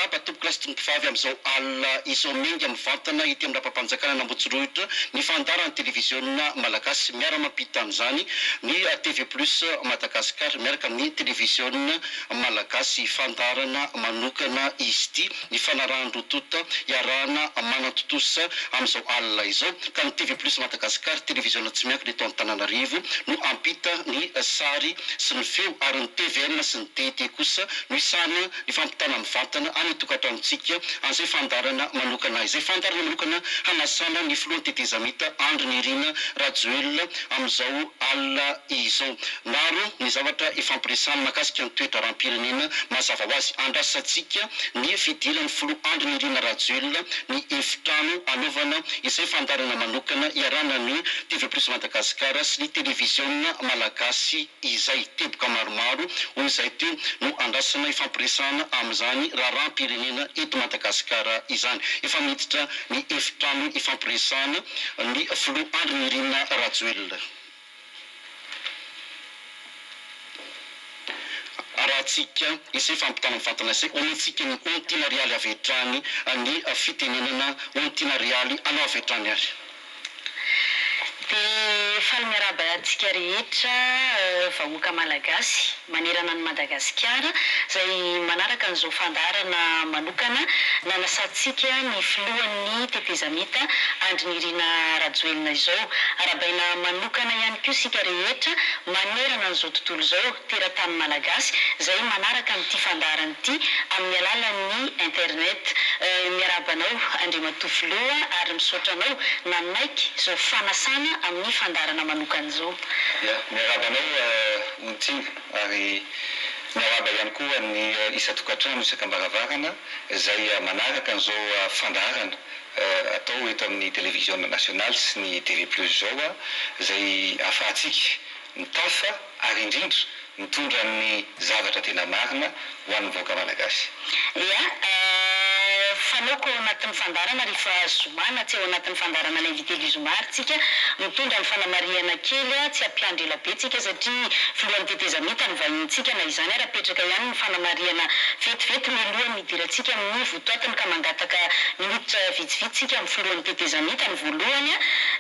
Miarahaba tompokolahy sy tompokovavy amin'izao alina izao miainga mivantana ety amin'ny lapam-panjakana an'Ambotsirohitra ny fandaharan'ny televiziona malagasy miara-mampita an'izany ny TV Plus Madagascar miaraka amin'ny televiziona malagasy fandaharana manokana izy ity ny fanarahan-droa tonta iarahana manantontosa amin'izao alina izao ka ny TV Plus Madagascar televiziona tsy miankina eto Antananarivo no hampita ny sary sy ny feo ary ny tvm sy ny DT kosa no hisahana ny fampitana mivantana any an-tokantranontsika an'izay fandaharana manokana izay. Fandaharana manokana hanasana ny filohan'ny tetezamita Andry Nirina Rajoelina amin'izao alina izao. Maro ny zavatra ifampiresahana mahakasika ny toe-draharaham-pirenena mazava ho azy. Andrasantsika ny fidiran'ny filoha Andry Nirina Rajoelina ny efitrano hanaovana izay fandaharana manokana iarahana ny TV Plus Madagascar sy ny Televiziona Malagasy izay. Teboka maromaro hoy izahay teo no andrasana ifampiresahana amin'izany raharaham-pirenena eto Madagasikara izany. Efa miditra ny efitrano ifampiresahana ny filoha Andry Nirina Rajoelina. Arahantsika izay fampitana mivantana izay, omentsika ny Ontiana Rialy avy hatrany ny fitenenana Ontiana Rialy anao avy hatrany ary. Dia faly miarahaba antsika rehetra vahoaka Malagasy manerana an'i Madagasikara izay manaraka an'izao fandaharana manokana nanasantsika ny filohan'ny tetezamita Andry Nirina Rajoelina izao. Arahabaina manokana ihany koa isika rehetra manerana an'izao tontolo izao, teratany Malagasy izay manaraka an'ity fandaharana ity amin'ny alalan'ny internet. Miarahaba anao Andriamatoa Filoha ary misaotra anao nanaiky izao fanasana amin'ny fandaharana manokana izao. Ya, miarahaba anao Ontiana ary miarahaba ihany koa ny isan-tokantrano isak'ambaravarana izay manaraka an'izao fandaharana atao eto amin'ny televiziona nasionaly sy ny TV Plus izao izay ahafahantsika mitafa ary indrindra mitondra ny zavatra tena marina ho an'ny vahoaka malagasy. Ya, fanaoko ao anatin'ny fandaharana rehefa zoma na tsy ao anatin'ny fandaharana l'invité du zoma ary tsika mitondra ny fanamarihana kely tsy hampiandry ela be tsika satria filohan'ny tetezamita ny vahinintsika na izany ary apetraka ihany ny fanamarihana vetivety mialohan'ny hidirantsika amin'ny votoatiny ka mangataka minitra vitsivitsy tsika amin'ny filohan'ny tetezamita ny voalohany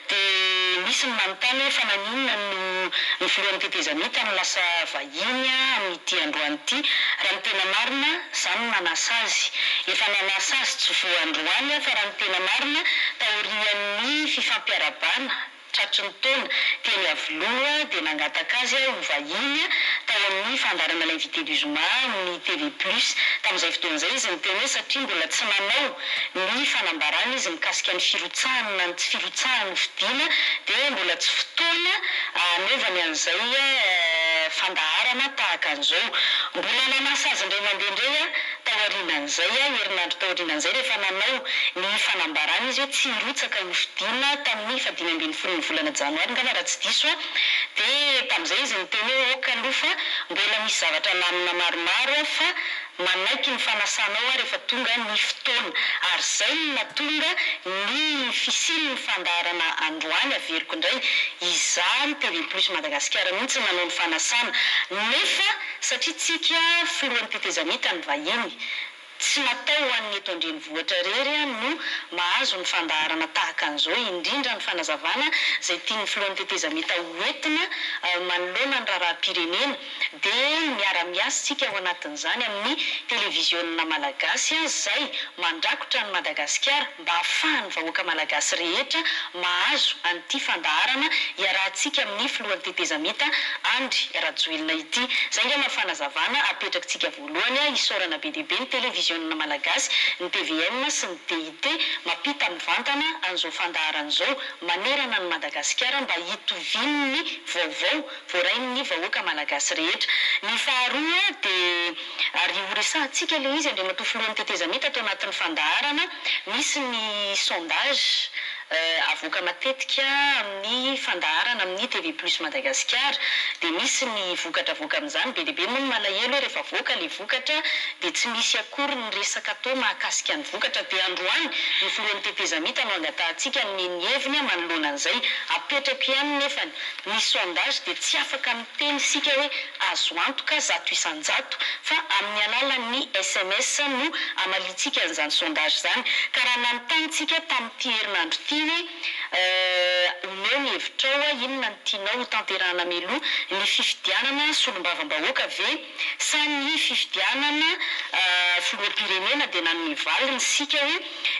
dia misy ny manontany hoe fa naninona no ny filohan'ny tetezamita no lasa vahiny amin'ity androany ity? Raha ny tena marina, za no nanasa azy. Efa nanasa azy tsy voa androany aho fa raha ny tena marina, taorian'ny fifampiarahabana tratry ny taona teny Iavoloha dia nangataka azy aho ho vahiny tao amin'ny fandaharana L'invité du Zoma amin'ny TV Plus. Tamin'izay fotoana izay izy niteny hoe satria mbola tsy nanao ny fanambarana izy mikasika ny firotsahany na ny tsy firotsahany ho fidiana dia mbola tsy fotoana hanaovany an'izay fandaharana tahaka an'izao. Mbola nanasa azy indray mandeha indray aho taorianan'izay, herinandro taorianan'izay rehefa nanao ny fanambarana izy hoe tsy hirotsaka ho fidiana tamin'ny fahadimy ambin'ny folon'ny volana janoary angamba raha tsy diso aho dia tamin'izay izy niteny hoe ok aloha fa mbola misy zavatra alamina maromaro aho fa Manaiky ny fanasanao aho rehefa tonga ny fotoana. Ary izay no nahatonga ny fisian'ny fandaharana androany, averiko indray, izaho ny TV Plus Madagasikara mihitsy no nanao ny fanasana. Nefa satria tsika filohan'ny tetezamita ny vahiny, tsy natao ho an'ny eto an-drenivohitra irery no mahazo ny fandaharana tahaka an'izao, indrindra ny fanazavana izay tian'ny filohan'ny tetezamita ho entina manoloana ny raharaham-pirenena. Dia miara-miasa isika ao anatin'izany amin'ny televiziona malagasy izay mandrakotra an'i Madagasikara mba hahafahan'ny vahoaka malagasy rehetra mahazo an'ity fandaharana iarahantsika amin'ny filohan'ny tetezamita Andry Rajoelina ity. Izay angamba ny fanazavana apetrakitsika voalohany. Isaorana be dia be ny televiziona malagasy, ny tvm sy ny DIT mampita mivantana an'izao fandaharana izao manerana an'i Madagasikara mba hitovian'ny vaovao voarain'ny vahoaka malagasy rehetra. Ny faharoa dia, ary ho resahantsika ilay izy Andriamatoa Filohan'ny Tetezamita ato anatin'ny fandaharana, misy ny sondage. Avoaka matetika amin'ny fandaharana amin'ny TV Plus Madagasikara dia misy ny vokatra avoaka amin'izany. Be dia be moa ny malahelo hoe rehefa avoaka ilay vokatra dia tsy misy akory ny resaka atao mahakasika ny vokatra. Dia androany ny filohan'ny tetezamita no angatahantsika hanome ny heviny manoloana an'izay. Apetrako ihany nefany ny sondage dia tsy afaka miteny isika hoe azo antoka 100% fa amin'ny alalan'ny sms no hamaliantsika an'izany sondage izany. Ka raha nanontany tsika tamin'ity herinandro ity hoe omeo ny hevitrao inona no tianao ho tanterahana mialoha ny fifidianana solombavambahoaka ve sa ny fifidianana filoham-pirenena dia nanome valiny isika hoe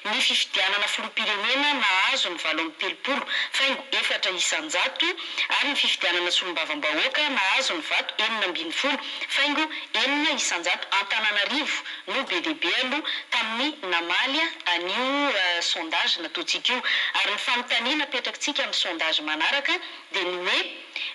ny fifidianana filoham-pirenena nahazo ny 38,4% ary ny fifidianana solombavambahoaka nahazo ny vato 16,6%. Antananarivo no be dia be aloha tamin'ny namaly an'io sondage nataontsika io. Ary ny fanontaniana apetrakitsika amin'ny sondage manaraka dia ny hoe,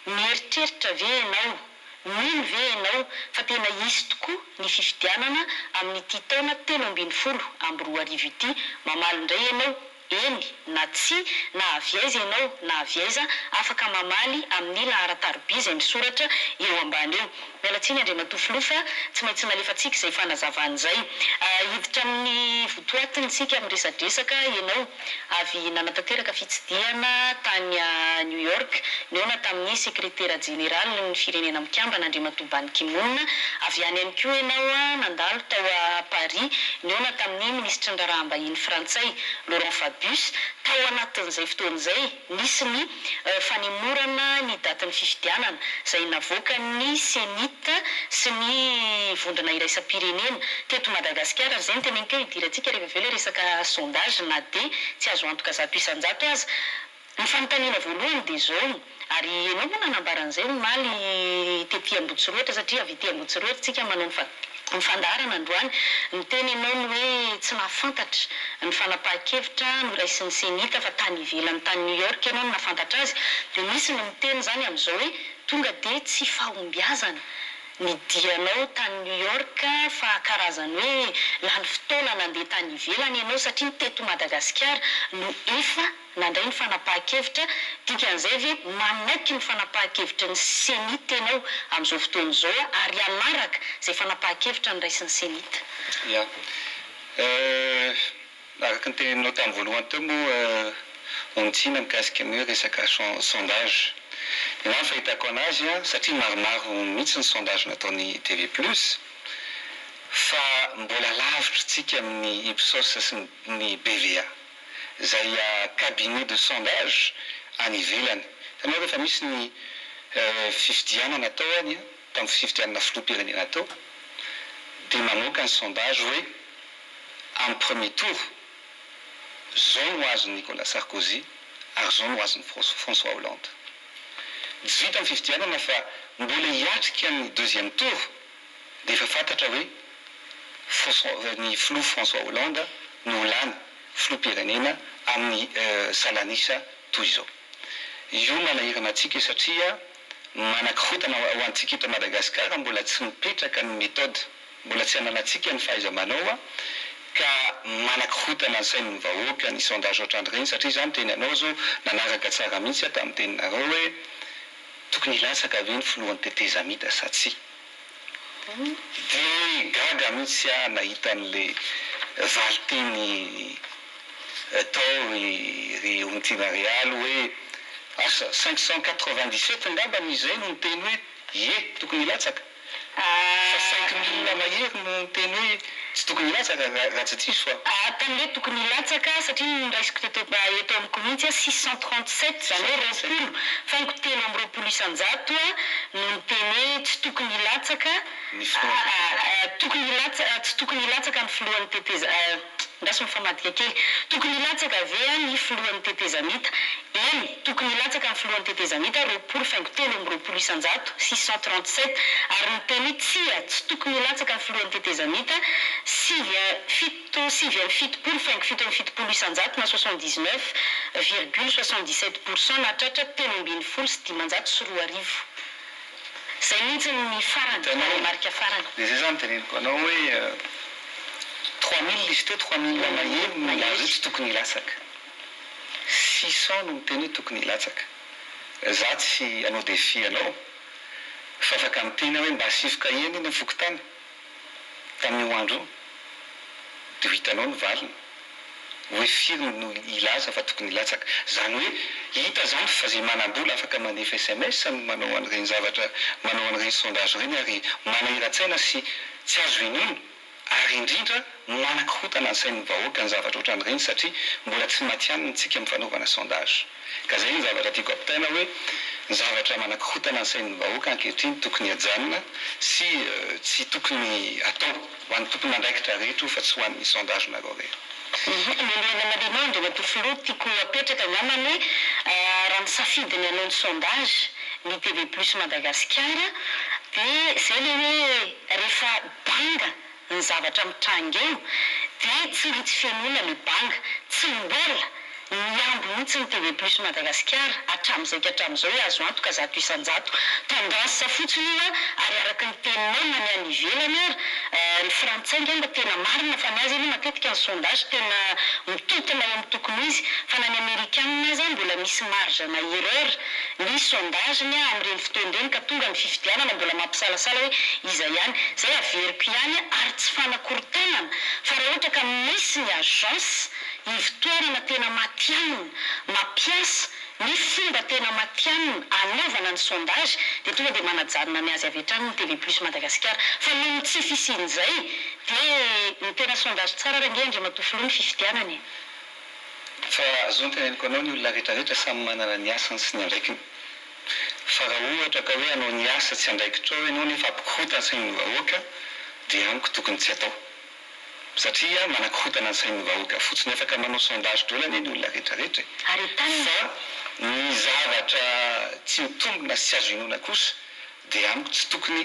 mieritreritra ve ianao, mino ve ianao fa tena hisy tokoa ny fifidianana amin'ity taona 2013 ity? Mamaly indray ianao, eny na tsia, na avy aiza ianao na avy aiza, afaka mamaly amin'ny laharan-taroby izay misoratra eo ambany eo. Miala tsiny Andriamatoa Filoha fa tsy maintsy nalefantsika izay fanazavana izay. Hiditra amin'ny votoatiny isika amin'ny resadresaka ianao avy nanatanteraka fitsidihana tany New York, nihaona tamin'ny Sekretera Jeneralin'ny Firenena Mikambana Andriamatoa Ban Ki-moon. Avy any ihany koa ianao nandalo tao Paris, nihaona tamin'ny Minisitry ny Raharaham-bahiny frantsay Laurent Fabius. Tao anatin'izay fotoana izay, nisy ny fanemorana ny datin'ny fifidianana izay navoakan'ny Cenit sy ny vondrona iraisam-pirenena teto Madagasikara ary izay no teneniko hoe hidirantsika rehefa avy eo ilay resaka sondage na dia tsy azo antoka 100% aza. Ny fanontaniana voalohany dia izao, ary ianao moa nanambara an'izay omaly tety Ambohitsorohitra satria avy ety Ambohitsorohitra isika manao ny ny fandaharana androany, niteny ianao ny hoe tsy nahafantatra ny fanapahan-kevitra noraisin'ny Cenit fa tany ivelany tany New York ianao no nahafantatra azy, dia misy ny miteny izany amin'izao hoe tonga dia tsy fahombiazana ny dianao tany New York fa karazany hoe lany fotoana nandeha tany ivelany ianao satria ny teto Madagasikara no efa nandray ny fanapahan-kevitra, dikan'izay ve manaiky ny fanapahan-kevitry ny Cenit ianao amin'izao fotoana izao ary hanaraka izay fanapahan-kevitra noraisin'ny Cenit? Ya. Araka ny teneninao tamin'ny voalohany teo moa Ontsina mikasika ny hoe resaka sondage. Ny ahy ny fahitako anazy an, satria maromaro mihitsy ny sondage nataon'ny TV Plus, fa mbola lavitra tsika amin'ny Ipsos sy ny BVA. Izay cabinet de sondage any ivelany. Hitanao rehefa misy ny fifidianana atao any, tamin'ny fifidianana filoham-pirenena teo, dia mamoaka ny sondage hoe amin'ny premier tour, zao no azon'i Nicolas Sarkozy ary zao no azon'i François Hollande. Tsy vita ny fifidianana fa mbola hiatrika ny deuxième tour dia efa fantatra hoe ny filoha François Hollande no ho lany filoham-pirenena amin'ny salan'isa toy izao. Io manahirana antsika satria manakorontana ho antsika eto Madagasikara mbola tsy mipetraka ny méthode, mbola tsy ananantsika ny fahaiza-manao ka manakorontana ny sain'ny vahoaka ny sondage ohatran'ireny satria izaho miteny anao izao nanaraka tsara mihitsy aho tamin'ny teninareo hoe tokony hilatsaka ve ny filohan'ny tetezamita sa tsia. Dia gaga mihitsy aho nahita an'ilay valinteny tao ry ry Ontiana Realy hoe asa 597 angambany izay no niteny hoe ie tokony hilatsaka fa 5000 mahery no niteny hoe tsy tokony hilatsaka raha tsy diso aho. Tamin'ilay tokony hilatsaka satria ny noraisiko teto eto amiko mihitsy 637 izany hoe 20 faingo 23% no niteny hoe tsy tokony hilatsaka Ny filohan'ny tokony hilatsaka tsy tokony hilatsaka ny filohan'ny teteza ndraso mifamadika kely tokony hilatsaka ve ny filohan'ny tetezamita? Eny, tokony hilatsaka ny filohan'ny tetezamita 20,23% 637 ary niteny hoe tsia tsy tokony hilatsaka ny filohan'ny tetezamita sivy fito 79,77% na 79,77% nahatratra 2013. Izay mihitsy ny farany, tarehimarika farany. Dia izay izany teneniko anao hoe 3000 izy teo, 3000 mahery no nilaza hoe tsy tokony hilatsaka. 600 no miteny hoe tokony hilatsaka. Za tsy hanao défi anao fa afaka miteny aho hoe mba asivo kahie anie ny fokontany tamin'io andro io dia ho hitanao ny valiny hoe firy no hilaza fa tokony hilatsaka. Izany hoe hita izany fa izay manam-bola afaka mandefa sms no manao an'ireny zavatra manao an'ireny sondage ireny ary manahiran-tsaina sy tsy azo inoana ary indrindra manakorontana ny sain'ny vahoaka ny zavatra ohatran'ireny satria mbola tsy matihanina tsika amin'ny fanaovana sondage. Ka izay ny zavatra tiako ampitaina hoe ny zavatra manakorontana ny sain'ny vahoaka ankehitriny tokony hajanona sy tsy tokony atao ho an'ny tompon'andraikitra rehetra io fa tsy ho an'ny sondage-nareo rery. Lelena Malina, Andriamatoa Filoha, tiako apetraka angamba ny raha nisafidy ny hanao ny sondage ny TV Plus Madagasikara dia izay ilay hoe rehefa banga ny zavatra mitranga eo dia tsy maintsy fenoina le banga, tsy mbola nihambo mihitsy ny TV Plus Madagasikara hatramin'izay ka hatramin'izao hoe azo antoka 100%, tendance fotsiny io an, ary araka ny teninao na ny any ivelany ary, ny frantsay angamba tena marina fa ny azy aloha matetika ny sondage tena mitontona eo amin'ny tokony ho izy fa na ny amerikanina aza mbola misy marge na erreur ny sondage-ny amin'ireny fotoana ireny ka tonga ny fifidianana mbola mampisalasala hoe iza ihany. Izay averiko ihany ary tsy fanakorontanana fa raha ohatra ka misy ny agence ivon-toerana tena matihanina mampiasa ny fomba tena matihanina anaovana ny sondage dia tonga dia manajanona ny azy avy hatrany ny TV Plus Madagasikara fa noho ny tsy fisian'izay dia ny tena sondage tsara ary ange Andriamatoa Filoha ny fifidianana e! Fa zo ny teneniko anao ny olona rehetra rehetra samy manana ny asany sy ny andraikiny. Fa raha ohatra ka hoe hanao ny asa tsy andraikitrao ianao nefa hampikorontana ny sain'ny vahoaka dia amiko tokony tsy atao. Satria manakorontana ny sain'ny vahoaka fotsiny. Afaka manao sondage daholo anie ny olona rehetra rehetra e. Ary entanina. Fa ny zavatra tsy mitombina sy tsy azo inoana kosa dia amiko tsy tokony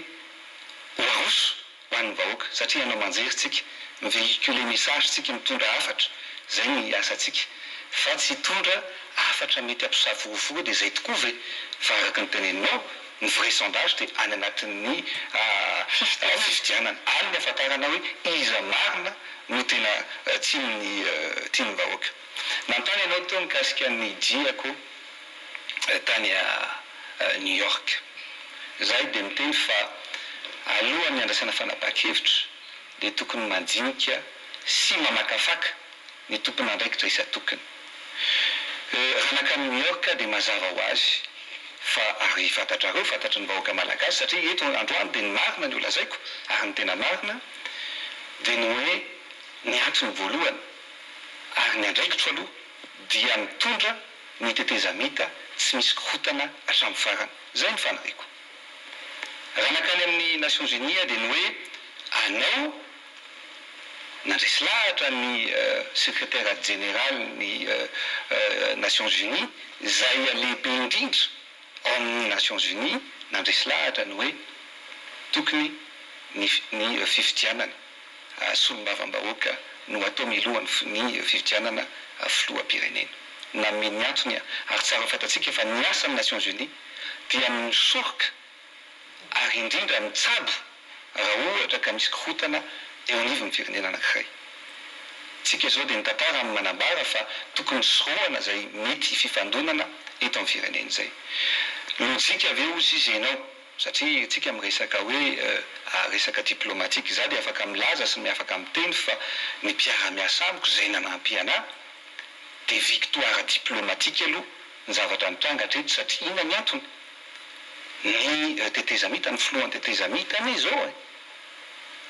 ho aroso. ho an'ny vahoaka satria hanao manjery tsika, mi-vehiculer message tsika, mitondra hafatra, zay ny asantsika fa tsy hitondra hafatra mety hampisavorovoro dia zay tokoa ve fa araka ny teneninao ny vrai sondage dia any anatin'ny fifidianana any ny ahafantarana hoe iza marina no tena tian'ny tian'ny vahoaka. Nanontany ianao teo mikasika ny diako tany New York. Izahay dia miteny fa alohan'ny handraisana fanapahan-kevitra dia tokony mandinika sy mamakafaka ny tompon'andraikitra isan-tokony. Raha nankany New York aho dia mazava ho azy fa ary fantatrareo, fantatry ny vahoaka malagasy satria eto androany dia ny marina no lazaiko ary ny tena marina dia ny hoe ny antony voalohany ary ny andraikitro aloha dia mitondra ny tetezamita tsy misy korontana hatramin'ny farany. Izay no faniriako. Raha nankany amin'ny Nations Unies aho dia ny hoe anao nandresy lahatra ny Secrétaire Jeneralin'ny Nations Unies izay lehibe indrindra ao amin'ny Nations Unies nandresy lahatra ny hoe tokony ny ny fifidianana solombavambahoaka no atao miloha ny fifidianana filoham-pirenena. Nanome ny antony ary tsara ho fantatsika fa ny asan'ny Nations Unies dia ny misoroka ary indrindra mitsabo raha ohatra ka misy korontana eo anivon'ny firenena anankiray. Tsika izao dia ny tantara no manambara fa tokony sorohana izay mety fifandonana eto amin'ny firenena izay. Lojika ve hozy izy ianao Satria tsika miresaka hoe resaka diplomatique, za dia afaka milaza sy miafaka miteny fa ny mpiara-miasa amiko izay nanampy anah dia victoire diplomatique aloha ny zavatra nitranga hatreto satria inona ny antony? Ny tetezamita, ny filohan'ny tetezamita anie izao e!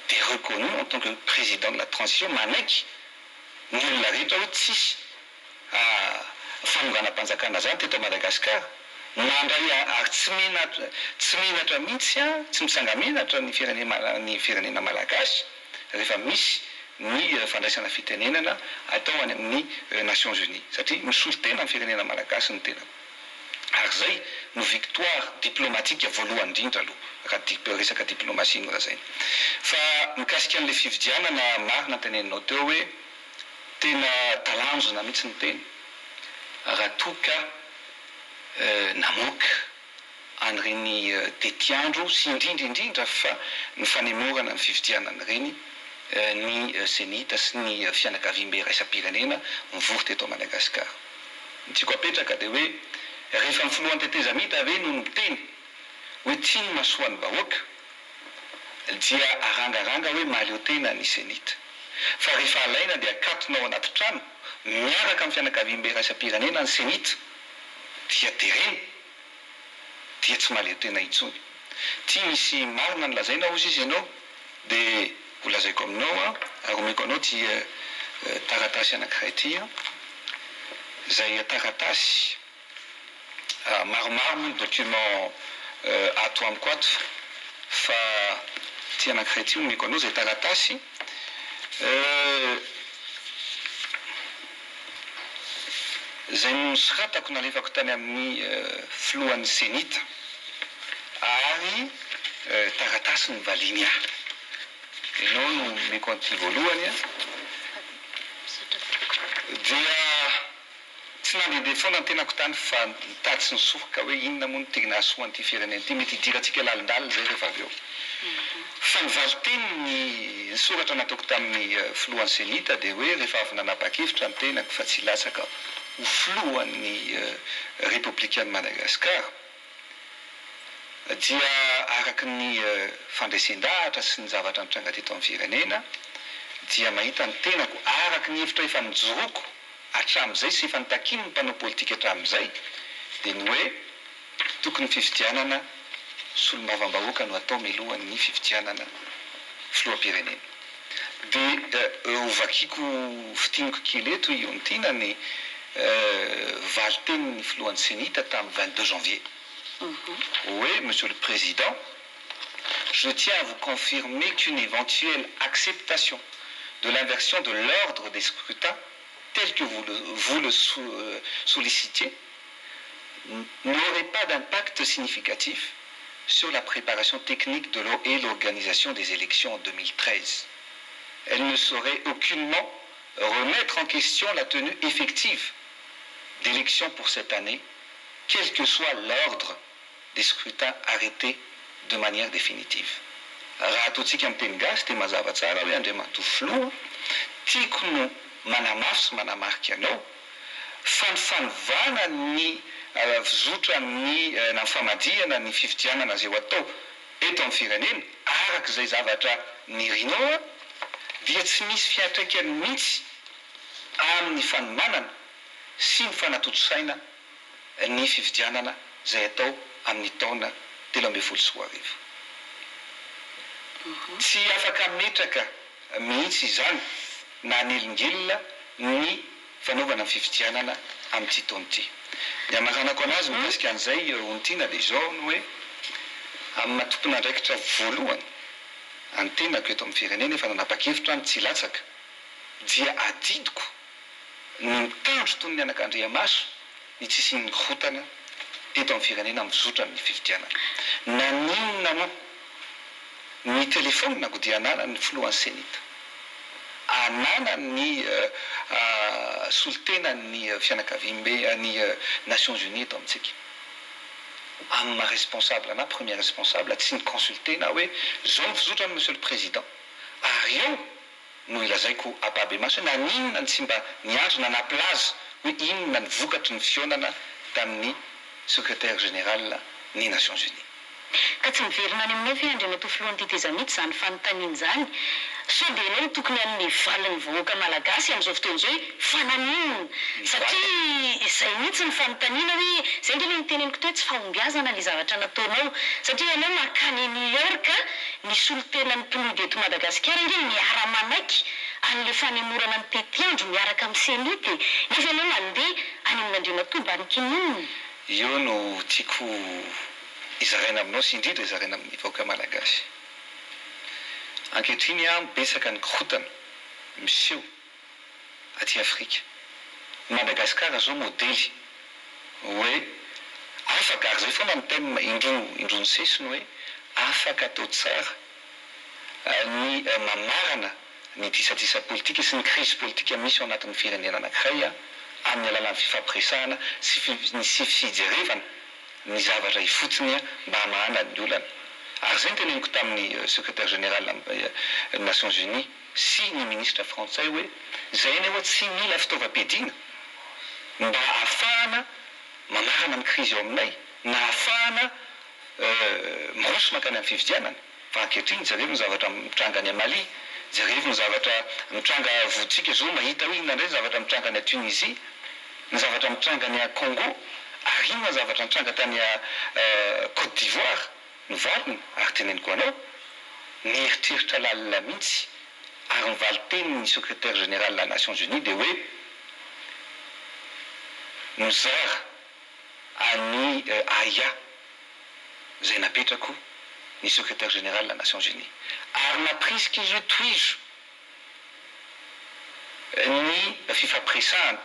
dia reconnu en tant que président de la transition manaiky ny olona rehetra hoe tsisy fanonganam-panjakana zany teto Madagascar, nandray ary tsy menatra tsy menatra mihitsy an, tsy mitsanga-menatra ny firenena ny firenena malagasy rehefa misy ny fandraisana fitenenana atao any amin'ny Nations Unies satria misolo tena ny firenena malagasy ny tenako ary zay no victoire diplomatique voalohany indrindra aloha raha dip resaka diplomatie no lazaina fa mikasika an'ilay fifidianana marina teneninao teo hoe Tena talanjona mihitsy ny tena raha toa ka namoaka an'ireny tetiandro sy indrindra indrindra fa ny fanemorana ny fifidianana ireny ny Cenit sy ny fianakaviambe iraisam-pirenena mivory teto Madagasikara. Ny tiako apetraka dia hoe rehefa ny filohan'ny tetezamita ve no miteny hoe tia ny mahasoa ny vahoaka dia arangaranga hoe mahaleo tena ny cenit. Fa rehefa alaina dia akatona ao anaty trano miaraka amin'ny fianakaviambe iraisam-pirenena ny cenit dia terena dia tsy mahaleo tena intsony. Ty misy marina ny lazaina hozy izy ianao dia ho lazaiko aminao an, ary omeko anao ty taratasy anankiray ty an, izay taratasy maromaro moa ny document ato amiko ato fa ty anankiray ty omeko anao izay taratasy Izay nosoratako nalefako tany amin'ny filohan'ny Cenit ary taratasy novaliany ahy. Ianao no omeko an'ity voalohany an. Dia tsy nandehandeha foana ny tenako tany fa nitady sy nisoroka hoe inona moa no tena hahasoa an'ity firenena ity. Mety hidirantsika lalindalina izay rehefa avy eo. Fa ny valin-tenin'ny ny soratra nataoko tamin'ny filohan'ny Cenit dia hoe rehefa avy nanapa-kevitra ny tenako fa tsy hilatsaka ho filohan'ny Repoblikan'i Madagasikara dia araka ny fandresen-dahatra sy ny zavatra nitranga teto amin'ny firenena dia mahita ny tenako araka ny hevitra efa nijoroako hatramin'izay sy efa nitakian'ny mpanao politika hatramin'izay dia ny hoe Tokony fifidianana solombavambahoaka no atao milohan'ny fifidianana filoham-pirenena. Dia ho vakiako fintiniko kely eto i Ontiana ny valin-tenin'ny filohan'ny Cenit tamin'ny 22 janvier. Hoe, Monsieur le Président, je tiens à vous confirmer qu'une éventuelle acceptation de l'inversion de l'ordre des scrutins tel que vous le, vous le sollicitiez n'aurait pas d'impact significatif sur la préparation technique de et l'organisation des élections en 2013. Elle ne saurait aucunement remettre en question la tenue effective d'élections pour cette année, quel que soit l'ordre des scrutins arrêtés de manière définitive. Raha ataontsika amin'ny teny gasy dia mazava tsara hoe Andriamatoa Filoha, tiako no manamafy sy manamarika anao fa ny fanovana ny fizotran'ny na ny famadihana ny fifidianana izay ho atao eto amin'ny firenena araka izay zavatra nirinao dia tsy misy fiantraikany mihitsy amin'ny fanomanana sy ny fanatontosana ny fifidianana izay atao amin'ny taona 2013. Tsy afaka hametraka mihitsy izany na hanelingelina ny fanaovana ny fifidianana amin'ity taona ity. Ny hamaranako anazy mikasika an'izay Ontiana dia izao ny hoe amin'ny maha tompon'andraikitra voalohany an'ny tenako eto amin'ny firenena efa nanapa-kevitra aho ny tsy hilatsaka dia adidiko ny mitandro toy ny anakandriamaso ny tsy hisian'ny korontana eto amin'ny firenena amin'ny fizotran'ny fifidianana. Naninona moa ny telefaonina-ko dia ananan'ny filohan'ny Cenit, ananan'ny solontenan'ny fianakaviambe ny Nations Unies eto amintsika. Amin'ny maha responsable anà, premier responsable, tsy ni-consulter-na hoe zao ny fizotrany Monsieur le Président ary eo no ilazaiko ampahibemaso hoe naninona no tsy mba niandry na nampilaza hoe inona ny vokatry ny fihaonana tamin'ny Secrétaire Général ny Nations Unies. Ka tsy miverina any aminao ve Andriamatoa Filohan'ny Tetezamita izany fanontaniana izany? Sao dia ianao no tokony hanome valiny ny vahoaka Malagasy amin'izao fotoana izao hoe fa naninona? Satria izay mihitsy ny fanontaniana hoe, izay ange ilay noteneniko teo hoe tsy fahombiazana ilay zavatra nataonao. Satria ianao mankany New York Ny solontenan'ny PNUD eto Madagasikara ange miara-manaiky an'ilay fanemorana ny tetiandro miaraka amin'ny Cenit e! Nefa ianao mandeha any amin'Andriamatoa Ban Ki-moon. Io no tiako hizaraina aminao sy indrindra hizaraina amin'ny vahoaka Malagasy. Ankehitriny an, betsaka ny korontana miseho aty Afrika. Madagascar zao modely hoe afaka, ary zay foana ny thème indroa indroa nisesy ny hoe afaka atao tsara ny mamarana ny disadisa politika sy ny crise politika misy ao anatin'ny firenena anankiray amin'ny alalan'ny fifampiresahana sy ny sy fijerevana ny zavatra ifotony mba hamahana ny olana. Ary zay no teneniko tamin'ny secrétaire général ny Nations Unies sy ny minisitra frantsay hoe izay anie ho'a tsy mila fitaovam-piadiana. mba ahafahana mamarana ny krizy ao aminay na ahafahana miroso mankany amin'ny fifidianana. Fa ankehitriny jerevo ny zavatra mitranga any Mali, jerevo ny zavatra mitranga vontsika izao mahita hoe inona indray ny zavatra mitranga any Tunisie, ny zavatra mitranga any Congo, ary inona ny zavatra nitranga tany Cote d'Ivoire. Ny valiny, ary teneniko anao, nieritreritra lalina mihitsy, ary ny valin-tenin'ny Secrétaire Général la Nations Unies dia hoe mizara an'i Aya izay napetrako ny Secrétaire Général la Nations Unies ary nampirisika izy hoe tohizo ny fifampiresahana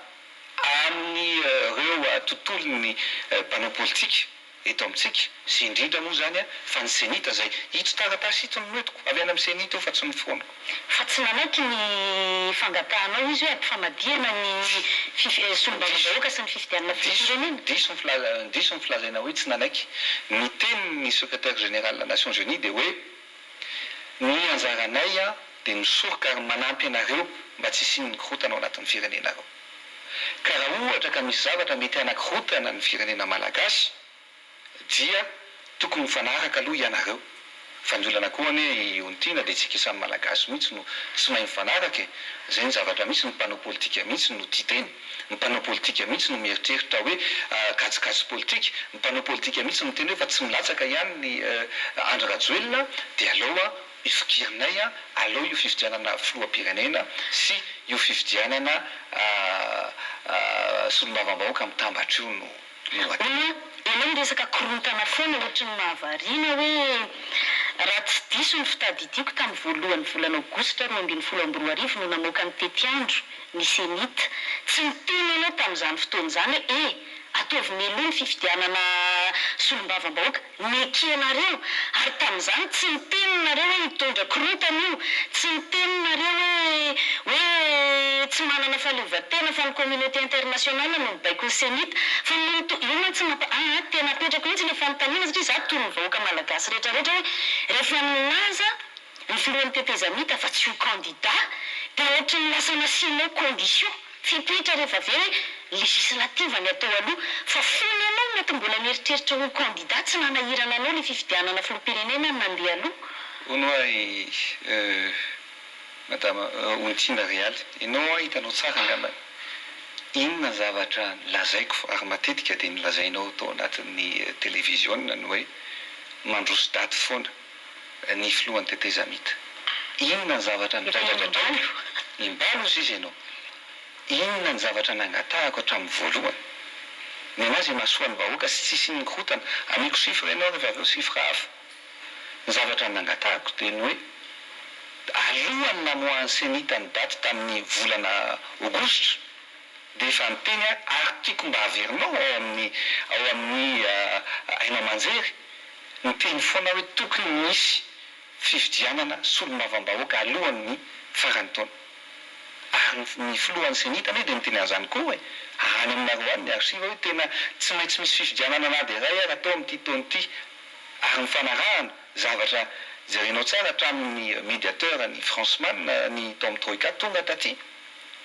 amin'ireo tontolon'ny mpanao politika eto amintsika sy indrindra moa izany fa ny Cenit izay ito taratasy ito no nentiko avy any amin'ny Cenit io fa tsy noforoniko. Fa tsy nanaiky ny fangatahanao izy hoe ampifamadihana ny solombavambahoaka sy ny fifidianana filoham-pirenena? Diso ny filaza, diso ny filazaina hoe tsy nanaiky. Ny tenin'ny Secrétaire Général Nations Unies dia hoe ny anjaranay dia misoroka ary manampy anareo mba tsy hisian'ny korontana ao anatin'ny firenenareo. Ka raha ohatra ka misy zavatra mety hanakorontana ny firenena malagasy dia tokony mifanaraka aloha ianareo. Fa ny olana koa anie i Onitiana dia tsika samy malagasy mihitsy no tsy mahay mifanaraka e! Zay ny zavatra misy, ny mpanao politika mihitsy no tia tena, ny mpanao politika mihitsy no mieritreritra hoe kajikajy politika, ny mpanao politika mihitsy no miteny hoe fa tsy milatsaka ihany ny Andry Rajoelina dia aleo Ifikirinay a, aleo io fifidianana filoham-pirenena sy io fifidianana solombavambahoaka mitambatra io no no atao. Hono ianao miresaka korontana foana ohatry ny mahavariana hoe raha tsy diso ny fitadidiako tamin'ny voalohan'ny volana aogositra 2012 no namoaka ny tetiandro ny Cenit. Tsy niteny ianao tamin'izany fotoana izany hoe e! Ataovy mialoha ny fifidianana solombavambahoaka. Nekenareo, ary tamin'izany tsy niteny nareo hoe hitondra korontana io, tsy niteny nareo hoe hoe tsy manana fahaleovantena fa ny communauté internationale no mibaiko ny cenit, fa nony to, io mantsy mampa, aa tena apetrako mihitsy ilay fanontaniana satria za toy ny vahoaka malagasy rehetra rehetra hoe rehefa nilaza ny filohan'ny tetezamita fa tsy ho candidat dia ohatry ny lasa nasianao condition, fepetra rehefa avy eo hoe législative ny atao aloha fa fony ianao mety mbola nieritreritra ho candidat tsy nanahirana anao le fifidianana filoham-pirenena ny nandeha aloha. Hono hoa i Madama Onitiana Realy, ianao hoa hitanao tsara angambany inona ny zavatra lazaiko ary matetika dia nolazainao tao anatin'ny televiziona ny hoe mandroso daty foana. ny filohan'ny tetezamita. Inona ny zavatra nodradradradraiko? Imbalo hozy izy ianao. Inona ny zavatra nangatahako hatramin'ny voalohany? Ny an'ahy izay mahasoa ny vahoaka sy tsy hisian'ny korontana. Ameko chiffre ianao rehefa avy eo chiffre hafa. Ny zavatra nangatahako dia ny hoe alohan'ny namoahan'ny Cenit ny daty tamin'ny volana aogositra dia efa niteny aho ary tiako mba averinao ao amin'ny ao amin'ny haino aman-jery Niteny foana hoe tokony misy fifidianana solombavambahoaka alohan'ny faran'ny taona. Ary ny filohan'ny Cenit anie dia niteny an'izany koa e! Any aminareo any ny archive hoe tena tsy maintsy misy fifidianana na dia iray ary atao amin'ity taona ity. Ary nifanarahana, zavatra jerenao tsara hatramin'ny mediateur ny Fransman ny tao amin'ny Troika tonga taty.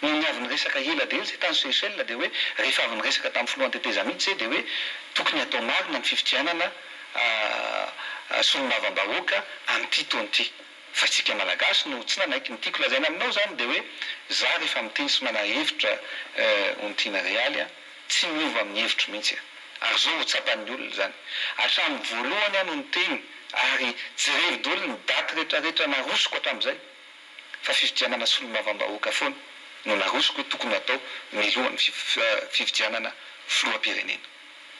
Nony avy niresaka ela dia ela izay tany Seychelles dia hoe rehefa avy niresaka tamin'ny filohan'ny tetezamita izay dia hoe tokony hatao marina ny fifidianana solombavambahoaka amin'ity taona ity. Fa isika Malagasy no tsy nanaiky. Ny tiako lazaina aminao izany dia hoe za rehefa miteny sy manahy hevitra Onitiana Realy a, tsy miova amin'ny hevitro mihitsy aho. Ary izao ho tsapan'ny olona izany. Hatramin'ny voalohany aho no niteny ary jerevo daholo ny daty retraretra narosoko hatramin'izay. fa fifidianana solombavambahoaka foana no narosoko hoe tokony hatao milohan'ny fifidianana filoham-pirenena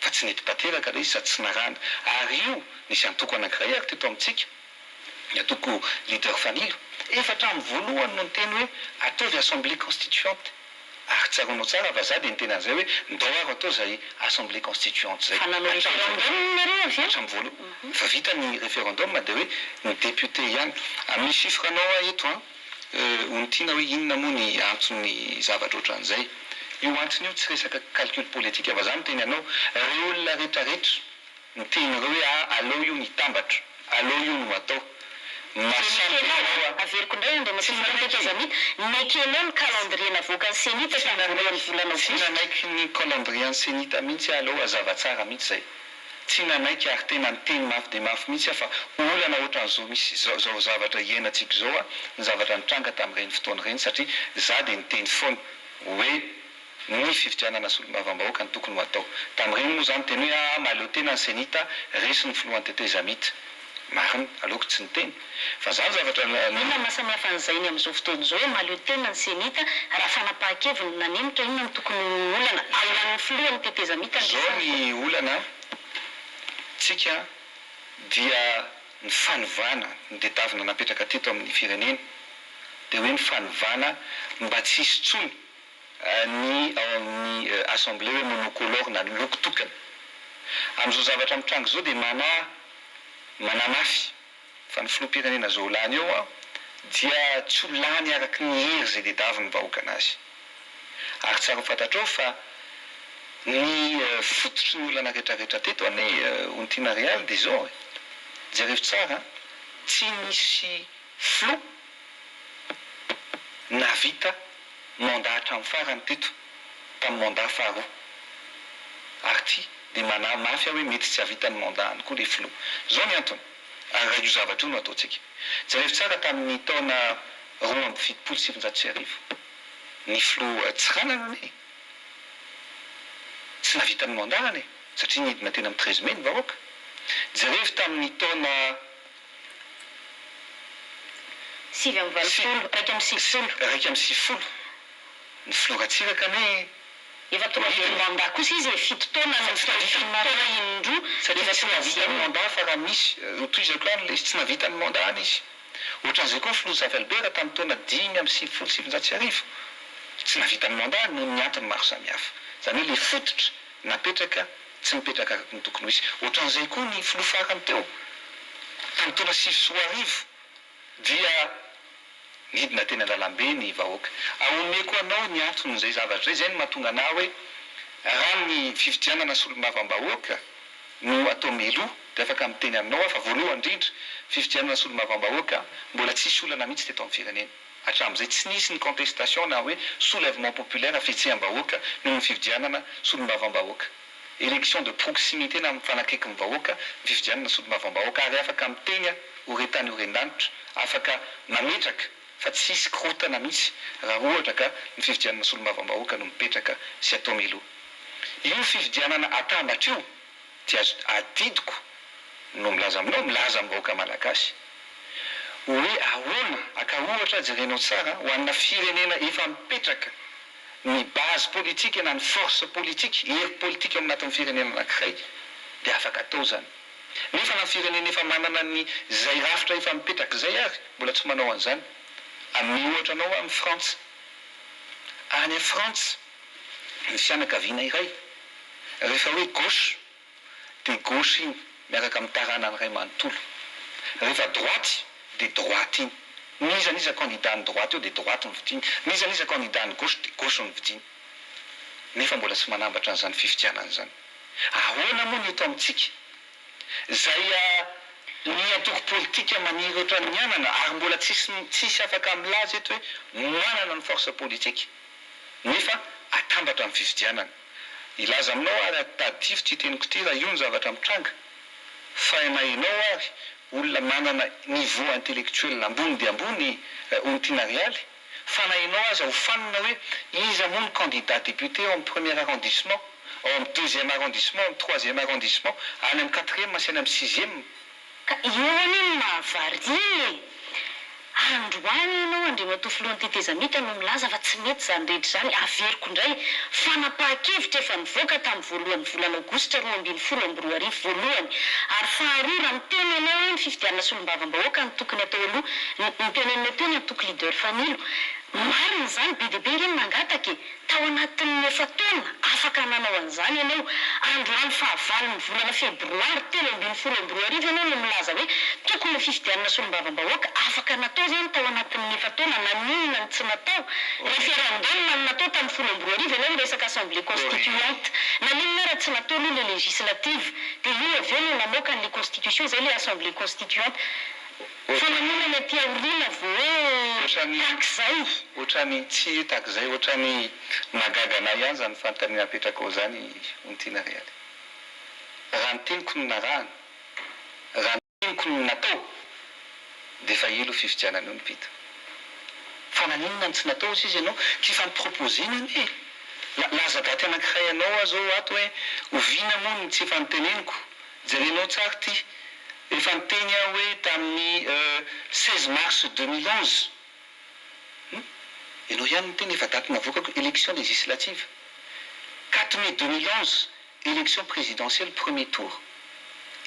fa tsy nety tanteraka ilay izy sady tsy narahana ary io nisy antoko anankiray ary teto amintsika ny antoko leader fanilo efa hatramin'ny voalohany no niteny hoe ataovy assemblée constituante ary tsaroanao tsara fa za dia niteny an'izay hoe ndao ary atao izay assemblée constituante izay Fa nanao référendum nareo avy eo? Hatramin'ny voalohany. Fa vita ny référendum dia hoe ny député ihany. Amin'ny chiffre anao aho eto an, Onitiana hoe inona moa ny anton'ny zavatra ohatran'izay. Io antony io tsy resaka calcul politique fa za miteny anao, reo olona retraretra miteny ireo hoe ah aleo io ny hitambatra, aleo io no atao. Mahasahy Nekenao, tena aho. averiko indray Andriamatoa Tsy Filohan'ny nanaiky. Tetezamita, nekenao ny calendrier navoakan'ny Cenit Tsy tamin'ny voalohan'ny nanaiky, volana tsy aogositra. nanaiky ny calendrier an'ny Cenit mihitsy aho aloha, hazava tsara mihitsy izay. Tsy nanaiky ary tena niteny mafy dia mafy mihitsy aho fa olana ohatran'izao misy izao, izao zavatra iainantsika izao ny zavatra nitranga tamin'ireny fotoana ireny satria za dia niteny foana hoe ny fifidianana solombavambahoaka no tokony ho atao. Tamin'ireny moa za niteny hoe aa mahaleo tena ny Cenit, resy ny filohan'ny tetezamita. Marina, aleoko tsy niteny. Fa za ny zavatra Inona no mahasamihafa an'izay ny amin'izao fotoana izao hoe mahaleo tena ny Cenit raha fanapahan-keviny no nanemotra, inona no tokony ho olana alan'ny filohan'ny tetezamita ny Zao resahako? ny olana, tsika dia ny fanovana no tedavina napetraka teto amin'ny firenena, dia hoe ny fanovana mba tsy hisy intsony ny ao amin'ny assemblée hoe monocolore na loko tokana. Amin'izao zavatra mitranga izao dia manahy, manahy mafy fa ny filoham-pirenena izao lany eo an, dia tsy ho lany araky ny hery izay dedavin'ny vahoaka anazy. Ary tsara ho fantatrao fa ny fototry ny olana retraretra teto anie Ontiana Realy dia izao e, jerevo tsara an, tsy nisy filoha nahavita mandat hatramin'ny farany teto tamin'ny mandat faharoa ary ity dia manahy mafy aho hoe mety tsy hahavita ny mandat-ny koa ilay filoha. Izao ny antony, ary raha io zavatra io no ataontsika. Jerevo tsara tamin'ny taona 1972, ny filoha Tsiranana anie tsy nahavita ny mandat-ny e, satria nidina teny amin'ny 13 mai ny vahoaka. Jerevo tamin'ny taona 89, 91. 91, ny filoha Ratsiraka anie Efa tonga very mandat kosa izy e, 7 taona Fa no tsy nahavita 7 taona indroa Satria efa tsy nahavita ny troisième. mandat fa raha misy, tohizako ihany ilay izy, tsy nahavita ny mandat-ny izy. Ohatran'izay koa ny filoha Zafy Albert tamin'ny taona 1995. Tsy nahavita ny mandat-ny noho ny antony maro samihafa. Izany hoe ilay fototra napetraka tsy mipetraka araka ny tokony ho izy. Ohatran'izay koa ny filoha farany teo, tamin'ny taona 2009 dia nidina teny an-dalambe ny vahoaka. Omeko anao ny anton'izay zavatra izay, izay no mahatonga anà hoe raha ny fifidianana solombavambahoaka no atao mialoha dia afaka miteny aminao aho fa voalohany indrindra fifidianana solombavambahoaka mbola tsisy olana mihitsy teto amin'ny firenena. Hatramin'izay tsy nisy ny contestation na hoe soulèvement populaire, fihetseham-bahoaka noho ny fifidianana solombavambahoaka. Élection de proximité na mifanakaiky ny vahoaka ny fifidianana solombavambahoaka ary afaka miteny aho ho re tany ho ren-danitra, afaka mametraka fa tsy hisy korontana mihitsy raha ohatra ka ny fifidianana solombavambahoaka no mipetraka sy atao mialoha. Io fifidianana atambatra io dia azo adidiko no milaza aminao, milaza amin'ny vahoaka malagasy hoe ahoana, aka ohatra jerenao tsara, ho an'na firenena efa mipetraka ny base politique na ny force politique, hery politika ao anatin'ny firenena anankiray dia afaka atao izany. Nefa na ny firenena efa manana ny izay rafitra efa mipetraka izay ary mbola tsy manao an'izany. Hanome ohatra anao aho amin'ny Frantsa. Any Frantsa, ny fianakaviana iray, rehefa hoe gauche dia gauche iny miaraka amin'ny taranany iray manontolo. Rehefa droite dia droite iny. N'iza n'iza candidat ny droite eo dia droite no vidiany. N'iza n'iza candidat ny gauche dia gauche no vidiany. Nefa mbola tsy manambatra an'izany fifidianana izany. Ahoana moa ny eto amintsika? Izay ny antoko politika maniry ohatran'ny anana ary mbola tsisy tsisy afaka milaza eto hoe manana ny force politique nefa atambatra amin'ny fifidianana. Hilaza aminao ary tadidio ity teniko ity raha io ny zavatra mitranga fa na ianao ary olona manana niveau intellectuel ambony dia ambony Onitiana Realy fa na ianao aza ho fanina hoe iza moa ny candidat député ao amin'ny premier arrondissement, ao amin'ny deuxième arrondissement, ao amin'ny troisième arrondissement, any amin'ny quatrième sy any amin'ny sixième. Ka eo anie no mahavariana e! Androany ianao Andriamatoa Filohan'ny Tetezamita no milaza fa tsy mety izany rehetra izany, averiko indray, fanapahan-kevitra efa nivoaka tamin'ny voalohan'ny volana aogositra 2012 voalohany, ary faharoa raha miteny ianao hoe ny fifidianana solombavambahoaka no tokony atao aloha, ny niteneninao teo ny antoko leader Fanilo, marina izany, be dia be ange ny mangataka e! Tao anatin'ny efa-taona, afaka nanao an'izany ianao. Androany fahavalon'ny volana febroary 2013 ianao no milaza hoe tokony ho fifidianana solombavambahoaka. Afaka natao izany tao anatin'ny efa-taona. Naninona no tsy natao? Référendum no natao tamin'ny 2010 ianao miresaka assemblée constituante. Naninona ary tsy natao aloha ilay législative? Dia io avy eo no namoaka an'ilay constitution, izay ilay assemblée constituante. Fa naninona ny aty aoriana vao hoe tahak'izay? Ohatrany tsy tahak'izay, ohatrany mahagaga anah ihany zany fanontaniana apetrakao zany Ontiana Realy. Raha ny teniko no narahana, raha ny teniko no natao dia efa ela io fifidianana io no vita. Fa naninona no tsy natao hozy izy ianao? K'efa ni-proposer-na anie e! Laza daty anankiray anao aho zao ato hoe oviana moa no tsy efa noteneniko? Jerenao tsara ity, efa niteny aho hoe tamin'ny 16 mars 2011, hum, ianao ihany niteny efa daty navoakako élection législative, 4 mai 2011, élection présidentielle premier tour,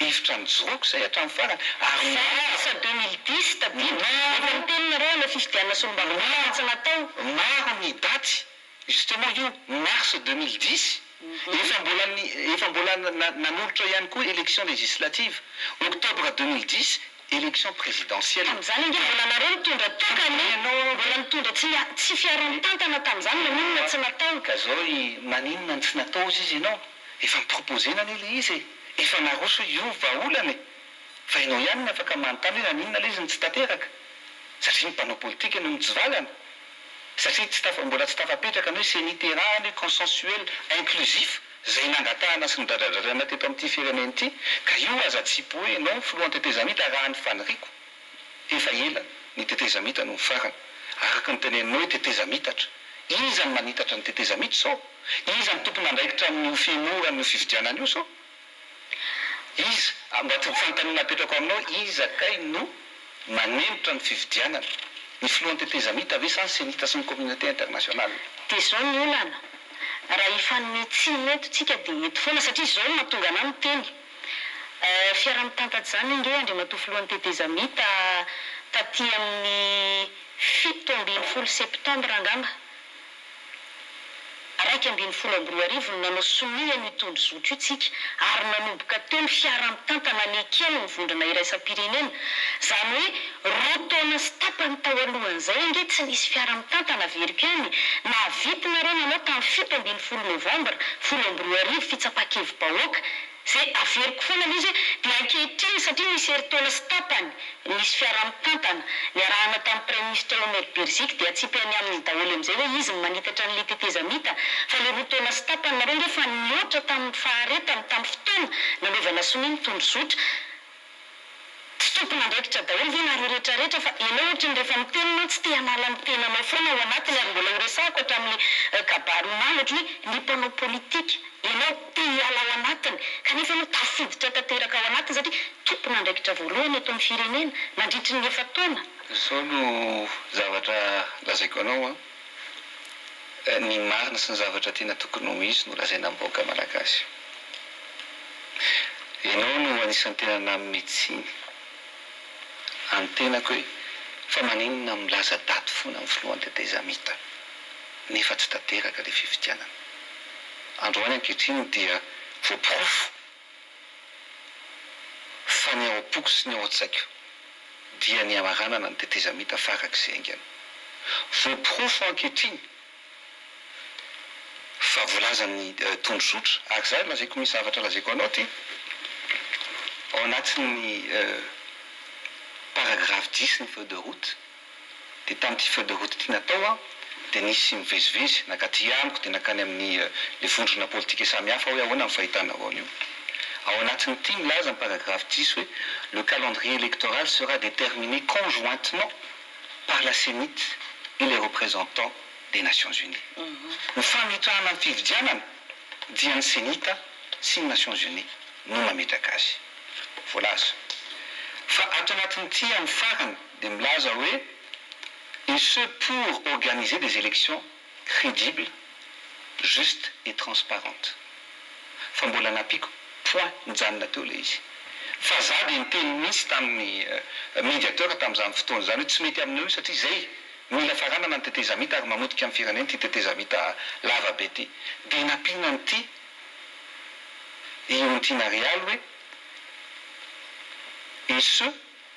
hevitra nijoroako izay hatramin'ny farany ary maro. Mars 2010, tadidiko, efa niteny nareo hanao fifidianana solombavambahoaka tsy natao. Maro ny daty Justement io mars 2010 efa mbola efa mbola nanolotra ihany koa élection législative, octobre 2010 élection présidentielle. Tamin'izany ange mbola nareo nitondra tokana e! Mbola nitondra tsy tsy fiaraha-mitantana tamin'izany maninona tsy natao? Ka zao i maninona no tsy natao ozy izy ianao? Efa ni-proposer-na anie le izy e! Efa naroso hoe io vahaolana e! Fa ianao ihany no afaka manontany hoe naninona le izy no tsy tanteraka? Satria ny mpanao politika no mitsivalana. Satria tsy tafa, mbola tsy tafapetraka ny hoe ceni terahana hoe consensuel, inclusif, izay nangatahana sy nodradradradraina teto amin'ity firenena ity, ka io aza tsy hoe ianao filohan'ny tetezamita raha ny faniriako, efa ela ny tetezamita no nifarana. Araka ny teneninao hoe tetezamitatra. Iza no manitatra ny tetezamita sao? Iza no tompon'andraikitra amin'io fihemoran'io fifidianana io sao? Iza? Mba fanontaniana apetrako aminao, iza kay no manemitra ny fifidianana? Ny filohan'ny tetezamita ve sa ny CENIT sy ny communauté internationale? Dia izao ny olana, raha hifanome tsiny eto tsika dia eto foana satria izao no mahatonga anah miteny. Fiaraha-mitantatra izany ange Andriamatoa Filohan'ny tetezamita taty amin'ny 17 septembre angamba. 2011 no nanao sonia an'io tondrozotra io tsika ary nanomboka teo ny fiaraha-mitantana nekeny ny vondrona iraisam-pirenena. Izany hoe roa taona sy tapany tao alohan'izay ange tsy nisy fiaraha-mitantana averiko ihany. Nahavita nareo nanao tamin'ny 17 novambra 2010 fitsapan-kevi-bahoaka. Izay averiko foana ilay izy hoe dia ankehitriny satria nisy herintaona sy tapany nisy fiaraha-mitantana niarahana tamin'ny Praiminisitra Omer Beriziky dia atsipy any aminy daholo amin'izay hoe izy no manitatra an'ilay tetezamita fa ilay roa taona sy tapany nareo nge fa nihoatra tamin'ny faharetany tamin'ny fotoana nanaovana sonia ny tondrozotra. Tsy tompon'andraikitra daholo ve nareo rehetra rehetra fa enao ohatry ny rehefa miteny mantsy te hanala ny tenanao foana ao anatiny ary mbola ho resahako hatramin'ny kabary omaly ohatry ny hoe ny mpanao politika enao te hiala ao anatiny kanefa enao tafiditra tanteraka ao anatiny satria tompon'andraikitra voalohany eto amin'ny firenena nandritry ny efa-taona. Zao no zavatra lazaiko anao an, ny marina sy ny zavatra tena tokony ho izy no lazaina amin'ny vahoaka malagasy. Ianao no anisan'ny tena nanome tsiny an'ny tenako hoe fa maninona milaza daty foana ny filohan'ny tetezamita nefa tsy tanteraka ilay fifidianana. Androany ankehitriny dia voaporofo fa ny ao am-poko sy ny ao an-tsaiko dia ny hamaranana ny tetezamita farak'izay haingana. Voaporofo ankehitriny fa voalazan'ny tondrozotra, ary za lazaiko misy zavatra lazaiko anao ty, ao anatin'ny paragraphe dix ny feuille de route, dia tamin'ity feuille de route ity natao an, dia nisy mivezivezy nankaty amiko dia nankany amin'ny le vondrona politika samihafa hoe ahoana ny fahitanareo an'io. Ao anatin'ity milaza ny paragraphe dix hoe le calendrier électoral sera déterminé conjointement par la CENIT et les représentants des Nations Unies. Ny fametrahana ny fifidianana dia ny CENIT sy ny Nations Unies no mametraka azy. Voalaza fa ato anatin'ity amin'ny farany dia milaza hoe et ce pour organiser des élections crédibles, justes et transparentes. Fa mbola nampiako point nijanona teo ilay izy. Fa za dia niteny mihitsy tamin'ny mediateur tamin'izany fotoana izany hoe tsy mety aminao io satria izay mila faranana ny tetezamita ary mamotika ny firenena ity tetezamita lava be ity. Dia nampiana an'ity i Ontiana Realy hoe et ce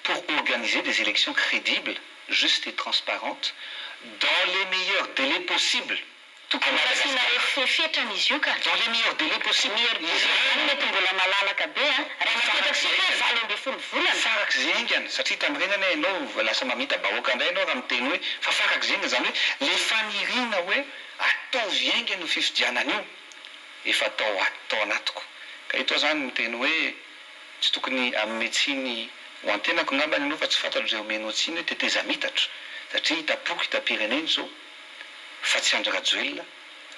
pour organiser des élections crédibles, justes et transparentes dans les meilleurs délais possibles. Tokony asiana fetrany izy io ka. Dans les meilleurs délais possibles. Meilleurs délais zany mety mbola malalaka be an. Raha napetraky hoe 18 volana. Farak'izay haingana, satria tamin'ireny anie ianao lasa mamita-bahoaka indray ianao raha miteny hoe fa farak'izay haingana, izany hoe le faniriana hoe ataovy haingana io fifidianana io efa tao tao anatiko. Ka eto aho izany miteny hoe tsy tokony hanome tsiny ho an-tenako angambany ianao fa tsy fantatro izay omenao tsiny hoe tetezamitatra satria hitam-poko hitam-pirenena izao fa tsy Andry Rajoelina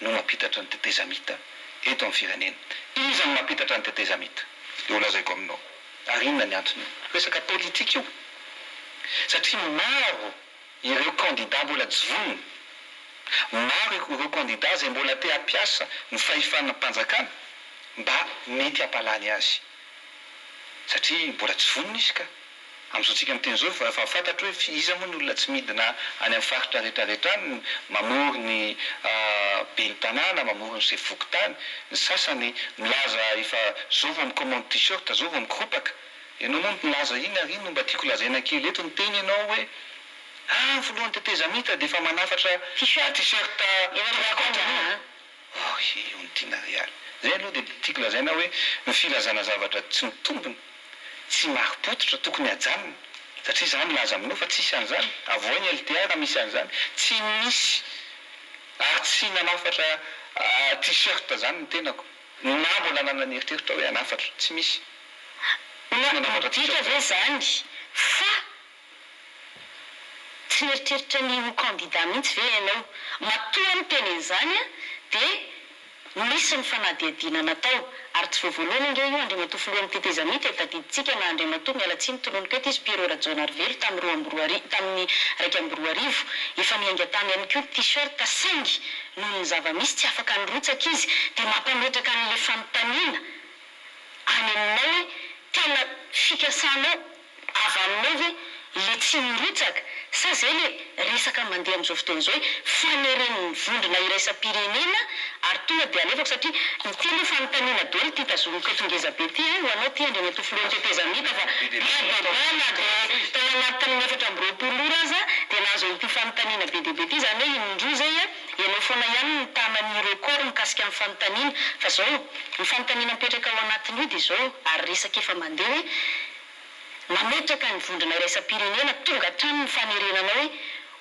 no mampitatra ny tetezamita eto amin'ny firenena. Iza no mampitatra ny tetezamita? Dia ho lazaiko aminao. Ary inona ny antony io? Resaka politika io. Satria maro ireo kandida mbola tsy vonona. Maro ireo kandida izay mbola te hampiasa ny fahefana mpanjakana mba mety hampalany azy. Satria mbola tsy vonona izy ka. Amin'izao tsika miteny izao efa fantatro hoe iza moa ny olona tsy midina any amin'ny faritra rehetra rehetra any mamory ny ben'ny tanàna, mamory ny sefo fokontany, ny sasany milaza efa zao vao mi-commande t-shirt, zao vao mikoropaka. Ianao moa milaza iny ary iny no mba tiako lazaina kely eto, niteny ianao hoe ah ny filohan'ny tetezamita dia efa manafatra t-shirt trois contre un. Ohy, io no tiana ry ary. Zay aloha dia tiako lazaina hoe ny filazana zavatra tsy mitombina, tsy marim-pototra tokony hajanona, satria za milaza aminao fa tsisy an'izany, avohay ny LTA raha misy an'izany, tsy misy ary tsy nanafatra t-shirt zany ny tenako, na mbola nanana ny eritreritra hoe hanafatra, tsy misy. Tsy nanafatra Midika t-shirt ve za. zany fa tsy nieritreritra ny ho candidat mihitsy ve ianao? Matoa miteny an'izany dia nisy ny fanadihadiana natao ary tsy vao voalohany ange io Andriamatoa Filohan'ny tetezamita e, tadidintsika na Andriamatoa, miala tsiny tononiko eto izy, Pierrot Rajaonarivelo tamin'ny 2002, tamin'ny 2001 efa niainga tany ihany koa ny t-shirt saingy noho ny zava-misy tsy afaka nirotsaka izy dia mampametraka an'ilay fanontaniana any aminao hoe tena fikasanao avy aminao ve le tsy mirotsaka sa zay le resaka mandeha amin'izao fotoana izao hoe faneren'ny vondrona iraisam-pirenena ary tonga dia alefako satria ity aloha fanontaniana daholo ity tazomiko eto ngeza be ity an, ho anao ity Andriamatoa Filohan'ny tetezamita fa Be be dia be dia atao be na dia tao anatin'ny 24 ora aza dia nahazo an'ity fanontaniana be dia be ity, izany hoe indroa izay an, ianao foana ihany no mitana ny record mikasika ny fanontaniana fa izao ny fanontaniana mipetraka ao anatin'io dia izao ary resaka efa mandeha hoe nametraka ny vondrona iraisam-pirenena tonga hatrany ny fanerenanao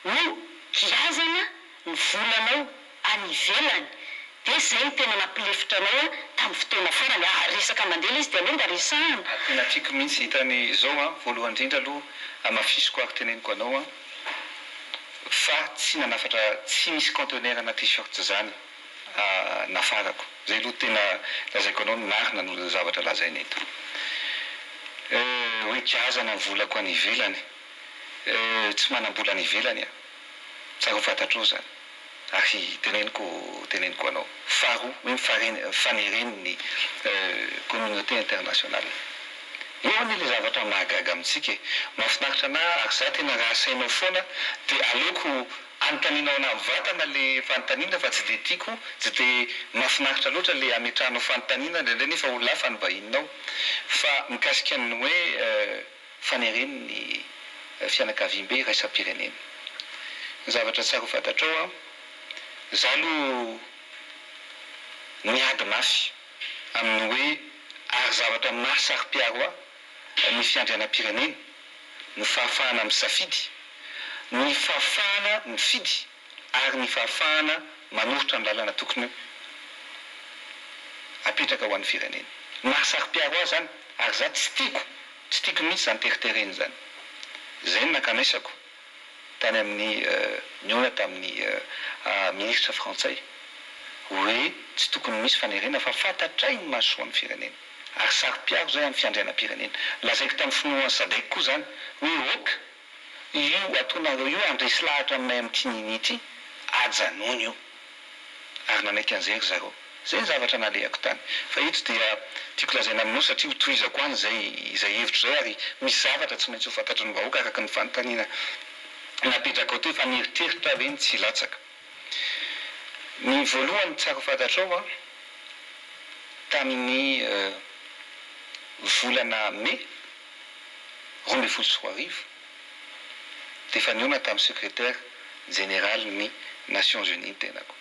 hoe ho giazana ny volanao any ivelany dia izay no tena nampilefitra anao tamin'ny fotoana farany. Ah, resaka mandeha ilay izy dia aleo mba resahana. Tena tiako mihitsy hitany izao an, voalohany indrindra aloha hamafisiko ary teneniko anao an, fa tsy nanafatra tsy misy conteneur na t-shirt zany nafarako, zay aloha tena lazaiko anao ny marina no zavatra lazaina eto. Hoe giazana ny volako any ivelany, tsy manam-bola any ivelany aho, tsara ho fantatrao zany. Ary teneniko teneniko anao. Faharoa, hoe ny faneren'ny communauté internationale. Eo anie ilay zavatra mahagaga amintsika e. Mahafinaritra anah ary za tena raha asainao foana dia aleoko anontanianao anah mivantana le fanontaniana fa tsy dia tiako, tsy dia mahafinaritra loatra le ametrahanao fanontaniana indraindray nefa olona hafa no vahininao. Fa mikasika ny hoe faneren'ny fianakaviambe iraisam-pirenena. Ny zavatra tsara ho fantatrao an, za aloha miady mafy amin'ny hoe ary zavatra mahasaro-piaro ahy ny fiandrianam-pirenena, ny fahafahana misafidy, ny fahafahana mifidy ary ny fahafahana manoritra ny lalana tokony apetraka ho an'ny firenena. Mahasaro-piaro ahy izany ary za tsy tiako, tsy tiako mihitsy izany teriterena izany. Izay no nankanesako tany amin'ny nihaona tamin'ny minisitra frantsay hoe tsy tokony misy fanerena fa fantatray ny mahasoa ny firenena ary saro-piaro izay amin'ny fiandrianam-pirenena. Lazaiko tamin'ny filohan'ny Sadec koa izany hoe ok io ataonareo io handresy lahatra aminay amin'ity nini ity, ajanony io. Ary nanaiky an'izay ry zareo. Izay ny zavatra nalehako tany. Fa eto dia tiako lazaina aminao satria ho tohizako any izay izay hevitro izay ary misy zavatra tsy maintsy ho fantatry ny vahoaka araka ny fanontaniana napetrakao teo fa nieritreritra ve ny tsy hilatsaka. Ny voalohany tsara ho fantatrao an, tamin'ny volana mey 2012 dia efa nihaona tamin'ny secrétaire jeneralin'ny Nations Unies ny tenako.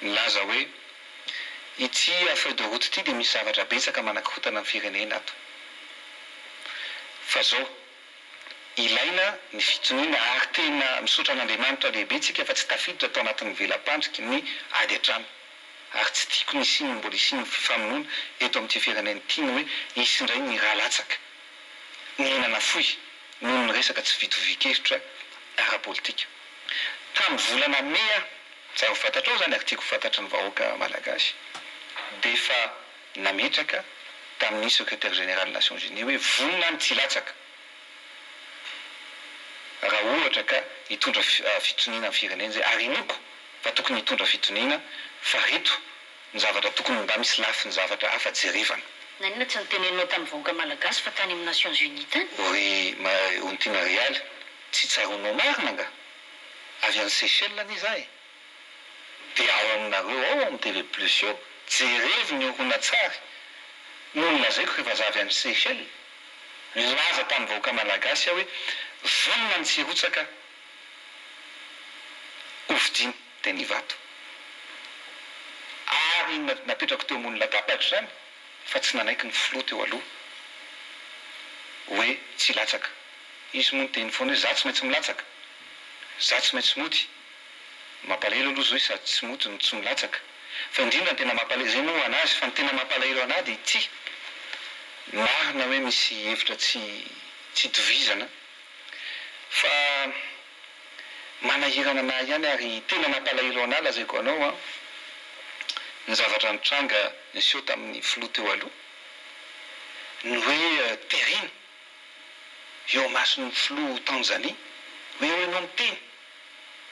nilaza hoe ity feuille de route ity dia misy zavatra betsaka manakorontana ny firenena ato. Fa zao, ilaina ny fitoniana ary tena misaotra an'Andriamanitra lehibe tsika fa tsy tafiditra tao anatin'ny vela-pandriky ny ady an-trano. Ary tsy tiako ny hisian'ny mbola hisian'ny fifamonoana eto amin'ity firenena ity ny hoe hisy indray ny rà latsaka, ny aina nafoy noho ny resaka tsy fitovian-kevitra ara-politika. Tamin'ny volana mey aho, tsara ho fantatrao izany ary tiako ho fantatry ny vahoaka malagasy, dia efa nametraka tamin'ny Secrétaire Général Nations Unies hoe vonona ny tsy hilatsaka raha ohatra ka hitondra fitoniana ny firenena izay ary inoako fa tokony hitondra fitoniana fa reto ny zavatra tokony mba misy lafiny zavatra hafa jerevana. Naninona tsy noteneninao tamin'ny vahoaka malagasy fa tany amin'ny Nations Unies tany? O ry Ontiana Rialy, tsy tsaroanao marina angaha? Avy any Seychelles anie za e! Dia ao aminareo ao amin'ny TV plus eo, jerevo ny horonantsary no nolazaiko rehefa za avy any Seychelles. Nilaza tamin'ny vahoaka malagasy aho hoe vonona ny tsy hirotsaka hofidiana teny Ivato. Ary napetrako teo ambony latabatra izany fa tsy nanaiky ny filoha teo aloha hoe tsy hilatsaka. Izy moa niteny foana hoe za tsy maintsy milatsaka, za tsy maintsy mody. Mampalahelo aloha zao sady tsy mody no tsy milatsaka. Fa indrindra ny tena mampalahelo, zay moa ho an'azy, fa ny tena mampalahelo an'ahy dia ity, marina hoe misy hevitra tsy tsy itovizana fa manahirana an'ahy ihany ary tena nampalahelo an'ahy lazaiko anao an, ny zavatra nitranga niseho tamin'ny filoha teo aloha, ny hoe terena eo imason'ny filoha Tanzania hoe eo ianao miteny.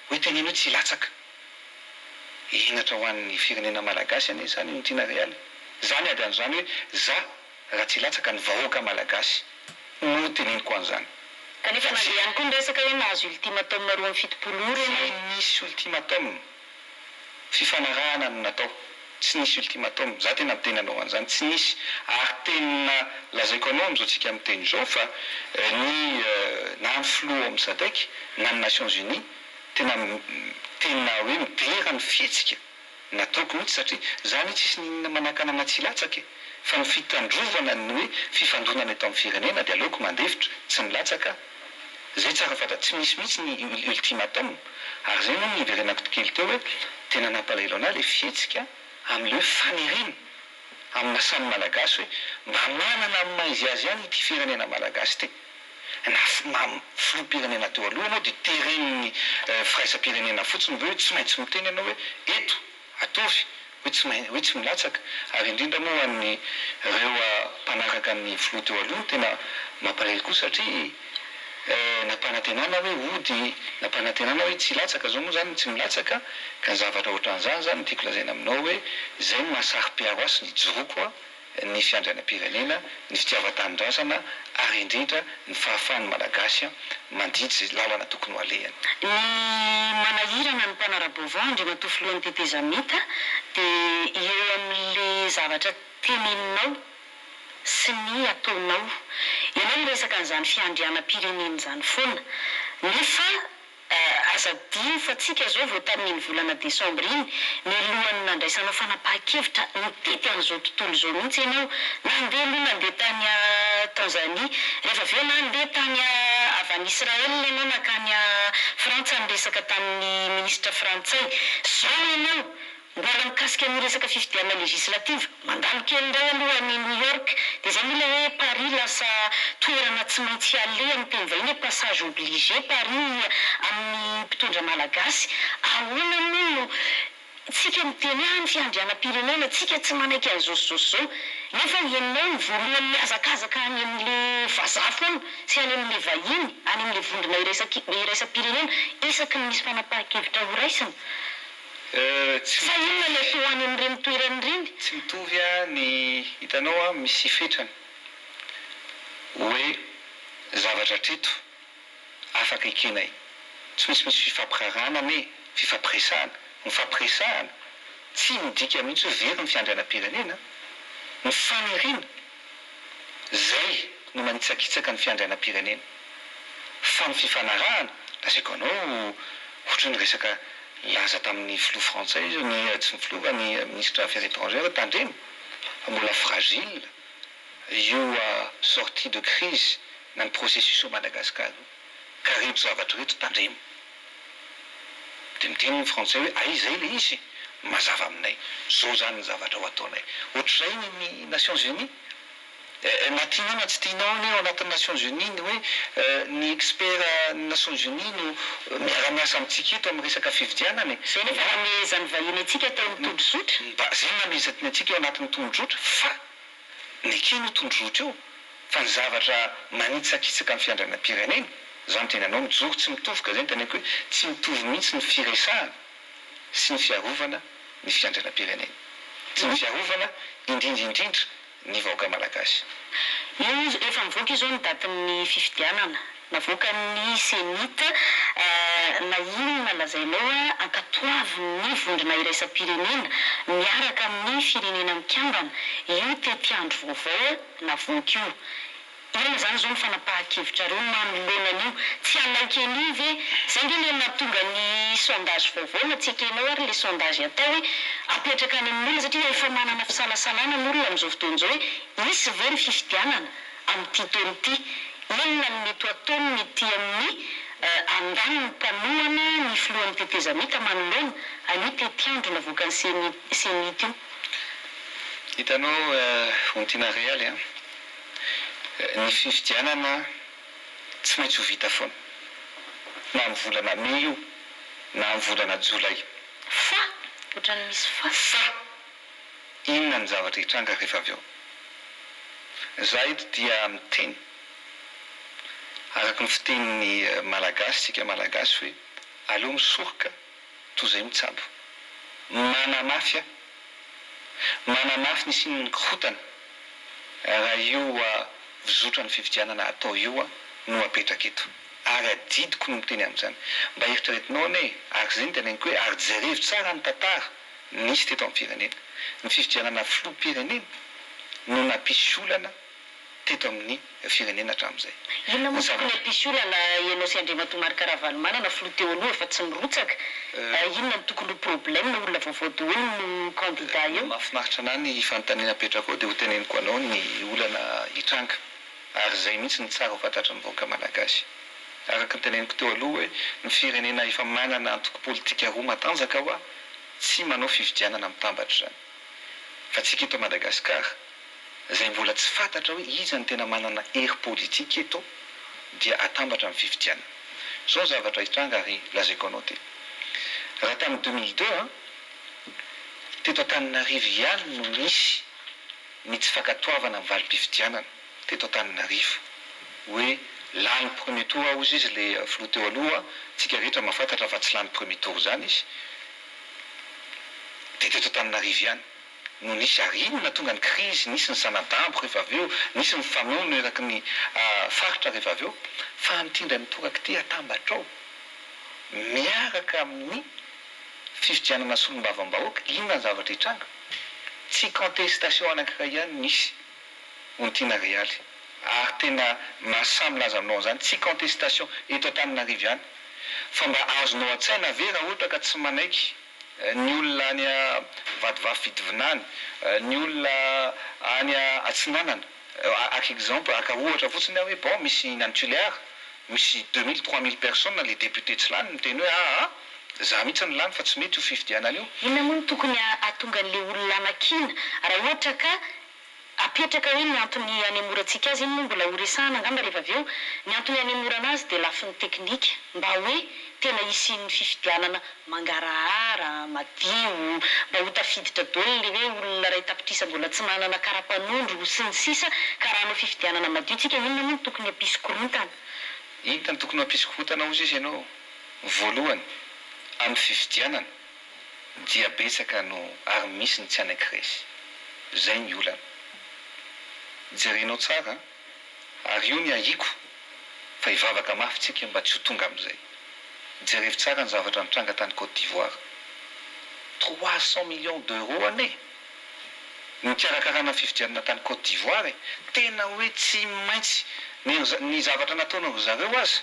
Hoe teneno hoe tsy hilatsaka. Henatra ho an'ny firenena malagasy anie izany no tiana realy. Za miady an'izany hoe za raha tsy hilatsaka ny vahoaka malagasy no teneniko an'izany. Kanefa nandeha ihany koa ny resaka hoe nahazo ultimatum 72 ora ianao. Tsy nisy ultimatum. Fifanarahana no natao. Tsy nisy ultimatum. Za tena miteny anao an'izany. Tsy nisy. Ary tena lazaiko anao amin'izao tsika miteny izao fa ny na ny filoha ao amin'ny Sadec na ny Nations Unies tena tena hoe midera ny fihetsika nataoko mihitsy satria za anie tsisy n'inona manakana anah tsy hilatsaka e! Fa ny fitandrovana ny hoe fifandonana eto amin'ny firenena dia aleoko mandefitra tsy milatsaka aho. Zay tsara fantatra, tsy misy mihitsy ny ultimatum, ary zay moa no niverenako kely teo hoe tena nampalahelo anah le fihetsika amle hoe fanerena amina samy malagasy hoe mba manana ny maha izy azy ihany ity firenena malagasy ity, na filoham-pirenena teo aloha ianao dia teren'ny firaisam-pirenena fotsiny ve hoe tsy maintsy miteny ianao hoe eto Ataovy hoe tsy mahay hoe tsy milatsaka ary indrindra moa ho an'ny reo mpanaraka ny filoha teo aloha no tena mampalahelo koa satria nampanantenana hoe hody nampanantenana hoe tsy hilatsaka zao moa zany tsy milatsaka ka ny zavatra ohatran'izany zany no tiako lazaina aminao hoe zay no maha saro-piaro ahy sy ny ijoroako a ny fiandrianam-pirenena, ny fitiavan-tanindrazana ary indrindra ny fahafahan'ny Malagasy mandidy izay lalana tokony ho alehany. Ny manahirana ny mpanara-baovao Andriamatoa Filohan'ny Tetezamita dia eo amin'ilay zavatra teneninao sy ny ataonao. Ianao miresaka an'izany fiandrianam-pirenena izany foana nefa Aza adino fa tsika zao vao tamin'iny volana desambra iny, mialohan'ny nandraisanao fanapahan-kevitra nitety an'izao tontolo izao mihitsy ianao, nandeha aloha nandeha tany Tanzanie, rehefa avy eo nandeha tany avy any Israël ianao nankany Frantsa niresaka tamin'ny minisitra frantsay, zao ianao Mbola mikasika ny resaka fifidianana législative, mandalo kely indray aloha any New York, dia izay moa ilay hoe Paris lasa toerana tsy maintsy aleha amin'ny teny vahiny hoe passage obligé Paris amin'ny mpitondra malagasy. Ahoana moa no tsika miteny hoe ah ny fiandrianam-pirenena, tsika tsy manaiky an'izao sy izao sy izao, nefa ianao no voalohany mihazakazaka any amin'ilay vazaha foana sy any amin'ilay vahiny, any amin'ilay vondrona iraisam-pirenena isaky ny misy fanapahan-kevitra horaisina. Tsy Fa inona no atao any amin'ireny toerana ireny? Tsy mitovy ny hitanao an, misy fetrany hoe zavatra hatreto afaka ekenay. Tsy maintsy misy fifampiraharahana anie, fifampiresahana. Mifampiresahana tsy midika mihitsy hoe very ny fiandrianam-pirenena. Ny faniriana izay no manitsakitsaka ny fiandrianam-pirenena. Fa ny fifanarahana, lazaiko anao ohatran'ny resaka. Nilaza tamin'ny filoha frantsay izy, ny tsy ny filoha fa ny minisitra affaires étrangères hoe tandremo fa mbola fragile io sortie de crise na ny processus ao Madagascar io ka reto zavatra reto tandremo. Dia miteny ny frantsay hoe ay izay ilay izy, mazava aminay, zao zany ny zavatra ho ataonay. Ohatr'izay ny ny Nations Unies. Na tianao na tsy tianao anie ao anatin'ny Nations Unies ny hoe ny expert ny Nations Unies no miara-miasa amintsika eto amin'ny resaka fifidianana e. Izay nefa namehezan'ny vahiny antsika tao amin'ny tondrozotra. Mba izay no namehezany antsika ao anatin'ny tondrozotra fa nekena io tondrozotra io fa ny zavatra manitsakitsaka ny fiandrianam-pirenena, izaho miteny anao mijoro tsy mitovy ka izay no teneniko hoe tsy mitovy mihitsy ny firesahana sy ny fiarovana ny fiandrianam-pirenena. Sy ny fiarovana indrindra indrindra ny vahoaka malagasy. Io efa mivoaka izao ny datin'ny fifidianana navoakan'ny Cenit na inona lazainao ankatoavin'ny vondrona iraisam-pirenena miaraka amin'ny firenena mikambana io tetiandro vaovao navoaka io. Inona izany izao ny fanapahan-kevitrareo manoloana an'io? Tsy hanaiky an'io ve? Izay ange ilay nahatonga ny sondage vaovao na tsy ekenao ary ilay sondage atao hoe apetraka any amin'ny olona satria efa manana fisalasalana ny olona amin'izao fotoana izao hoe hisy ve ny fifidianana amin'ity taona ity? Inona no mety ho ataon'ny ety amin'ny andaniny mpanohana ny filohan'ny tetezamita manoloana an'io tetiandro navoakan'ny Cenit io? Hitanao Ontiana Realy an! Ny fifidianana tsy maintsy ho vita foana, na amin'ny volana mey io na amin'ny volana jolay. Fa! Ohatran'ny misy fa. Fa! Inona ny zavatra hitranga rehefa avy eo? Za eto dia miteny araka ny fitenin'ny Malagasy, tsika Malagasy hoe aleo misoroka toy izay mitsabo. Manamafy aho. Manamafy ny hisian'ny korontana raha io fizotran'ny fifidianana atao io no apetraka eto. Ary adidiko no miteny amin'izany. Mba eritreretinao anie e! Ary izay no teneniko hoe ary jerevo tsara ny tantara nisy teto amin'ny firenena. Ny fifidianana filoham-pirenena no nampisy olana teto amin'ny firenena hatramin'izay. Inona moa tokony hampisy olana ianao sy Andriamatoa Marc Ravalomanana filoha teo aloha efa tsy nirotsaka, inona no tokony ho problème, olona vaovao daholo no candidat eo. Mahafinaritra anah ny fanontaniana apetrakao dia ho teneniko anao ny olana hitranga ary izay mihitsy no tsara ho fantatry ny vahoaka malagasy. Araka ny teneniko teo aloha hoe ny firenena efa manana antoko politika roa matanjaka hoa tsy manao fifidianana mitambatra izany. Fa tsika eto Madagascar izay mbola tsy fantatra hoe iza no tena manana hery politika eto dia atambatra amin'ny fifidianana. Izao ny zavatra hitranga ary lazaiko anao ty. Raha tamin'ny 2002 an, teto Antananarivo ihany no nisy ny tsy fankatoavana ny valim-pifidianana teto Antananarivo hoe lany premier tour hozy izy le filoha teo aloha, tsika rehetra mahafantatra fa tsy lany premier tour izany izy, dia teto Antananarivo ihany. no nisy ary iny no nahatonga ny krizy, nisy ny zana-dambo rehefa avy eo, nisy ny famono eraky ny faritra rehefa avy eo, fa amin'ity indray mitoraka ity atambatra ao miaraka amin'ny fifidianana solombavambahoaka, inona ny zavatra hitranga? Tsy contestation anankiray ihany nisy ho ny tiana realy ary tena mahasahy milaza aminao an'izany, tsy contestation eto Antananarivo ihany, fa mba azonao an-tsaina ve raha ohatra ka tsy manaiky ny olona any Vatovavy Fitovinany, ny olona any Atsinanana, haka exemple, haka ohatra fotsiny aho hoe bon misy any Tuléar, misy 2000, 3000 personnes le député tsy lany miteny hoe aa za mihitsy no lany fa tsy mety io fifidianana io. Inona moa no tokony hahatonga an'le olona hanakiana raha ohatra ka Apetraka hoe ny antony hanemorantsika azy, iny moa mbola ho resahana angamba rehefa avy eo, ny antony hanemorana azy dia lafiny teknika, mba hoe tena hisian'ny fifidianana mangarahara, madio, mba ho tafiditra daholo ilay hoe olona iray tapitrisa mbola tsy manana kara-panondro sy ny sisa ka raha hanao fifidianana madio tsika inona moa no tokony hampisy korontana? Inona no tokony hampisy korontana hozy izy ianao? Voalohany, amin'ny fifidianana, dia betsaka no ary misy ny tsy hanaiky resy. Zay ny olana. Jerenao tsara an! Ary io ny ahiako fa hivavaka mafy tsika mba tsy ho tonga amin'izay. Jerevo tsara ny zavatra nitranga tany Côte d'Ivoire. 300 millions d'euros anie no nikarakarana fifidianana tany Côte d'Ivoire e! Tena hoe tsy maintsy ny ny zavatra nataon'ry zareo aza.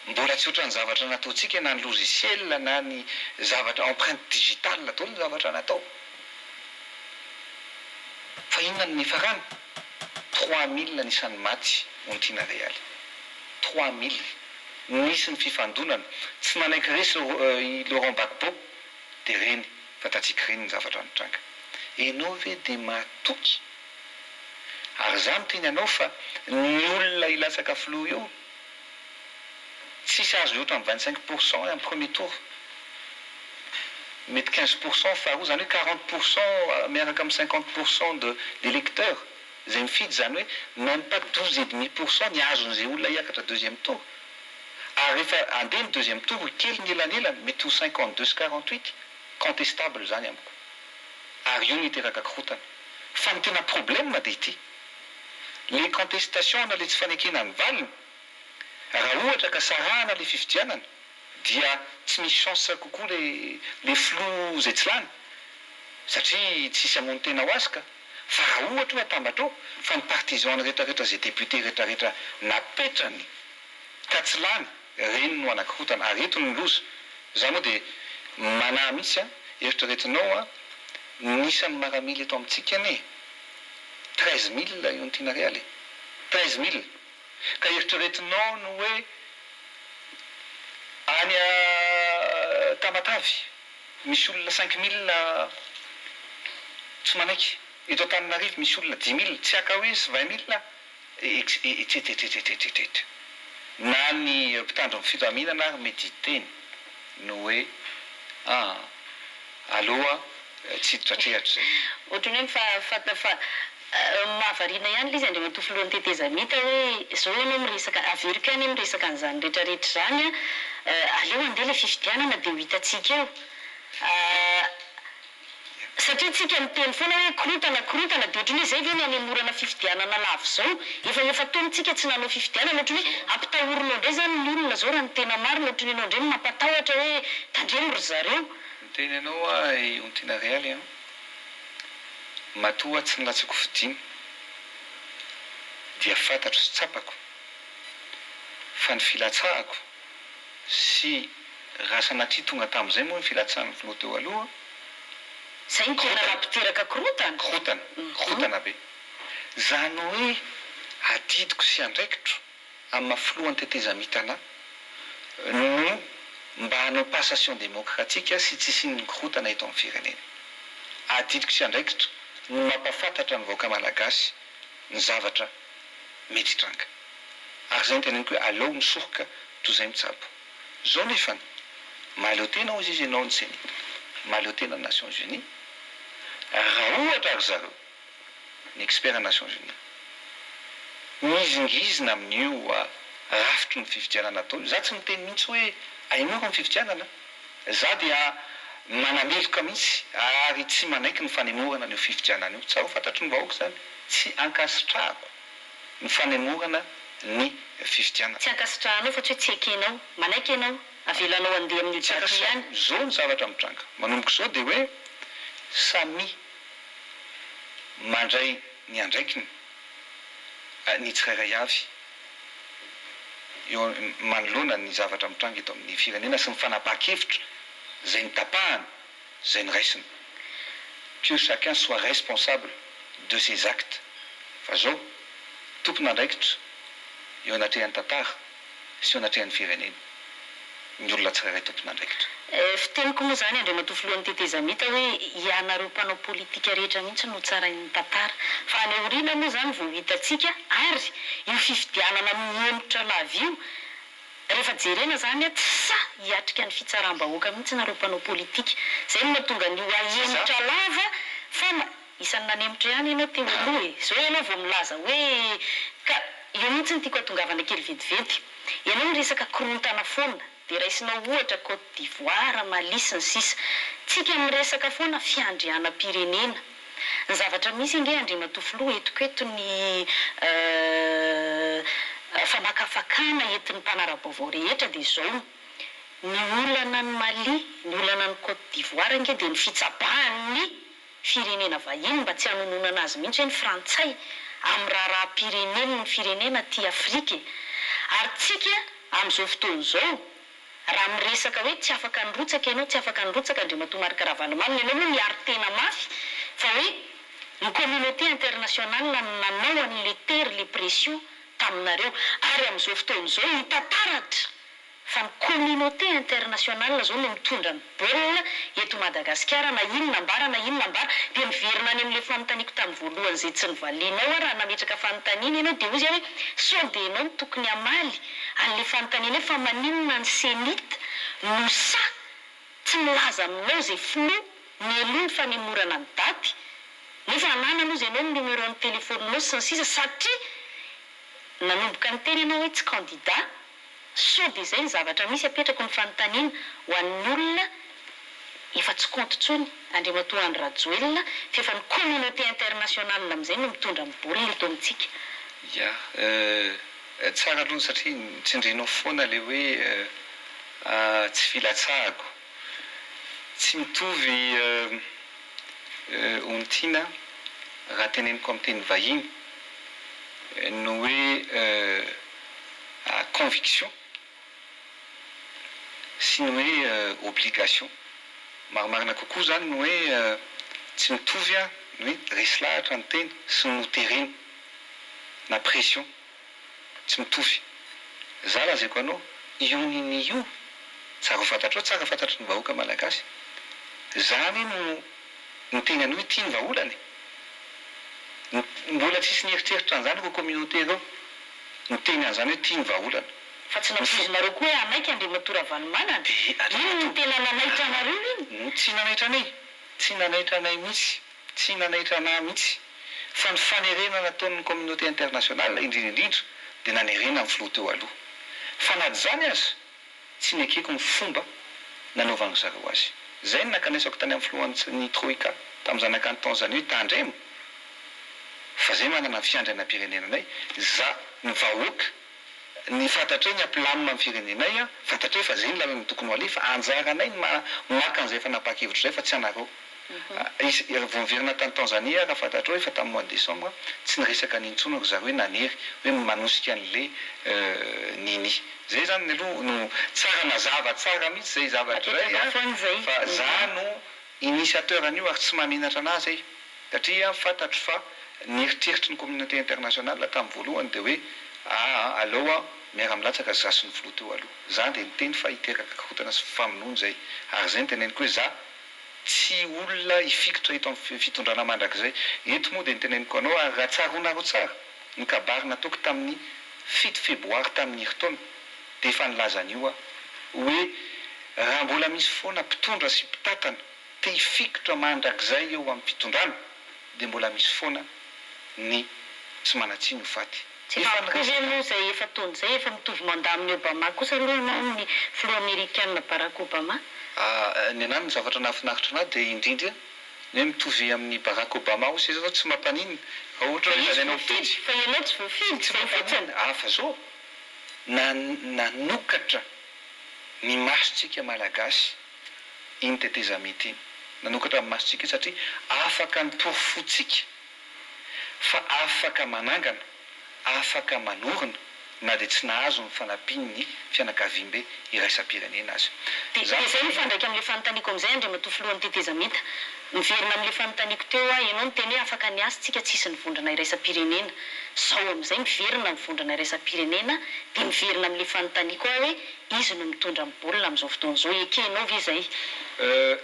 Mbola tsy ohatran'ny zavatra nataontsika na ny logiciel na ny zavatra empreinte digitale daholo ny zavatra natao. Fa inona no niafarany? 3000 ny isan'ny maty Ontiana Realy. 3000. Nisy ny fifandonana. Tsy nanaiky resy i Laurent Gbagbo dia reny fa tatsiaka ireny ny zavatra nitranga. Enao ve dia matoky? Ary za miteny anao fa ny olona hilatsaka filoha eo tsisy azo hihoatra ny 25 pourcent amin'ny premier tour, mety 15 pourcent faharoa, zany hoe 40 pourcent miaraka amin'ny 50 pourcent de d'électeurs zay mifidy, zany hoe même pas 12,5 pourcent ny azon'izay olona hiakatra deuxième tour. Ary rehefa andeha ny deuxième tour, kely ny elanelany, mety ho 52 sy 48, contestable zany amiko, ary io niteraka korotana. Fa ny tena problème de ity le contestation na le tsy fanekena ny valiny, raha ohatra ka sarahana le fifidianana dia tsy misy chance kokoa le filoha zay tsy lany satria tsisy hamono tena ho azy. Ka fa raha ohatra hoe atambatra ao fa ny partisan rehetrarehetra zay député rehetrarehetra napetrany ka tsy lany reny no anakorotana. Ary eto ny loza, za moa de manahy mihitsy a, eritreretinao a, nisan'ny maramila eto amintsika anie 13 000 io ny tiana realy, 13 000. Ka eritreretinao no hoe any a Tamatavy misy olona 5000 tsy manaiky, eto Antananarivo misy olona 10 000 tsy haka hoe sy 20 000, etcetera etcetera etcetera. Na ny mpitandro ny filaminana ary mety hiteny no hoe aa aloha tsy hiditra trehatra zay. Ohatrany hoe fa mahavariana ihany le izy, andriamatoa filohan'ny tetezamita, hoe zao ianao miresaka, averiko ihany hoe miresaka an'izany rehetrarehetra zany a, aleo andeha le fifidianana de ho hitantsika eo, satria tsika miteny foana hoe korontana, korontana, de ohatrany hoe zay ve ny anemorana fifidianana lava zao? Efa taontsika tsy nanao fifidianana, ohatrany hoe ampitahorinao indray zany ny olona zao. Raha ny tena marina, ohatrany ianao indray no mampatahotra hoe tandremo ry zareo. Miteny anao a Ontiana Realy a, matoa tsy nilatsako fidina dia fantatro sy tsapako fa ny filatsahako sy raha sanatria tonga tamin'izay moa ny filatsahan'ny filoha teo aloha. Zay ny tena nampiteraka korotana. Korotana, korotana be zany hoe adidiko sy andraikitro amin'ny maha filohan'ny tetezamita no mba hanao passation démocratique sy tsy hisian'ny korotana eto amin'ny firenena. Adidiko sy andraikitro no mampafantatra ny vahoaka malagasy ny zavatra mety hitranga. Ary zay no teneniko hoe aleo misoroka toy izay mitsabo. Zao nefany mahaleo tena hozy izy ianao ny CENI, mahaleo tena ny Nations Unies. Raha ohatra ry zareo ny expert Nations Unies mizingizina amin'io rafitry ny fifidianana atao io, za tsy miteny mihitsy hoe aemoro ny fifidianana, za dia manameloka mihitsy ary tsy manaiky ny fanemorana an'io fifidianana io. Tsara ho fantatry ny vahoaka zany, tsy ankasitrahako ny fanemorana ny fifidianana. Tsy ankasitrahanao fa tsy hoe tsy ekenao, manaiky ianao, avelanao andeha amin'io Tsy daty io ihany. ankasitrahako. Zao ny zavatra mitranga manomboka izao dia hoe samy mandray ny andraikiny ny tsirairay avy eo manoloana ny zavatra mitranga eto amin'ny firenena sy ny fanapahan-kevitra izay nitapahana, izay noraisina. Que chacun soit responsable de ses actes fa zao tompon'andraikitra eo anatrehan'ny tantara sy eo anatrehan'ny firenena ny olona tsirairay tompon'andraikitra. Fiteniko moa izany, andriamatoa filohan'ny tetezamita, hoe ianareo mpanao politika rehetra mihitsy no tsarain'ny tantara. Fa any aoriana moa izany vao ho hitantsika, ary io fifidianana mihemotra lava io, rehefa jerena izany, tsy sahy hiatrika ny fitsaram-bahoaka mihitsy nareo mpanao politika. Izay no mahatonga an'io ahemotra lava fa isan'ny nanemotra ihany ianao teo aloha e. Izao ianao vao milaza hoe ka eo mihitsy no tiako hatongavana kely vetivety. Ianao miresaka korontana foana, dia raisinao ohatra Côte d'Ivoire, Mali sy ny sisa. Tsika miresaka foana fiandrianam-pirenena. Ny zavatra misy ange Andriamatoa Filoha entiko eto ny famakafakana entin'ny mpanara-baovao rehetra dia izao, ny olana any Mali, ny olana any Côte d'Ivoire ange dia ny fitsabahan'ny firenena vahiny mba tsy hanononana azy mihitsy hoe ny frantsay amin'ny raharaham-pirenen'ny firenena aty Afrika e! Ary tsika. Amin'izao fotoana izao, raha miresaka hoe tsy afaka nirotsaka ianao, tsy afaka nirotsaka Andriamatoa Marc Ravalomanana, ianao moa miaro tena mafy fa hoe ny communauté internationale no nanao an'ilay tery, le pression taminareo. Ary amin'izao fotoana izao hita taratra Fa ny communauté internationale zao no mitondra ny baolina eto Madagasikara na inona ambara na inona ambara dia miverina any amin'ilay fanontaniako tamin'ny voalohany izay tsy novalianao aho raha nametraka fanontaniana ianao dia hoy aho hoe sao dia ianao no tokony hamaly an'ilay fanontaniana hoe fa maninona ny cenit no sahy tsy milaza aminao izay filoha mialoha ny fanemorana ny daty nefa ananany hozy ianao ny numéro-n'ny telefaoninao sy ny sisa satria nanomboka niteny ianao hoe tsy candidat Sao dia izay ny zavatra misy apetrako ny fanontaniana ho an'ny olona efa tsy compte intsony Andriamatoa Andry Rajoelina fa efa ny communauté internationale amin'izay no mitondra ny baolina eto amintsika. Ya, tsara aloha satria tsindrinao foana le hoe tsy filatsahako. Tsy mitovy Ontiana raha teneniko amin'ny teny vahiny ny hoe conviction sy ny hoe obligation. Marimarina kokoa izany ny hoe tsy mitovy ny hoe resy lahatra ny tena sy ny noterena na pression. Tsy mitovy. Za lazaiko anao, io nini io, tsara ho fantatrao, tsara fantatry ny vahoaka malagasy. Za anie no niteny an'io hoe ity ny vahaolana e. Mbola tsisy nieritreritra an'izany ireo communauté ireo. Niteny an'izany hoe ity ny vahaolana. Fa tsy nampoizinareo koa hoe hanaiky Andriamatoa Ravalomanana? Dia Iny no tena nanaitra anareo iny? Tsy nanaitra anay, tsy nanaitra anay mihitsy. Tsy nanaitra anah mihitsy fa ny fanerena nataon'ny communauté internationale indrindra indrindra dia nanerena ny filoha teo aloha. Fa na izany aza tsy nekeko ny fomba nanaovan-dry zareo azy. Izay no nankanesako tany amin'ny filohan'ny Troika tamin'ny zanakany Tanzanie hoe tandremo fa zay manana ny fiandrianam-pirenenanay, za, ny vahoaka, ny fantatray ny hampilamina ny firenenay an, fantatray fa zay ny lalana tokony ho aleha fa anjaranay ny maka an'izay fanapahan-kevitra izay fa tsy anareo. Izy vao niverina tany Tanzanie aho raha fantatrao efa tamin'ny mois de décembre tsy niresaka an'iny intsony ry zareo hoe nanery hoe manosika an'le Nini. Zay zany aloha no tsara mazava tsara mihitsy zay zavatra zay an, fa za no initiateur an'io ary tsy mahamenatra anah zay satria fantatro fa ny eritreritry ny communauté internationale tamin'ny voalohany dia hoe aa aleo an miara milatsaka za sy ny filoha teo aloha. Za dia niteny fa hiteraka korontana sy fifamonoana izay ary zay no teneniko hoe za tsy olona hifikitra eto amin'ny fitondrana mandrakizay. Eto moa dia noteneniko anao ary raha tsaroanareo tsara ny kabary nataoko tamin'ny fito febroary tamin'ny herintaona dia efa nilaza an'io aho hoe raha mbola misy foana mpitondra sy mpitantana te hifikitra mandrakizay eo amin'ny fitondrana dia mbola misy foana ny tsy manan-tsiny ho faty. Tsy efa ampy koa ve moa izay efa taona izay? Efa mitovy mandat amin'i Obama kosa aloha ianao amin'ny filoha amerikana Barack Obama. Ny anah ny zavatra nahafinaritra anah dia indrindra ny hoe mitovy amin'i Barack Obama hoy sisa zao tsy mampaninona raha ohatra hoe Fa izy lazaina ho voafidy, fa ianao tsy voafidy, Tsy izay fotsiny. mampaninona, hafa zao na nanokatra ny masontsika Malagasy iny tetezamita iny, nanokatra ny masontsika satria afaka ny porofontsika fa afaka manangana, afaka manorina na dia tsy nahazo ny fanampian'ny fianakaviambe iraisam-pirenena aza. Dia izay mifandraika amin'ilay fanontaniako amin'izay Andriamatoa Filohan'ny Tetezamita. Miverina amin'ilay fanontaniako teo aho, ianao niteny hoe afaka niasa tsika tsisy ny vondrona iraisam-pirenena. Izao amin'izay miverina ny vondrona iraisam-pirenena dia miverina amin'ilay fanontaniako aho hoe izy no mitondra ny baolina amin'izao fotoana izao, ekenao ve izay?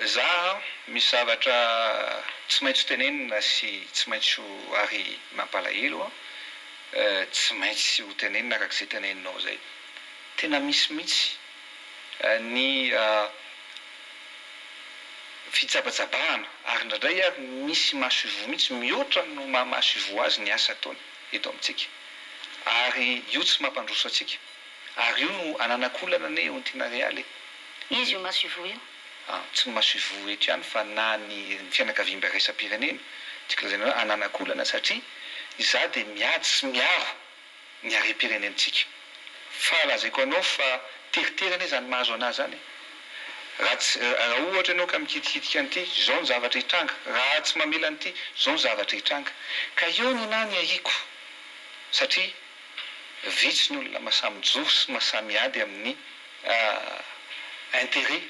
Za an, misy zavatra tsy maintsy ho tenenina sy tsy maintsy ho ary mampalahelo an, tsy maintsy ho tenenina araka izay teneninao izay. Tena misy mihitsy ny fitsabatsabahana ary indraindray ary misy maso ivoho mihitsy mihoatra no maha maso ivoho azy ny asa ataony eto amintsika ary io tsy mampandroso antsika. Ary io no ananako olana anie eo Tiana Realy e. Iza io masoivoho io? Ah, tsy ny masoivoho eto ihany fa na ny fianakaviambe iraisam-pirenena. Tiako lazaina hoe ananako olana satria izaho dia miady sy miaro ny harem-pirenentsika. Fa lazaiko anao fa teritery anie izany mahazo anah izany e. Raha tsy, raha ohatra ianao ka mikitikitika an'ity, izao ny zavatra hitranga, raha tsy mamela an'ity, izao ny zavatra hitranga. Ka eo ny anah ny ahiako satria. Vitsy ny olona mahasahy mijoro sy mahasahy miady amin'ny intérêt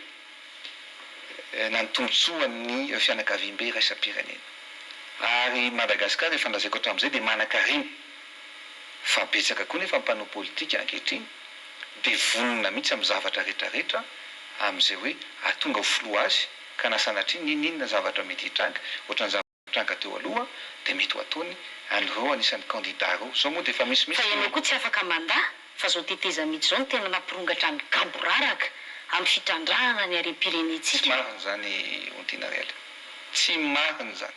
na ny tombontsoan'ny fianakaviambe iraisam-pirenena. Ary Madagascar efa nolazaiko hatramin'izay dia manankarena. Fa betsaka koa nefa ny mpanao politika ankehitriny dia vonona mihitsy amin'ny zavatra rehetra rehetra amin'izay hoe hahatonga ho filoha azy ka na sanatria n'inon'inona zavatra mety hitranga ohatran'ny zavatra nitranga teo aloha dia mety ho ataony an'ireo anisan'ny kandida ireo. Izao moa dia efa misy Fa mihitsy ianao ny. koa tsy afaka mandà fa zao tetezamita izao no tena nampirongatra ny gaboraraka amin'ny fitrandrahana ny Tsy harem-pirenentsika. marina izany Ontinariel. Tsy marina izany.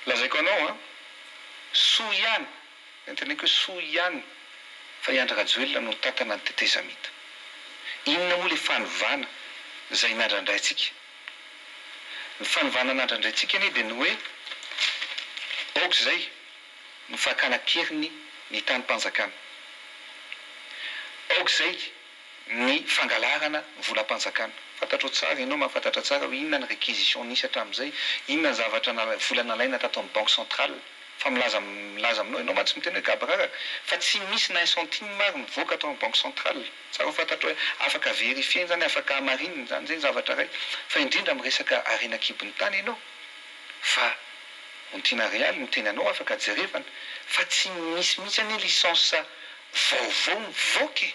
Lazaiko anao an, soa ihany, ny teneniko hoe soa ihany fa i Andry Rajoelina no nitantana ny tetezamita. Inona moa ilay fanovana izay nandrandraintsika? Ny fanovana nandrandraintsika anie dia ny hoe aoka izay ny fakana an-keriny ny tanim-panjakana. Aoka izay ny fangalarana volam-panjakana. Fantatrao tsara, ianao mahafantatra tsara hoe inona ny réquisition nisy hatramin'izay, inona ny zavatra vola nalaina tato amin'ny banque centrale. Fa milaza milaza aminao, ianao mantsy miteny hoe gaboraraka, fa tsy misy na un centime ary mivoaka ato amin'ny banque centrale. Tsara ho fantatrao hoe afaka verifier-na izany, afaka hamarinina izany, izay ny zavatra iray. Fa indrindra amin'ny resaka harena an-kibon'ny tany ianao, fa Ontiana Realy miteny anao afaka jerevana, fa tsy misy mihitsy anie licence vaovao mivoaka e!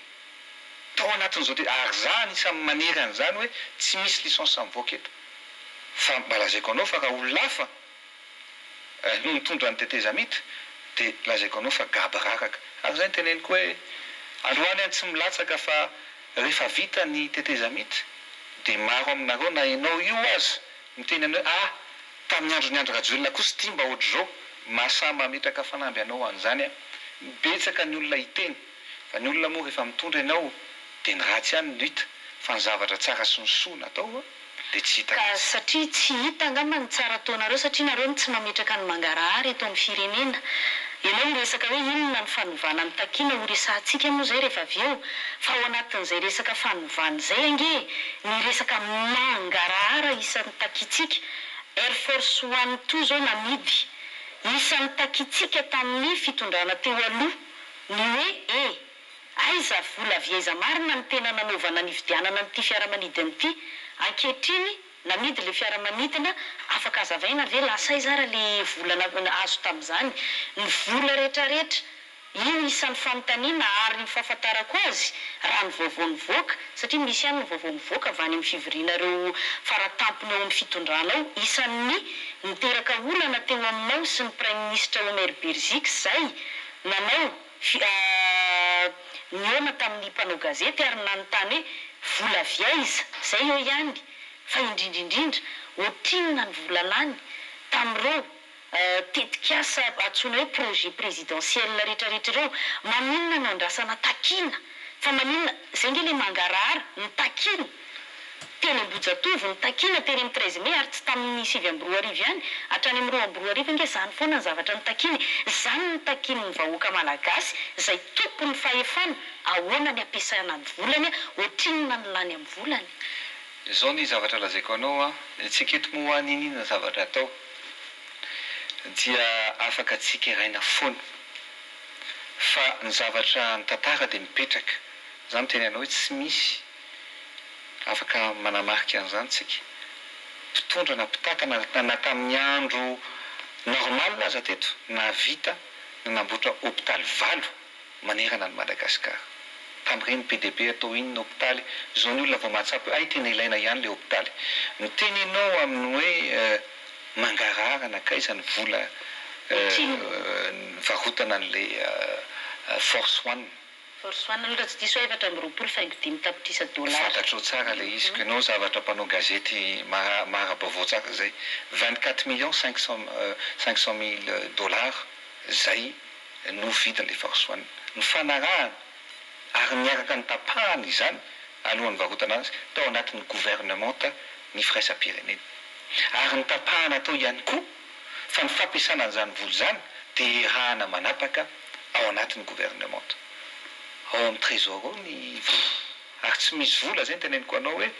Tao anatin'izao te, ary za anisan'ny manery an'izany hoe tsy misy licence mivoaka eto. Fa mba lazaiko anao fa raha olona hafa no nitondra ny tetezamita dia lazaiko anao fa gaboraraka. Ary zay no teneniko hoe androany aho tsy milatsaka fa rehefa vita ny tetezamita dia maro aminareo na enao io aza miteny anao hoe ah tamin'ny andron'i Andry Rajoelina kosa ity mba ohatr'izao, mahasahy mametraka fanamby anao an'izany aho. Betsaka ny olona hiteny fa ny olona moa rehefa mitondra ianao dia ny ratsy ihany no hita fa ny zavatra tsara sy ny soa natao dia tsy hita Ka mihitsy. satria tsy hita angamba ny tsara ataonareo satria nareo no tsy mametraka ny mangarahara eto amin'ny firenena. Ianao miresaka hoe inona ny fanovana ny takiana ho resahantsika moa izay rehefa avy eo fa ao anatin'izay resaka fanovana izay ange ny resaka mangarahara isan'ny takiantsika. Air Force One toa izao namidy. Isan'ny takiantsika tamin'ny fitondrana teo aloha ny hoe e! Aiza vola avy aiza marina no tena nanaovana nividianana an'ity fiaramanidina ity? Ankehitriny namidy le fiaramanidina, afaka azavaina ve lasa aiza ara le vola azo tamin'izany? Ny vola retraretra, io isan'ny fanontaniana ary ny fahafantarako azy raha ny vaovao nivoaka, satria misy ihany ny vaovao mivoaka avy any amin'ny fivorianareo faratampony ao amin'ny fitondrana ao, isan'ny niteraka olana teo aminao sy ny praiminisitra Omer Beriziky izay nanao Nihaona tamin'ny mpanao gazety ary nanontany hoe vola avy aiza? Izay eo ihany fa indrindra indrindra ohatrinona ny vola lany tamin'ireo tetikasa antsoina hoe projet présidentiel rehetrarehetra ireo? Maninona no andrasana takiana? Fa maninona? Izay ange ilay mangarahara, ny takiana. Teny Ambohijatovo, nitakiana teny amin'ny 13 mai ary tsy tamin'ny 2009 ihany, hatrany amin'ny 2002 ange izany foana ny zavatra nitakiana e! Izany no takian'ny vahoaka malagasy izay tompon'ny fahefana, ahoana ny ampiasana ny volany, ohatrinona ny lany amin'ny volany? Izao ny zavatra lazaiko anao an, tsika eto moa hoa n'inon'inona zavatra atao dia afaka tsikeraina foana fa ny zavatra ny tantara dia mipetraka, za miteny anao hoe tsy misy Afaka manamarika an'izany tsika. Mpitondra na mpitantana na tamin'ny andro normal aza teto nahavita nanamboatra hopitaly valo manerana an'i Madagascar. Tamin'ireny be dia be atao inona hopitaly, izao ny olona vao mahatsapa hoe hay tena ilaina ihany ilay hopitaly. Miteny ianao amin'ny hoe mangarahara nankaiza ny vola nivarotana an'ilay Force One. Force One aloha raha tsy diso aho 24 faingo dimy tapitrisa dolara. Fantatrao tsara ilay izy ko ianao zavatra mpanao gazety mahara-baovao tsara zay. 24 millions 500 500 mille dollars zay no vidin'ilay Force One. Nifanarahana ary niaraka notapahana izany alohan'ny nivarotana azy tao anatin'ny governemanta ny firaisam-pirenena. Ary notapahana tao ihany koa fa ny fampiasana an'izany vola izany dia iarahana manapaka ao anatin'ny governemanta. Ao amin'ny trésor ao ny vola. Ary tsy misy vola, zay no teneniko anao hoe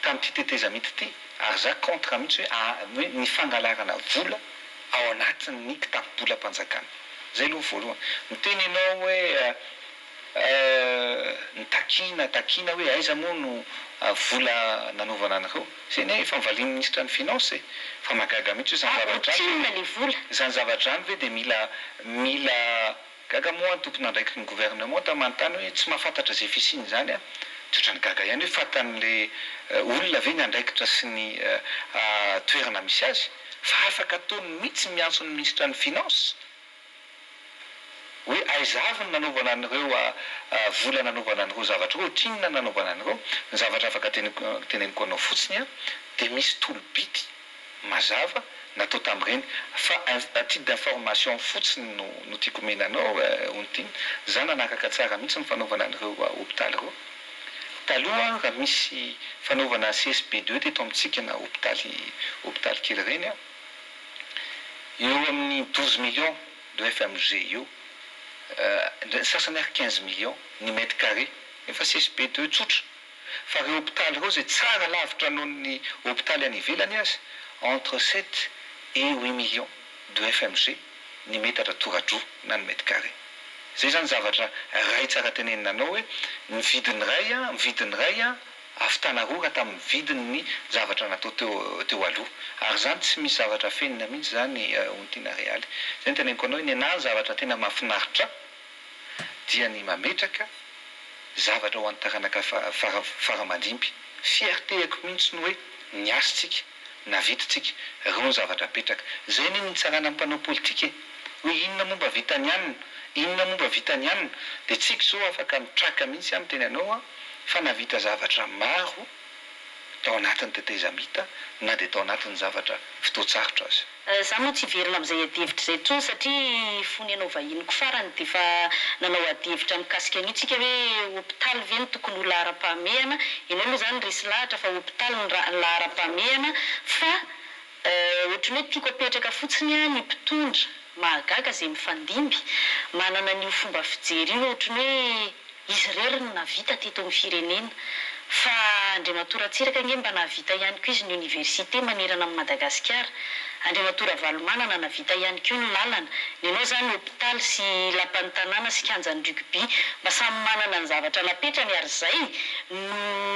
tamin'ity tetezamita ity, ary za contre mihitsy hoe hoe ny fangalarana vola ao anatin'ny kitapo-bolam-panjakana. Izay aloha voalohany. Miteny ianao hoe ny takiana, takiana hoe aiza moa no vola nanaovana an'ireo. Izay anie efa novalian'ny minisitra ny finance e! Fa mahagaga mihitsy hoe izany zavatra izany ve, ilay vola? Izany zavatra izany ve dia mila, mila, gaga moa ny tompon'andraikitry ny gouvernement manontany hoe tsy mahafantatra izay fisiany izany aho. Tsy ohatran'ny gaga ihany hoe fatan'ilay olona ve ny andraikitra sy ny toerana misy azy? Fa afaka ataony mihitsy miantso ny minisitra ny finance hoe aiza avy ny nanaovana an'ireo vola nanaovana an'ireo zavatra ireo, ohatrinona nanaovana an'ireo. Ny zavatra afaka teneniko anao fotsiny an, dia misy tolo-bidy mazava natao tamin'ireny fa à titre d'information fotsiny no no tiako omena anao Ontiana, za nanaraka tsara mihitsy ny fanaovana an'ireo hopitaly ireo. Taloha raha misy fanaovana CSB deux teto amintsika na hopitaly hopitaly kely ireny an, eo amin'ny 12 millions de FMG eo, ny sasany ary 15 millions ny mètre carré, nefa CSB deux tsotra. Fa ireo hopitaly ireo izay tsara lavitra noho ny hopitaly any ivelany aza, entre sept et huit millions de FMG ny metatra toradroa na ny mètre carré. Izay izany zavatra iray tsara tenenina anao hoe ny vidiny iray an, ny vidiny iray an, ahavitana roa raha tamin'ny vidin'ny zavatra natao teo teo aloha. Ary izany tsy misy zavatra afenina mihitsy izany Ontiana Realy. Izay no teneniko anao hoe ny anah ny zavatra tena mahafinaritra ahy dia ny mametraka zavatra ho an'ny taranaka fara fara mandimby. Fierté-ako mihitsy ny hoe niasa tsika, navita tsika, reo ny zavatra apetraka. Zay anie ny hitsarana ny mpanao politika e! Hoe inona moa mba vitan'i anona, inona moa mba vitan'i anona. Dia tsika izao afaka mitraka mihitsy aho miteny anao an, fa navita zavatra maro tao anatin'ny tetezamita na dia tao anatin'ny zavatra fotoan-tsarotra aza. Za moa tsy hiverina amin'izay adihevitra izay intsony satria fony ianao vahiniko farany dia efa nanao adihevitra mikasika an'io tsika hoe hopitaly ve no tokony ho laharam-pahamehana, ianao aloha izany resy lahatra fa hopitaly no laharam-pahamehana fa ohatran'ny hoe tiako apetraka fotsiny ny mpitondra, mahagaga izay mifandimby manana an'io fomba fijery io ohatran'ny hoe Izy irery no nahavita teto amin'ny firenena. Fa Andriamatoa Ratsiraka ange mba nahavita ihany koa izy ny oniversite manerana an'i Madagasikara. Andriamatoa Ravalomanana nahavita ihany koa ny lalana. Ny anao izany hopitaly sy lapan'ny tanàna sy kianjan'ny rugby. Mba samy manana ny zavatra napetrany ary izay no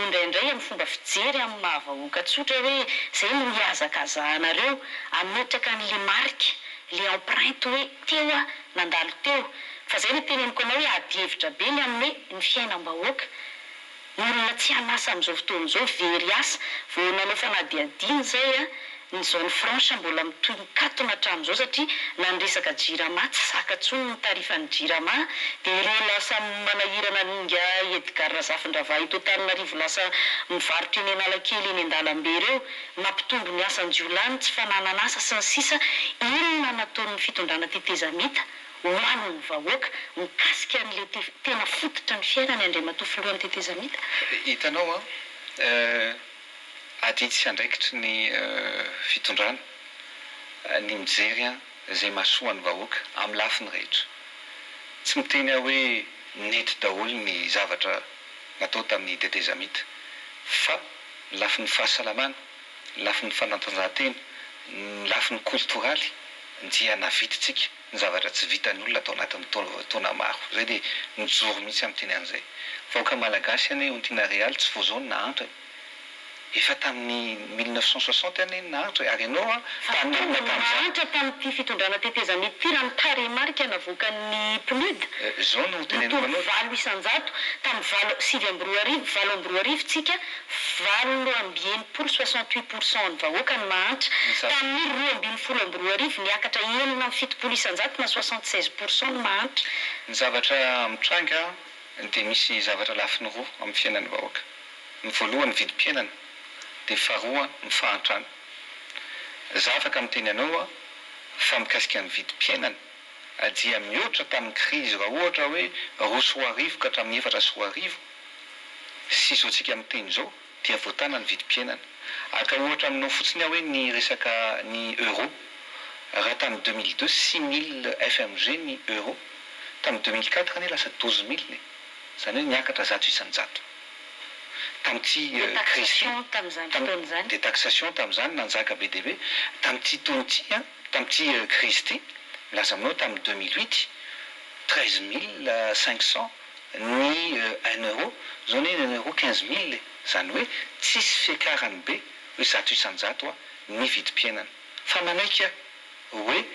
indraindray amin'ny fomba fijery amin'ny maha vahoaka tsotra hoe izay no hihazakazahanareo hametraka an'ilay marika, ilay empreinte hoe teo aho nandalo teo. Fa zay no teneniko anao hoe ady hevitra be ny amin'ny hoe ny fiainam-bahoaka. Ny olona tsy an'asa amin'izao fotoana izao very asa. Vao nanao fanadihadiana izay an, ny zone franche mbola mitohy mikatona hatramin'izao satria na ny resaka jirama tsy zaka intsony ny tarifan'ny jirama dia ireo lasa manahirana an'ingahy Edgard Razafindravahy eto Antananarivo lasa mivarotra eny Analakely eny an-dalambe ireo. Mampitombo ny asan-jiolahy ny tsy fananan'asa sy ny sisa Inona nataon'ny fitondrana tetezamita ho an'ny vahoaka mikasika an'ilay tena fototry ny fiainany Andriamatoa Filohan'ny Tetezamita? Hitanao an, adidy sy andraikitry ny fitondrana ny mijery an izay mahasoa ny vahoaka amin'ny lafiny rehetra. Tsy miteny aho hoe nety daholo ny zavatra natao tamin'ny tetezamita fa ny lafiny fahasalamana, ny lafiny fanatanjahantena, ny lafiny koltoraly dia navitintsika ny zavatra tsy vitan'ny olona tao anatin'ny taona maro. Izay dia mijoro mihitsy aho miteny an'izay. Vahoaka malagasy anie Ontiana Realy tsy vao izao no nahantra e. Efa tamin'ny 1960 anie no nahantra e. Ary ianao an, Fa tamin'ny tonga olona tamin'izany. mahantra tamin'ity fitondrana tetezamita ity raha ny tarehimarika navoakan'ny PNUD. Izao no teneniko Nitombo anao. 8% tamin'ny valo 2009, 2008 tsika 68 68% ny vahoaka no mahantra. Tamin'ny 2012 niakatra 76% na 76% ny mahantra. Ny zavatra mitranga dia misy zavatra lafiny roa amin'ny fiainan'ny vahoaka. Ny voalohany vidim-piainana, dia faharoa ny fahantrana. Za afaka miteny anao aho fa mikasika ny vidim-piainana dia mihoatra tamin'ny krizy raha ohatra hoe 2002 ka hatramin'ny 2004 sy izao tsika miteny izao dia voatana ny vidim-piainana. Haka ohatra aminao fotsiny aho hoe ny resaka ny euro, raha tamin'ny 2002 6000 FMG ny euro, tamin'ny 2004 anie lasa 12000 e! Izany hoe niakatra 100%. Tamin'ity krizy ity, Détaxation tamin'izany fotoana izany. Détaxation tamin'izany nanjaka be dia be. Tamin'ity taona ity an, tamin'ity krizy ity, Milaza aminao tamin'ny 2008, 13 500 ny un euro, zao anie ny un euro 15 000 e. Zany hoe tsisy fiakarany be hoe 100% a ny vidim-piainana. Fa manaiky aho hoe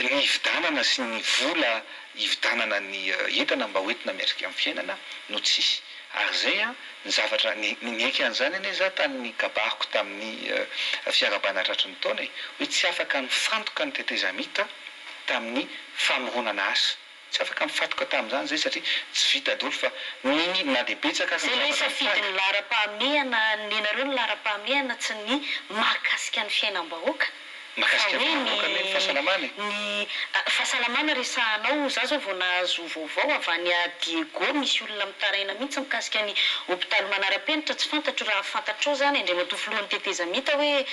ny hividanana sy ny vola hividanana ny entana mba hoentina miatrika amin'ny fiainana no tsisy. Ary zay a ny zavatra niaiky an'izany anie za tamin'ny kabariko tamin'ny fiarahabana tratry ny taona e, hoe tsy afaka nifantoka ny tetezamita tamin'ny famoronana asa. Tsy afaka mifantoka tamin'izany zay satria tsy vita daholo fa ny na dia betsaka aza Zay ny hoe zavatra safidy nitranga. ny laharam-pahamehana, nenareo ny laharam-pahamehana tsy ny mahakasika ny fiainam-bahoaka fa Mahakasika ny hoe fiainam-bahoaka anie ny fahasalamana e. Ny fahasalamana resahanao, za zao vao nahazo vaovao avy any Diego, misy olona mitaraina mihitsy mikasika ny hopitaly manara-penitra. Tsy fantatro raha fantatrao zany, Andriamatoa Filohan'ny tetezamita, hoe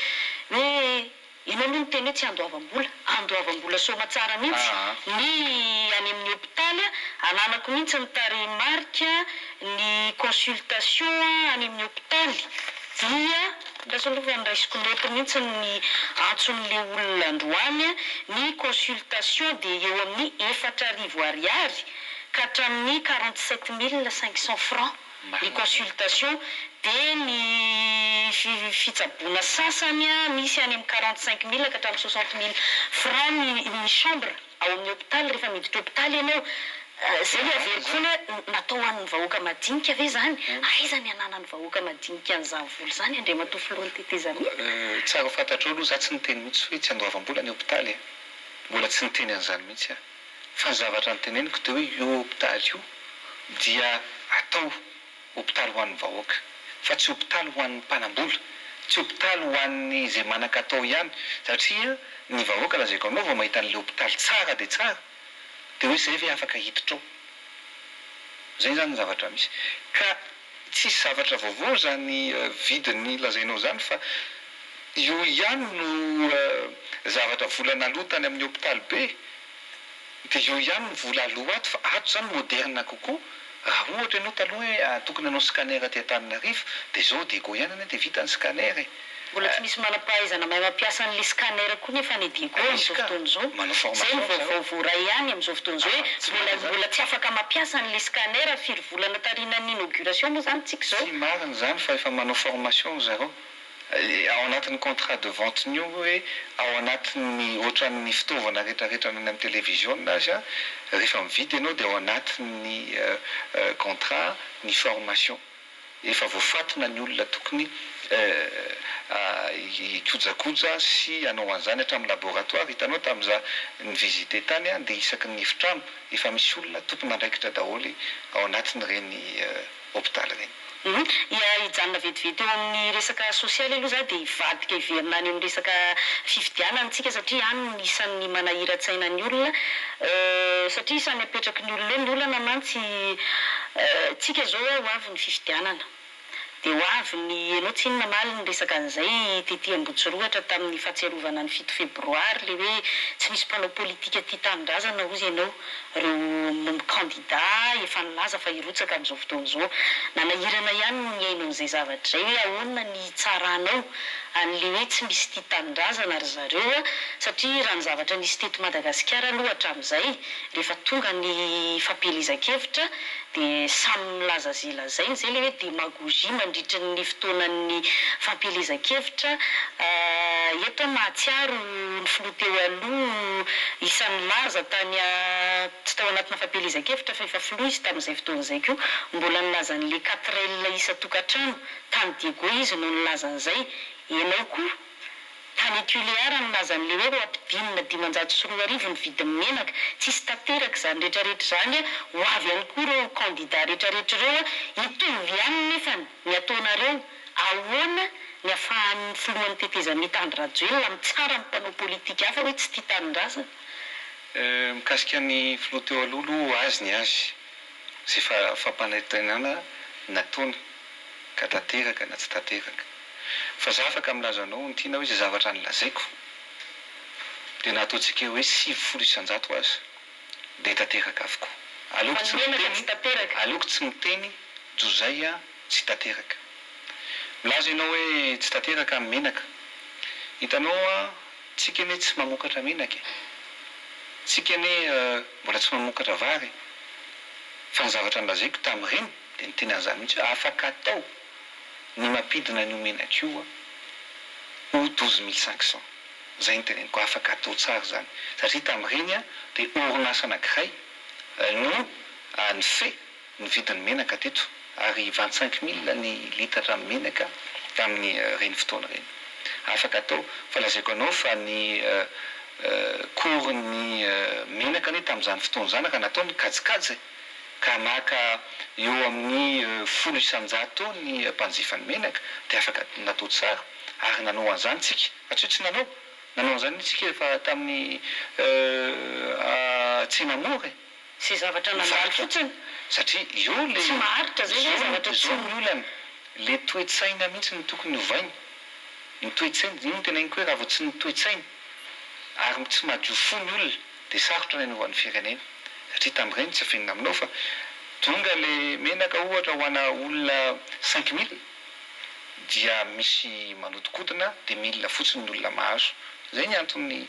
ianao aloha niteny hoe tsy andoavam-bola, andoavam-bola soamatsara mihitsy ny any amin'ny hopitaly, ananako mihitsy ny tarehimarika ny consultation any amin'ny hopitaly dia lasa aloha fa niraisiko note mihitsy ny antson'le olona androany. Ny consultation dia eo amin'ny 4000 ariary ka hatramin'ny 47 500 francs ny consultation, dia ny fitsaboana sasany a misy any amin'ny 45 000 ka hatramin'ny 60 000 francs ny chambre ao amin'ny hopitaly rehefa miditra hopitaly ianao. Zay le averiko foana hoe natao ho an'ny vahoaka madinika ve zany? Aiza ny ananan'ny vahoaka madinika an'izany vola izany, Andriamatoa Filohan'ny tetezamita? Tsara ho fantatrao aloha, za tsy niteny mihitsy hoe tsy andoavam-bola ny hopitaly e. Mbola tsy niteny an'izany mihitsy aho. Fa ny zavatra niteneniko dia hoe io hopitaly io dia atao hopitaly ho an'ny vahoaka fa tsy hopitaly ho an'ny mpanam-bola, tsy hopitaly ho an'ny izay manan-katao ihany, satria ny vahoaka, lazaiko aminao, vao mahita an'ilay hopitaly tsara dia tsara dia hoe zay ve afaka hiditra ao? Zay zany ny zavatra misy. Ka tsisy zavatra vaovao zany vidiny lazainao zany fa io ihany no zavatra vola naloa tany amin'ny hopitaly be, dia io ihany ny vola aloa ato, fa ato zany moderne kokoa. Raha ohatra ianao taloha hoe tokony hanao scanner aty Antananarivo, dia zao Diego ihany anie dia vita ny scanner e. Mbola tsy misy manam-pahaizana mahay mampiasa an'le scanner koa nefa any Diego Misy amin'izao ka fotoana izao. Manao Zay ny formation zareo. Vaovao voaray ihany amin'izao fotoana izao hoe Tsy mbola marina zany. Mbola tsy afaka mampiasa an'le scanner. Firy volana taorian'ny inauguration moa zany tsika izao? Tsy marina zany fa efa manao formation zareo. Ao anatin'ny contrat de vente-ny io hoe ao anatin'ny ohatran'ny fitaovana rehetrarehetra any amin'ny télévision azy a, rehefa mividy ianao dia ao anatin'ny contrat ny formation. Efa voafatina ny olona tokony hikojakoja sy hanao an'izany hatramin'ny laboratoire. Hitanao tamin'izaho ni-visiter tany a, dia isaky ny efitrano efa misy olona tompon'andraikitra daholo ao anatin'ireny hopitaly ireny. Ia, hijanona vetivety eo amin'ny resaka sosialy aloha za dia hivadika hiverina any amin'ny resaka fifidianana tsika, satria any ny isan'ny manahira-tsaina ny olona, satria samy apetraky ny olona eo ny olana mantsy. Tsika zao hoe ho avy ny fifidianana, dia ho avy ny ianao tsy inona maly ny resaka an'izay tety Ambotsirohatra tamin'ny fahatsiarovana ny 7 febroary, le hoe tsy misy mpanao politika tia tanindrazana ozy ianao, ireo kandida efa nilaza fa hirotsaka amin'izao fotoana izao. Nanahirana ihany ny haino an'izay zavatra izay hoe ahoana ny hitsaranao an'le hoe tsy misy tia tanindrazana ry zareo a, satria raha ny zavatra nisy teto Madagasikara aloha hatramin'izay, rehefa tonga ny fampielezan-kevitra dia samy milaza zay lazainy zay, le hoe démagogie mandritry ny fotoanan'ny fampielezan-kevitra. Eto aho mahatsiaro ny filoha teo aloha isan'ny nilaza tany, tsy tao anatina fampielezan-kevitra fa efa filoha izy tamin'izay fotoana izay koa, mbola nilaza an'le 4L isan-tokantrano tany Diego izy no nilaza an'izay. Ianao koa tany Tuléar nilaza an'le hoe ho ampidinina 2500 ny vidin'ny menaka. Tsisy tanteraka izany rehetrarehetra izany. Ho avy ihany koa ireo kandida rehetrarehetra ireo, hitovy ihany nefany ny ataonareo. Ahoana ny afahan'ny filohan'ny tetezamita Andry Rajoelina mitsara ny mpanao politika hafa hoe tsy tia tanindrazana? Mikasika ny filoha teo aloha aloha, azy ny azy zay fa fampanantenana nataony ka tanteraka na tsy tanteraka, fa za afaka milaza anao ny tiana hoe zay zavatra nolazaiko dia na ataontsika hoe 90% aza dia tanteraka avokoa. Aleoko Fa tsy ny menaka tsy miteny, tanteraka. Aleoko tsy miteny jozay a tsy tanteraka. Milaza ianao hoe tsy tanteraka ny menaka. Hitanao a, tsika anie tsy mamokatra menaka e. Tsika anie mbola tsy mamokatra vary e! Fa ny zavatra nolazaiko tamin'ireny dia niteny an'izany mihitsy hoe afaka atao ny mampidina an'io menaka io ho 12 500. Izay no teneniko, afaka atao tsara izany. Satria tamin'ireny dia orinasa anankiray no nifehy ny vidin'ny menaka teto ary 25 mille ny litatra menaka tamin'ireny fotoana ireny. Afaka atao fa lazaiko anao fa ny cours ny menaka anie tamin'izany fotoana izany raha natao ny kajikajy e, ka maka eo amin'ny 10% ny mpanjifa ny menaka dia afaka natao tsara ary nanao an'izany tsika fa tsy hoe tsy nanao, nanao an'izany tsika efa tamin'ny tsena mora e. Zay zavatra nandalo fotsiny. Satria eo le Tsy maharitra zay zany zavatra tsy zao ny olana, le toe-tsaina mihitsy no tokony hovaina, ny toe-tsaina, io no teneniko hoe raha vao tsy ny toe-tsaina ary tsy madio fo ny olona dia sarotra ny hanova ny firenena, satria tamin'ireny tsy afenina aminao fa tonga le menaka ohatra ho ana olona 5000 dia misy manodikodina dia 1000 fotsiny ny olona mahazo, zay ny antony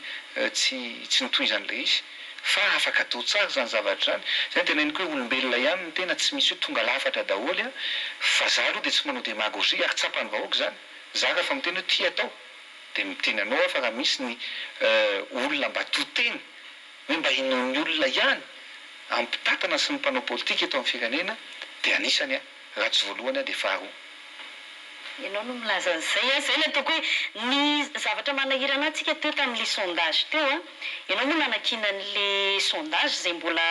tsy tsy nitohizan'ilay izy fa afaka atao tsara izany zavatra izany. Zay no teneniko hoe olombelona ihany ny tena, tsy misy hoe tonga lafatra daholo fa za aloha dia tsy manao démagogie ary tsapan'ny vahoaka izany, za rehefa miteny hoe tia atao dia miteny anao aho fa raha misy ny olona mba to teny hoe mba inoan'ny olona ihany amin'ny mpitantana sy ny mpanao politika eto amin'ny firenena dia anisany aho, raha tsy voalohany aho dia faharoa. Ianao no milaza an'izay a, zay no ataoko hoe ny zavatra manahirana antsika teo tamin'le sondage teo a, ianao moa nanakiana an'le sondage izay mbola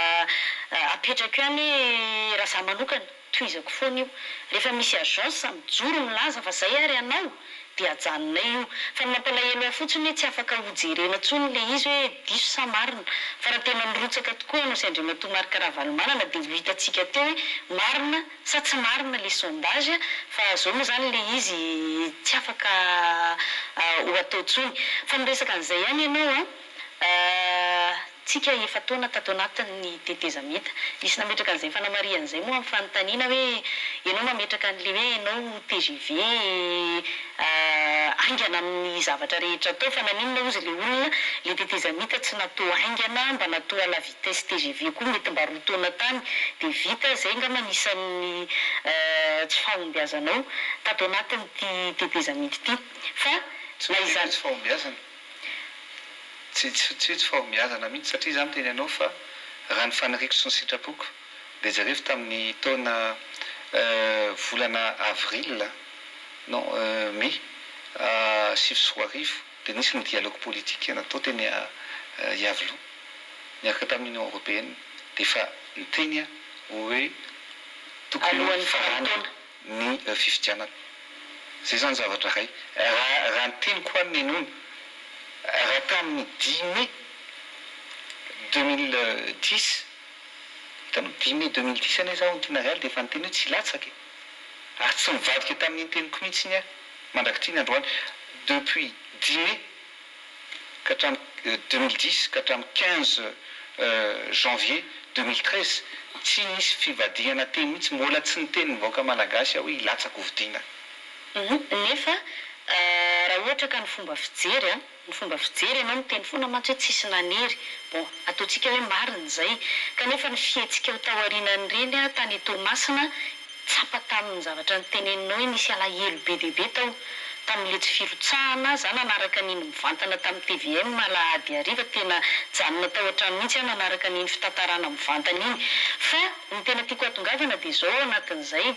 apetrako ihany hoe raha za manokana tohizako foana io, rehefa misy agence mijoro milaza fa zay ary hanao dia ajanonay io, fa ny mampalahelo ahy fotsiny hoe tsy afaka hojerena intsony le izy hoe diso sa marina, fa raha tena nirotsaka tokoa ianao sy Andriamatoa Marc Ravalomanana dia ho hitantsika teo hoe marina sa tsy marina le sondage, fa zao moa zany le izy tsy afaka ho atao intsony. Fa miresaka an'izay ihany ianao an, tsika efa-taona tato anatin'ny tetezamita, nisy nametraka an'izay fanamarihana izay moa amin'ny fanontaniana hoe ianao mametraka an'le hoe ianao TGV haingana amin'ny zavatra rehetra atao, fa naninona hozy le olona le tetezamita tsy natao haingana, mba natao à la vitesse TGV koa mety mba 2 taona tany dia vita, zay angamba anisan'ny tsy fahombiazanao tato anatin'ity tetezamita ity. Fa Tsy na hoe izany tsy fahombiazana, tsy tsy tsy hoe tsy fahombiazana mihitsy satria za miteny anao fa raha ny faniriako sy ny sitrapoko dia jerevo tamin'ny taona volana avril non mai 2009 dia nisy ny dialogue politique natao teny Iavoloha niaraka tamin'ny Union européenne dia efa niteny aho hoe tokony Alohan'ny faranana faran'ny taona. ny fifidianana. Zay zany zavatra iray. Raha raha ny teniko ho any nenoina, raha tamin'ny 10 mai 2010, hitanao 10 mai 2010 anie zaho Tiana Real dia efa niteny hoe tsy hilatsaka e. Ary tsy nivadika tamin'iny teniko mihitsy iny aho mandrak'ity ny androany. Depuis 10 mai ka hatramin'ny 2010 ka hatramin'ny 15 janvier 2013 tsy nisy fivadihana teny mihitsy, mbola tsy niteny ny vahoaka malagasy aho hoe hilatsaka hofidiana. Nefa raha ohatra ka ny fomba fijery an, ny fomba fijery ianao miteny foana mantsy hoe tsisy nanery, bon ataontsika hoe marina izay, kanefa ny fihetsikao taorianan'ireny an tany Toamasina tsapa tamin'ny zavatra niteneninao hoe nisy alahelo be dia be tao tamin'ilay tsy firotsahana, za nanaraka an'iny mivantana tamin'ny tvm alahady hariva, tena nijanona tao an-trano mihitsy aho nanaraka an'iny fitantarana mivantana iny, fa ny tena tiako hahatongavana dia izao ao anatin'izay,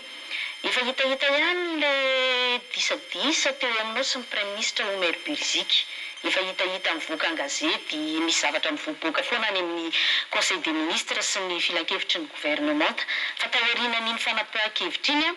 efa hitahita ihany ilay disadisa teo aminao sy ny praiminisitra Omer Beriziky, efa hitahita mivoaka an-gazety, misy zavatra mivoaboaka foana any amin'ny conseil des ministres sy ny filankevitry ny governemanta, fa taorianan'iny fanapahan-kevitra iny an,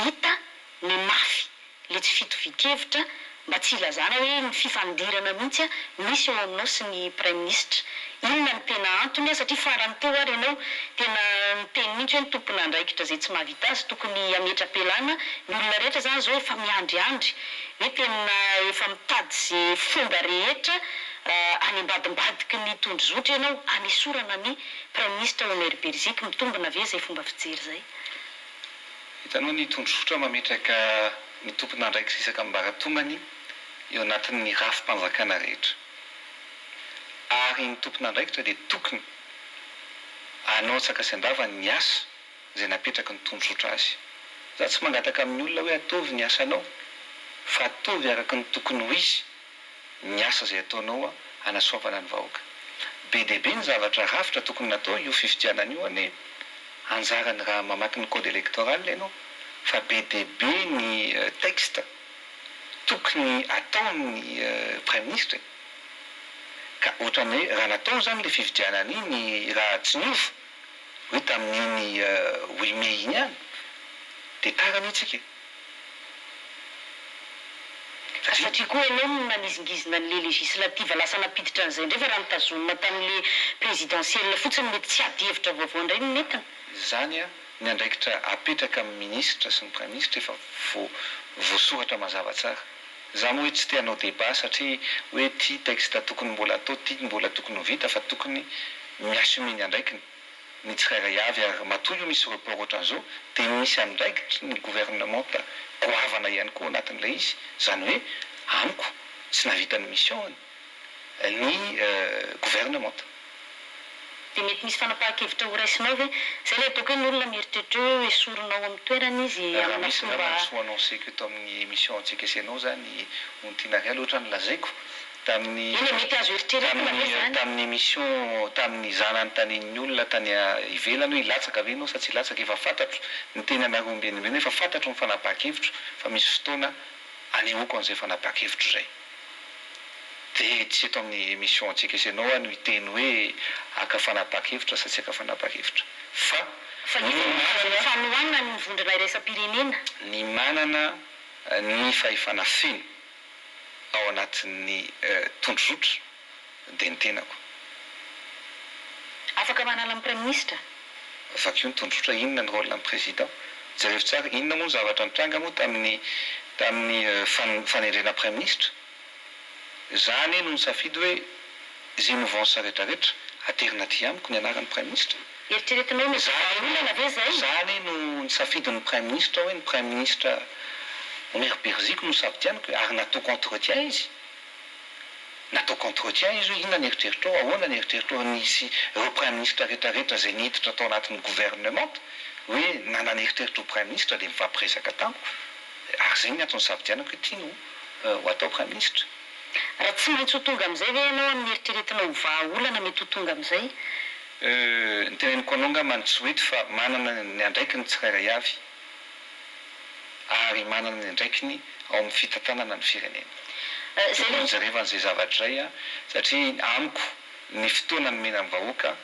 hita ny mafy le tsy fitovian-kevitra, mba tsy hilazana hoe ny fifandirana mihitsy an, misy eo aminao sy ny praiminisitra. Inona no tena antony an, satria farany teo ary ianao tena niteny mihitsy hoe ny tompon'andraikitra izay tsy mahavita azy tokony hametra-pialana, ny olona rehetra izany izao efa miandriandry hoe tena efa mitady ze fomba rehetra any ambadimbadiky ny tondrozotra ianao hanesorana ny praiminisitra Omer Beriziky, mitombina ve izay fomba fijery izay? Hitanao ny tondrozotra mametraka ny tompon'andraikitra isaka ambaratongany eo anatin'ny rafi-panjakana rehetra. Ary ny tompon'andraikitra dia tokony hanao antsaka sy andavany ny asa izay napetraky ny tondrozotra azy. Za tsy mangataka amin'ny olona hoe ataovy ny asanao fa ataovy araka ny tokony ho izy ny asa izay ataonao hanasoavana ny vahoaka. Be dia be ny zavatra rafitra tokony natao io fifidianana io anie anjarany raha mamaky ny code electoral ianao fa be dia be ny texte tokony ataon'ny praiminisitra e! Ka ohatran'ny hoe raha natao izany ilay fifidianana iny raha tsy niova hoe tamin'iny huit mai iny ihany dia tara anie tsika e! Satria satria koa ianao no nanizingizina an'le législative lasa nampiditra an'izay indray fa raha notazonina tamin'le présidentielle fotsiny mety tsy ady hevitra vaovao indray no nentina. Izany an, ny andraikitra apetraka amin'ny minisitra sy ny praiminisitra efa voasoratra mazava tsara. Za moa hoe tsy te hanao débat satria hoe ty texte tokony mbola atao ty mbola tokony ho vita fa tokony mi-assumer ny andraikiny ny tsirairay avy ary matoa io misy report ohatran'izao dia misy andraikitry ny gouvernementa goavana ihany koa anatin'ilay izy, izany hoe amiko tsy nahavita ny mission-ny ny gouvernementa. Dia mety misy fanapahan-kevitra ho raisinao ve? Izay ilay ataoko hoe ny olona mieritreritra hoe esorinao amin'ny toerany izy Raha amina misy fomba. angamba ny soa annoncé-ko eto amin'ny émission antsika sy ianao izany Ontiana Arialy ohatra ny lazaiko tamin'ny Eny e, mety azo eritreretina ve tamin'ny izany? tamin'ny émission tamin'ny za nanontanian'ny olona tany ivelany hoe hilatsaka ve ianao sa tsy hilatsaka efa fantatro niteny anareo ombieny ombieny hoe efa fantatro ny fanapahan-kevitro fa misy fotoana anehoako an'izay fanapahan-kevitro izay. Dia tsy eto amin'ny émission antsika sy ianao aho no hiteny hoe haka fanapahan-kevitra sa tsy haka fanapahan-kevitra fa Fa ny iza no manana fanohanan'ny vondrona iraisam-pirenena? ny manana ny fahefana feno ao anatin'ny tondrozotra dia ny tenako. Afaka manala ny praiminisitra? Vakio ny tondrozotra, inona ny rôle ny président? Jerevo tsara, inona moa ny zavatra nitranga moa tamin'ny tamin'ny fanendrena praiminisitra? Za anie no nisafidy hoe ze mouvance retraretra aterina aty amiko ny anaran'ny praiminisitra. Eritreretinao mety Za vahaolana ve zay? Za anie no nisafidy ny praiminisitra hoe ny praiminisitra Omer Beriziky no safidianiko e, ary nataoko entretien izy. Nataoko entretien izy hoe inona ny eritreritrao, ahoana ny eritreritrao, nisy ireo praiminisitra retraretra izay niditra tao anatin'ny gouvernement hoe nanana eritreritra ho praiminisitra dia nifampiresaka tamiko ary izay ny antony nisafidianako hoe ity no ho atao praiminisitra. Raha tsy maintsy ho tonga amin'izay ve ianao amin'ny eritreretinao ho vahaolana mety ho tonga amin'izay? Ny teneniko anao angamba tsy ho eto fa manana ny andraikiny ny tsirairay avy ary manana ny andraikiny ao amin'ny fitantanana ny firenena. Izay Tokony ilay. jerevana izay zavatra izay satria amiko ny fotoana nomena ny vahoaka,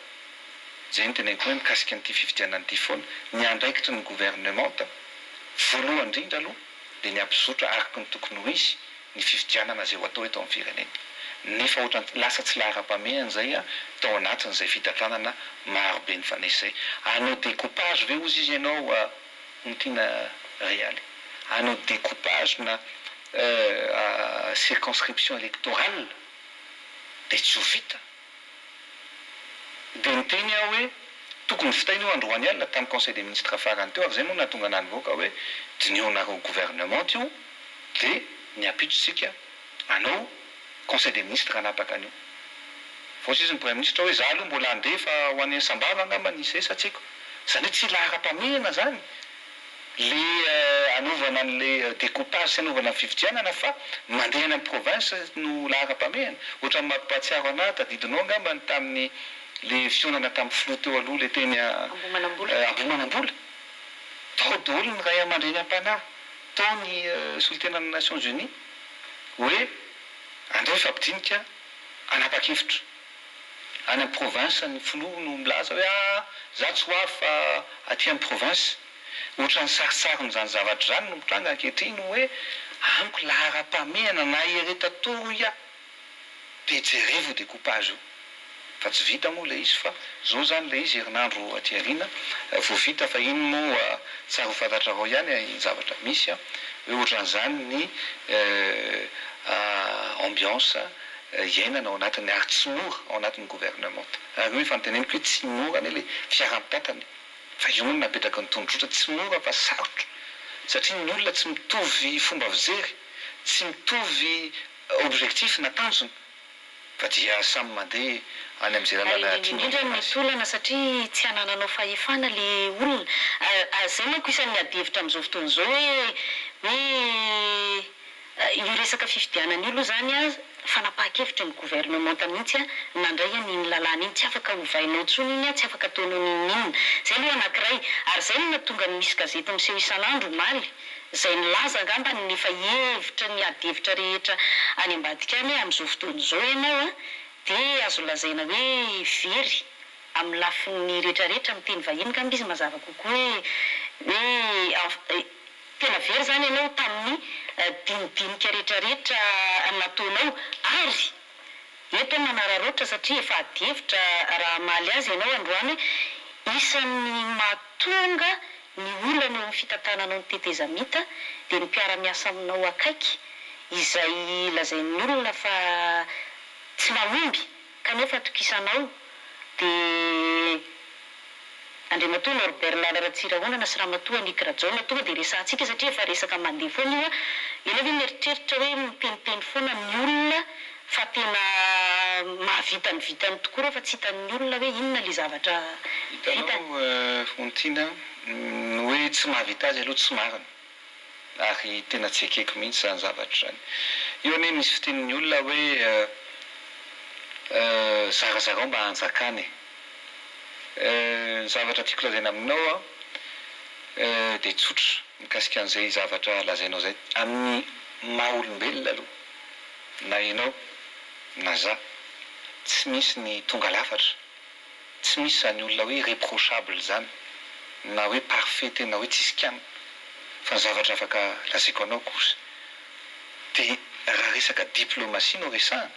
izay no teneniko hoe mikasika an'ity fifidianana ity foana, ny andraikitry ny governemanta voalohany indrindra aloha dia ny hampizotra araka ny tokony ho izy ny fifidianana izay ho atao eto amin'ny firenena. Nefa ohatran'ny lasa tsy laharam-pahamehana izay tao anatin'izay fitantanana maro be nifanesy izay. Hanao découpage ve hozy izy ianao Ontiana Realy? Hanao découpage na circonscription électorale dia tsy ho vita. Dia niteny aho hoe tokony vitaina io androany alina tamin'ny conseil des ministres farany teo ary izay moa no nahatonga anah nivoaka hoe dinihonareo gouvernement io dia ny ampitso tsika hanao conseil des ministres hanapaka an'io. Voa izy ny praiminisitra hoe za aloha mbola handeha fa ho any Sambava angamba ny izay sa tsy haiko. Izany hoe tsy laharam-pahamehana izany le hanaovana an'le découpage sy hanaovana ny fifidianana fa mandeha any amin'ny province no laharam-pahamehana. Ohatran'ny mampahatsiaro anah, tadidinao angamba ny tamin'ny le fihaonana tamin'ny filoha teo aloha le teny Ambohimanambola. Ambohimanambola. Tao daholo ny ray aman-dreny am-panahy, tao ny solontenan'ny Nations Unies hoe andao hifampidinika hanapa-kevitra. Any amin'ny province ny filoha no milaza hoe aa za tsy ho avy fa aty amin'ny province. Ohatran'ny saritsarin'izany zavatra izany no mitranga ankehitriny hoe amiko laharam-pahamehana na eretatoro hoy aho dia jerevo io découpage io fa tsy vita moa ilay izy fa zao izany ilay izy herinandro aty aoriana vao vita fa iny moa tsara ho fantatrareo ihany ny zavatra misy hoe ohatran'izany ny ambiance iainana ao anatin'ny ary tsy mora ao anatin'ny gouvernement ary io efa noteneniko hoe tsy mora anie ilay fiaraha-mitantana e fa io moa no napetraky ny tondrozotra tsy mora fa sarotra satria ny olona tsy mitovy fomba fijery tsy mitovy objectif na tanjona. Fa dia samy mandeha any amin'izay Ary lalana indrindra tiany indrindra aleha ny azy. olana satria tsy anananao fahefana le olona. Ary zay manko isan'ny adihevitra amin'izao fotoana izao hoe hoe io resaka fifidianana io aloha zany an, fanapahan-kevitry ny gouvernementa mihitsy an, nandray an'iny lalàna iny, tsy afaka ovainao intsony iny an, tsy afaka ataonao n'inon'inona. Zay aloha anankiray. Ary zay no nahatonga ny misy gazety miseho isan'andro omaly, izay nilaza angamba ny efa hevitra ny adihevitra rehetra any ambadika any hoe amin'izao fotoana izao ianao an, dia azo lazaina hoe very amin'ny lafiny rehetrarehetra, amin'ny teny vahiny angamba izy mazava kokoa hoe hoe tena very izany ianao tamin'ny dinidinika rehetrarehetra nataonao ary eto aho manararaotra satria efa adihevitra raha hamaly azy ianao androany hoe isan'ny mahatonga ny olana eo amin'ny fitantananao ny tetezamita dia ny mpiara-miasa aminao akaiky izay lazain'ny olona fa tsy mahomby kanefa atokisanao dia Andriamatoa Norbert Lala Ratsirahonana sy Ramatoa Annick Rajaona tonga dia resahantsika satria efa resaka mandeha foana io a! Ianao ve mieritreritra hoe miteniteny foana ny olona fa tena mahavita ny vitany tokoa ireo fa tsy hitan'ny olona hoe inona ilay zavatra vitany? Hitanao Ontiana, ny hoe tsy mahavita azy aloha tsy marina ary tena tsy ekeko mihitsy izany zavatra izany. Io anie misy fitenin'ny olona hoe zarazarao mba hanjakana e. Ny zavatra tiako lazaina aminao an, dia tsotra mikasika an'izay zavatra lazainao izay. Amin'ny maha olombelona aloha, na ianao na za, tsy misy ny tonga lafatra, tsy misy izany olona hoe irreprochable izany, na hoe parfait tena hoe tsisy kiana. Fa ny zavatra afaka lazaiko anao kosa, dia raha resaka diplomatie no resahana,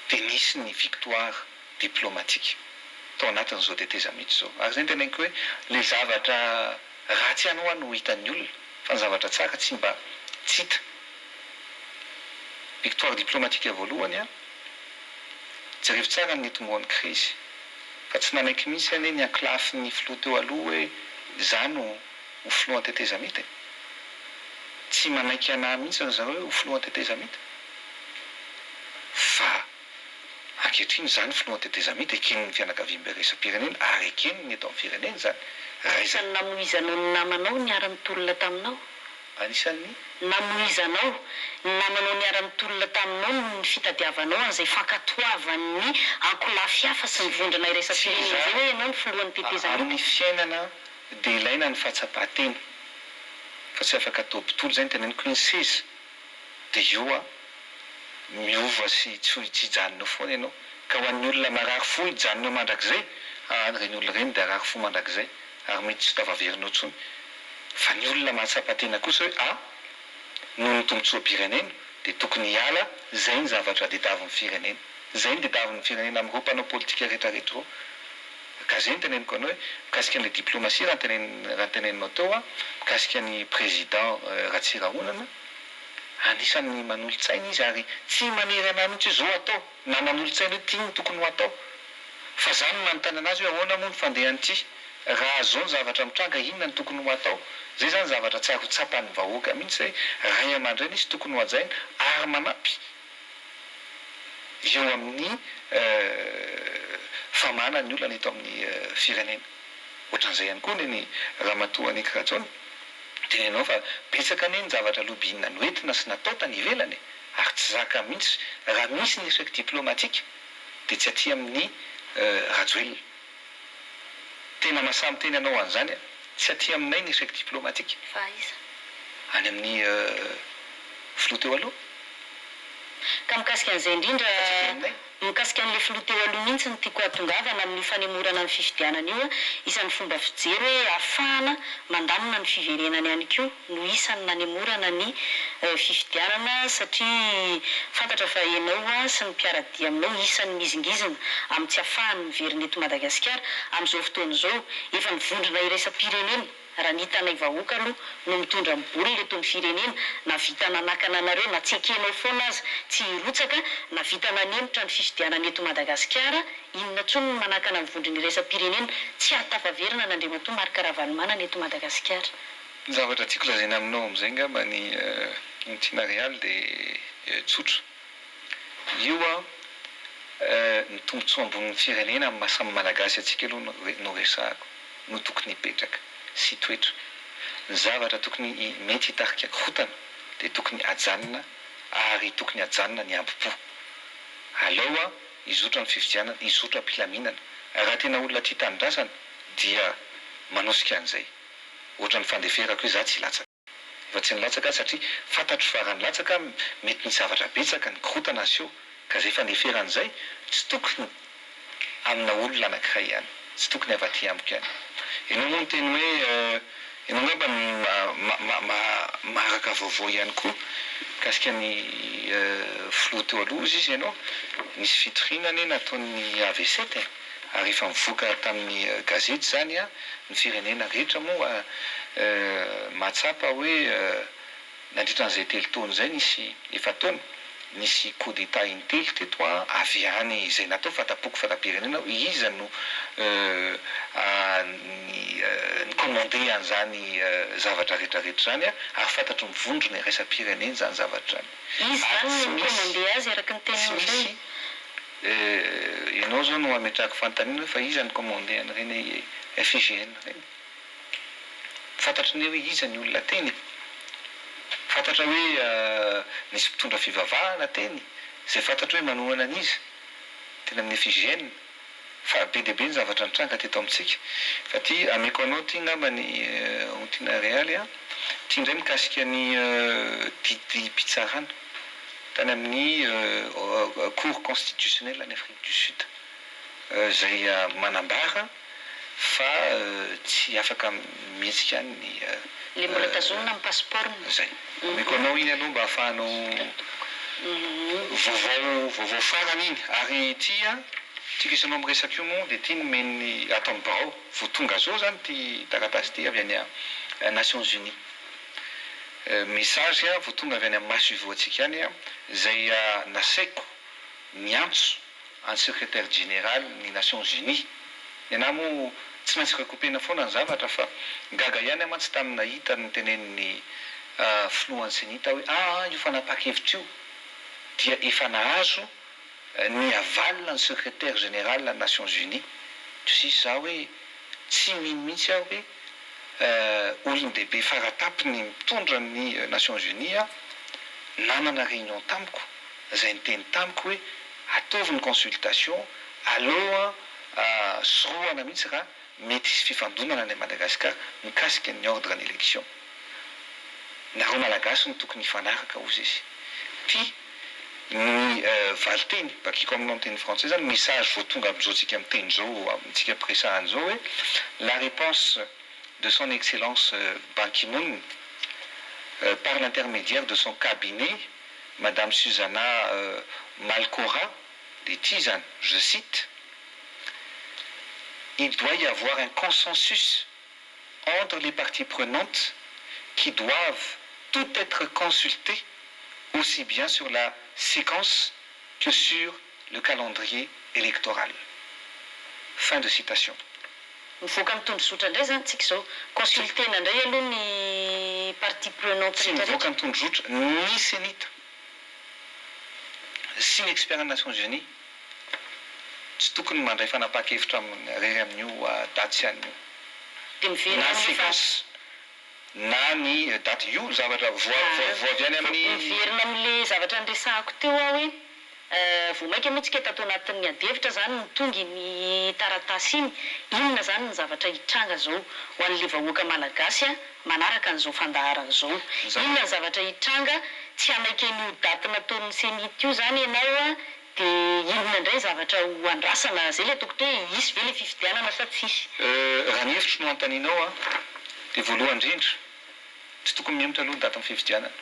dia nisy ny victoire diplomatique tao anatin'izao tetezamita izao. Ary izay no teneniko hoe ilay zavatra ratsy ihany hoa no hitan'ny olona fa ny zavatra tsara tsy mba tsy hita. Victoire diplomatique voalohany an, jerevo tsara ny nitomboan'ny krizy fa tsy nanaiky mihitsy anie ny ankilafin'ny filoha teo aloha hoe izaho no ho filohan'ny tetezamita e! Tsy manaiky anah mihitsy ry zareo hoe ho filohan'ny tetezamita fa Ankehitriny izany filohan'ny tetezamita eken'ny fianakaviambe iraisam-pirenena ary eken'ny eto amin'ny firenena izany. Raha izay. Anisan'ny namoizanao ny namanao niara-nitolona taminao. Anisan'ny. Namoizanao ny namanao niara-nitolona taminao noho ny fitadiavanao an'izay fankatoavan'ny ankolafy hafa sy ny vondrona Tsy iraisam-pirenena izaho. izay hoe ianao no filohan'ny tetezamita. Amin'ny fiainana dia ilaina ny fahatsapan-tena fa tsy afaka atao mpitory izay no teneniko hoe ny seza. Dia io an, miova sy tsy tsy hijanona eo foana ianao. Ka ho an'ny olona marary fo hijanona eo mandrakizay, aa ireny olona ireny dia harary fo mandrakizay ary mety tsy ho tafaverina eo intsony. Fa ny olona mahatsapa tena kosa hoe a, noho ny tombotsoam-pirenena dia tokony hiala, izay ny zavatra didavin'ny firenena. Izay ny didavin'ny firenena amin'ireo mpanao politika rehetra rehetra ireo. Ka izay no teneniko anao hoe mikasika an'ilay diplomatie raha ny raha ny teneninao teo an, mikasika ny président Ratsirahonana, anisan'ny manolo-tsaina izy ary tsy manery anah mihitsy hoe zao atao na manolo-tsaina hoe ty no tokony ho atao fa za no manontany anazy hoe ahoana moa ny fandehan'ity, raha zao ny zavatra mitranga inona no tokony ho atao, zay zany zavatra tsara ho tsapan'ny vahoaka mihitsy zay, ray aman-dreny izy tokony ho hajaina ary manampy. eo amin'ny famahana ny olana eto amin'ny firenena. Ohatran'izay ihany koa ny Ramatoa Annick Rajaona, tenenao fa betsaka anie ny zavatra lobbying noentina sy natao tany ivelany e, ary tsy zaka mihitsy raha misy ny échec diplomatique dia tsy aty amin'ny Rajoelina. Tena mahasahy miteny anao an'izany aho. Tsy aty aminay ny échec diplomatique. Fa aiza? Any amin'ny filoha teo aloha. Ka mikasika an'izay indrindra, Fa tsy aty aminay. mikasika an'ilay filoha teo aloha mihitsy no tiako hahatongavana amin'io fanemorana ny fifidianana io. Isan'ny fomba fijery hoe ahafahana mandamina ny fiverenany ihany koa no isan'ny nanemorana ny fifidianana satria fantatra fa ianao sy ny mpiara-dia aminao isan'ny mihizingizina amin'ny tsy ahafahany miverina eto Madagasikara amin'izao fotoana izao. Efa ny vondrona iraisam-pirenena, raha ny hitanay vahoaka aloha, no mitondra ny baolina eto amin'ny firenena, nahavita nanakana anareo na tsy ekenao foana aza tsy hirotsaka, nahavita nanemotra ny fifidianana eto Madagasikara, inona intsony no manakana ny vondrona iraisam-pirenena tsy hahatafaverina an'Andriamatoa Marc Ravalomanana eto Madagasikara? Ny zavatra tiako lazaina aminao amin'izay angamba ny Ontiana Realy dia tsotra. Io an, ny tombontsoa ambonin'ny firenena amin'ny maha samy Malagasy antsika aloha no resahako, no tokony hipetraka sy hitoetra. Ny zavatra tokony mety hitarika korontana dia tokony hajanona ary tokony hajanona ny hambom-po. Aleo an hizotra ny fifidianana, hizotra am-pilaminana. Raha tena olona tia tanindrazana dia manosika an'izay. Ohatran'ny fandeferako hoe za tsy hilatsaka. Efa tsy nilatsaka aho satria fantatro fa raha nilatsaka aho mety nisy zavatra betsaka nikorontana aseho ka izay fandeferana izay tsy tokony amina olona anankiray ihany, tsy tokony avy aty amiko ihany. Ianao moa niteny hoe ianao angamba maharaka vaovao ihany koa mikasika ny filoha teo aloha hozy izy ianao, nisy fitoriana anie nataon'ny AV7 e! Ary efa nivoaka tamin'ny gazety izany an, ny firenena rehetra moa mahatsapa hoe nandritra an'izay telo taona izay nisy efa-taona, nisy coup d'Etat intelo teto an, avy any izay natao fanta-poko fanta-pirenena hoe iza no ni-commander an'izany zavatra rehetra rehetra izany an, ary fantatry ny vondrona iraisam-pirenena izany zavatra izany. Iza Ary izany tsy no misy, ni-commander azy araka ny tsy teninao izay? misy Ianao zao no ametrahako fanontaniana hoe fa iza no commande an'ireny FIGN ireny? Fantatry ny hoe iza ny olona teny e? Fantatra hoe nisy mpitondra fivavahana teny izay fantatra hoe manohana an'iza teny amin'ny FIGN? Fa be dia be ny zavatra nitranga teto amintsika. Fa ty ameko anao ty ngamba ny Ontiana Realy a! Ty indray mikasika ny didim-pitsarana tany amin'ny Cour constitutionnelle any Afrique du Sud izay manambara fa tsy afaka mihetsika any ny Le mbola tazonina ny passeport-ny. Zay. Ameko anao iny aloha mba ahafahanao vaovao vaovao farany iny. Ary ity an, ity resinao miresaka io moa dia ity nomen'ny ato amin'ny birao vao tonga zao zany ity taratasy ity avy any Nations Unies. Message vao tonga avy any amin'ny maso ivoho antsika any izay nasaiko niantso an'i secrétaire général ny Nations Unies. Ny anah moa tsy maintsy recouper-na foana ny zavatra fa gaga ihany aho mantsy tamin'ny nahita ny notenenin'ny filohan'ny Cenit hoe aa io fanapahan-kevitra io dia efa nahazo ny aval ny secrétaire général ny Nations Unies. Toa sisa za hoe tsy mino mihitsy aho hoe olon-dehibe faratapony mitondra ny Nations Unies nanana réunion tamiko izay niteny tamiko hoe ataovy ny consultation aloha sorohana mihitsy raha mety hisy fifandonana any Madagascar mikasika ny ordre ny élection. Nareo Malagasy no tokony hifanaraka hozy izy. Ty ny valinteny, vakiko aminao amin'ny teny frantsay zany, message vao tonga amin'izao tsika miteny zao, amintsika mpiresahana izao hoe la réponse de son excellence Ban Ki-moon par l'intermédiaire de son cabinet Madame Susanna Malcorra dia ity izany, je cite, Il doit y avoir un consensus entre les parties prenantes qui doivent toutes être consultées aussi bien sur la séquence que sur le calendrier électoral. Fin de citation. Mivoaka amin'ny tondrozotra indray izany tsika izao. Consulter-na indray aloha ny parties prenantes Tsy rehetra mivoaka rehetra. ny tondrozotra ny Cenit sy ny experts Nations Unies tsy tokony mandray fanapahan-kevitra irery amin'io daty sy an'io. Dia miverina Na amin'ilay fa. séquence na ny daty. Io zavatra voa avy any amin'ny. Miverina amin'ilay zavatra niresahako teo aho hoe vao mainka moa tsika tato anatin'ny adihevitra izany no tonga iny taratasy iny. Inona izany ny zavatra hitranga izao ho an'ilay vahoaka malagasy manaraka an'izao fandaharana izao? Inona ny zavatra hitranga? Tsy hanaiky an'io daty nataon'ny Cenit io izany ianao dia inona indray ny zavatra ho andrasana? Izay ilay ataoko hoe hisy ve ilay fifidianana sa tsy hisy? Raha ny hevitro no anontanianao an, dia voalohany indrindra, tsy tokony mihemotra aloha ny datin'ny fifidianana.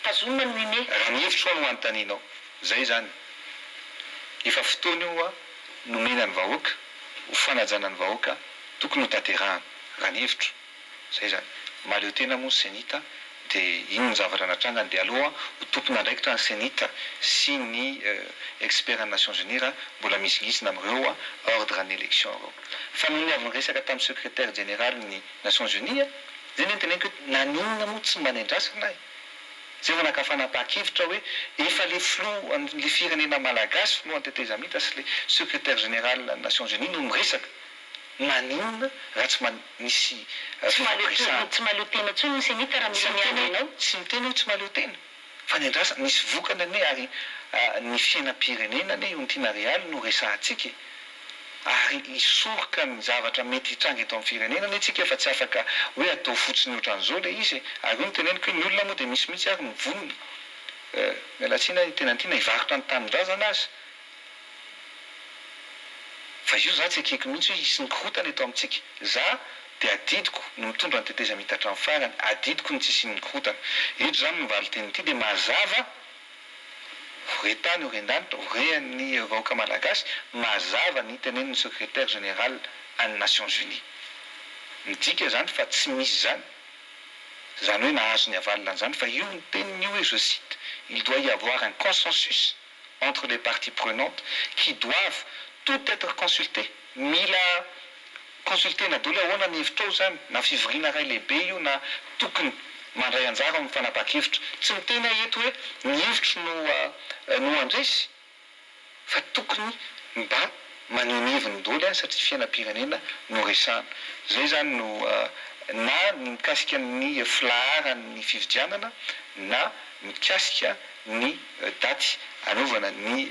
Tazomina ny huit mai. Raha ny hevitro no anontanianao, izay izany. Efa fotoana io an, nomena ny vahoaka, ho fanajana ny vahoaka, tokony ho tanterahana. Raha ny hevitro. Zay zany. Mahaleo tena moa ny Cenit dia iny ny zavatra natrangany dia aleo ho tompon'andraikitra ny Cenit sy ny expert ny Nations Unies raha mbola mihizingizina amin'ireo ordre ny élection ireo. Fa nony avy niresaka tamin'ny secrétaire général ny Nations Unies zay no noteneniko hoe naninona moa tsy mba nendrasana e? Zay vao naka fanapahan-kevitra hoe efa le filoha an'le firenena malagasy, filohan'ny tetezamita sy le secrétaire général ny Nations Unies no miresaka. Maninona raha tsy misy Tsy mahaleo fifampiresahana? tsy mahaleo tena intsony ny Cenit raha Tsy mila miteny miandry hoe anao. tsy miteny hoe tsy mahaleo tena fa ny andrasana, nisy vokany anie ary ny fiainam-pirenena anie io Tiana Realy no resahantsika e! Ary hisoroka ny zavatra mety hitranga eto amin'ny firenena anie tsika fa tsy afaka hoe atao fotsiny ohatran'izao ilay izy e! Ary io no teneniko hoe ny olona moa dia misy mihitsy ary mivonona, miala tsiny aho tena tiana hivarotra ny tanindrazana aza fa io za tsy ekeko mihitsy hoe hisy ny korontana eto amintsika, za dia adidiko ny mitondra ny tetezamita hatramin'ny farany, adidiko ny tsy hisian'ny korontana. Eto izany ny valin-teny ity dia mazava. Ho re tany, ho ren-danitra, ho rean'ny vahoaka malagasy mazava ny tenenin'ny Secrétaire Général an'ny Nations Unies. Midika izany fa tsy misy izany, izany hoe nahazo ny avalona an'izany fa io ny teniny io hoe je cite, il doit y avoir un consensus entre les parties prenantes qui doivent toutes être consultées. Mila consulter-na daholo ahoana ny hevitrao izany, na fivoriana iray lehibe io na tokony mandray anjara ao amin'ny fanapahan-kevitra. Tsy miteny aho eto hoe ny hevitro no no handresy fa tokony mba maneho ny heviny daholo ihany satria fiainam-pirenena no resahana. Izay izany no na ny mikasika ny filaharan'ny fifidianana na mikasika ny daty hanaovana ny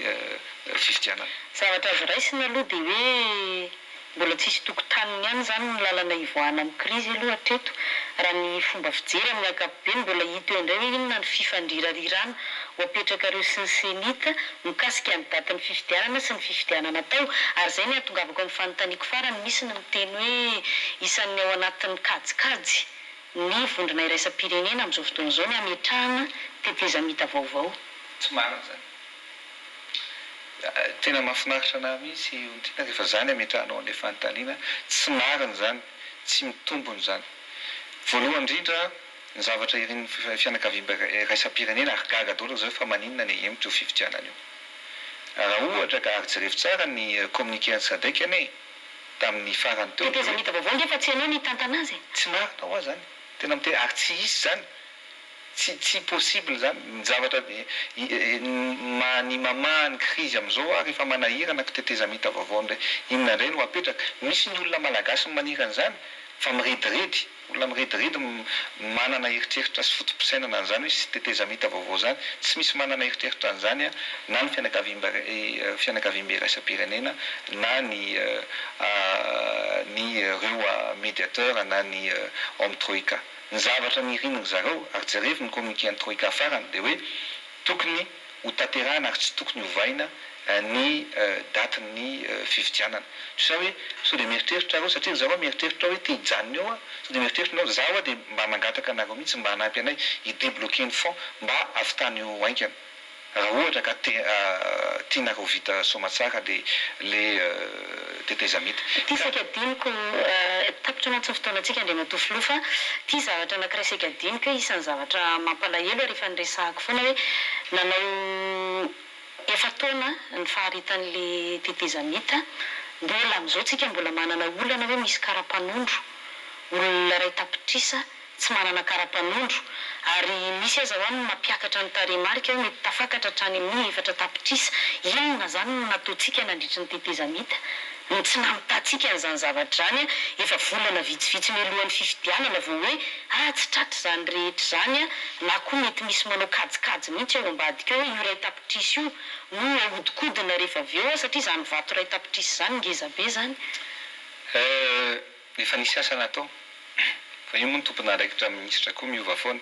fifidianana. Zavatra azo raisina aloha dia hoe mbola tsisy tokotaniny ihany izany ny lalana hivoahana amin'ny krizy aloha hatreto. Raha ny fomba fijery amin'ny ankapobeny mbola hita eo indray hoe inona ny fifandrirarirana ho apetrakareo sy ny Cenit mikasika ny datin'ny fifidianana sy ny fifidianana atao. Ary izay ny hahatongavako amin'ny fanontaniako farany, misy ny miteny hoe isan'ny ao anatin'ny kajikajy ny vondrona iraisam-pirenena amin'izao fotoana izao ny hametrahana tetezamita vaovao. Tsy marina izany. Tena mahafinaritra anah mihitsy Ontiana rehefa zany ametrahanao an'ilay fanontaniana, tsy marina izany, tsy mitombona izany. Voalohany indrindra, ny zavatra irin'ny fianakaviambe iraisam-pirenena ary gaga daholo ry zareo fa maninona ny ahemotra io fifidianana io. Raha ohatra ka, ary jerevo tsara ny communiqué an'ny Sadec anie tamin'ny farany teo dia hoe. Tetezamita vaovao nge fa tsy ianao no hitantana azy e! Tsy marina hoa zany, tena miteny ary tsy hisy zany. Tsy tsy possible zany, ny zavatra ma ny mamaha ny krizy amizao ary efa manahirana ko tetezamita vaovao ndray inona ndray no apetraka, misy ny olona malagasy maniry an'izany fa mirediredy, olona mirediredy manana eritreritra sy foto-pisainana an'izany hoe hisy tetezamita vaovao zany, tsy misy manana eritreritra an'izany an, na ny fianakaviambe fianakaviambe iraisam-pirenena na ny ny reo mediateur na ny ao amin'ny troika. Ny zavatra niriny ry zareo, ary jerevo ny communiqué an'ny Troika farany, dia hoe tokony ho tanterahina ary tsy tokony hovaina ny datin'ny fifidianana. Toy izay hoe sao dia mieritreritra nareo, satria ry zareo mieritreritra hoe te hijanona eo aho, sao dia mieritreritra nareo, za ho'a dia mba mangataka anareo mihitsy mba hanampy anay hi-debloquer ny fonds mba hahavitana io haingana. Raha ohatra ka te tianareo vita soamatsara le le tetezamita. Ity saika adinoko, tapitra mantsy ny fotoanantsika Andriamatoa Filoha fa ity zavatra anankiray saika adinoko hoe isan'ny zavatra mampalahelo ary efa niresahako foana hoe nanao efa-taona ny faharetan'le tetezamita, mbola amin'izao tsika mbola manana olana hoe misy kara-panondro olona iray tapitrisa tsy manana kara-panondro ary misy aza hoa ny mampiakatra ny tarehimarika hoe mety tafakatra hatrany amin'ny 4 tapitrisa. Inona izany no nataontsika nandritry ny tetezamita no tsy namitatsika an'izany zavatra izany an? Efa volana vitsivitsy mialohan'ny fifidianana vao hoe ah tsy tratra izany rehetra izany an, na koa mety misy manao kajikajy mihitsy ao ambadika ao hoe io 1 tapitrisa io no ahodikodina rehefa avy eo an, satria izany vato 1 tapitrisa izany ngeza be izany. Efa nisy asa natao, fa io moa ny tompon'andraikitra minisitra koa miova foana.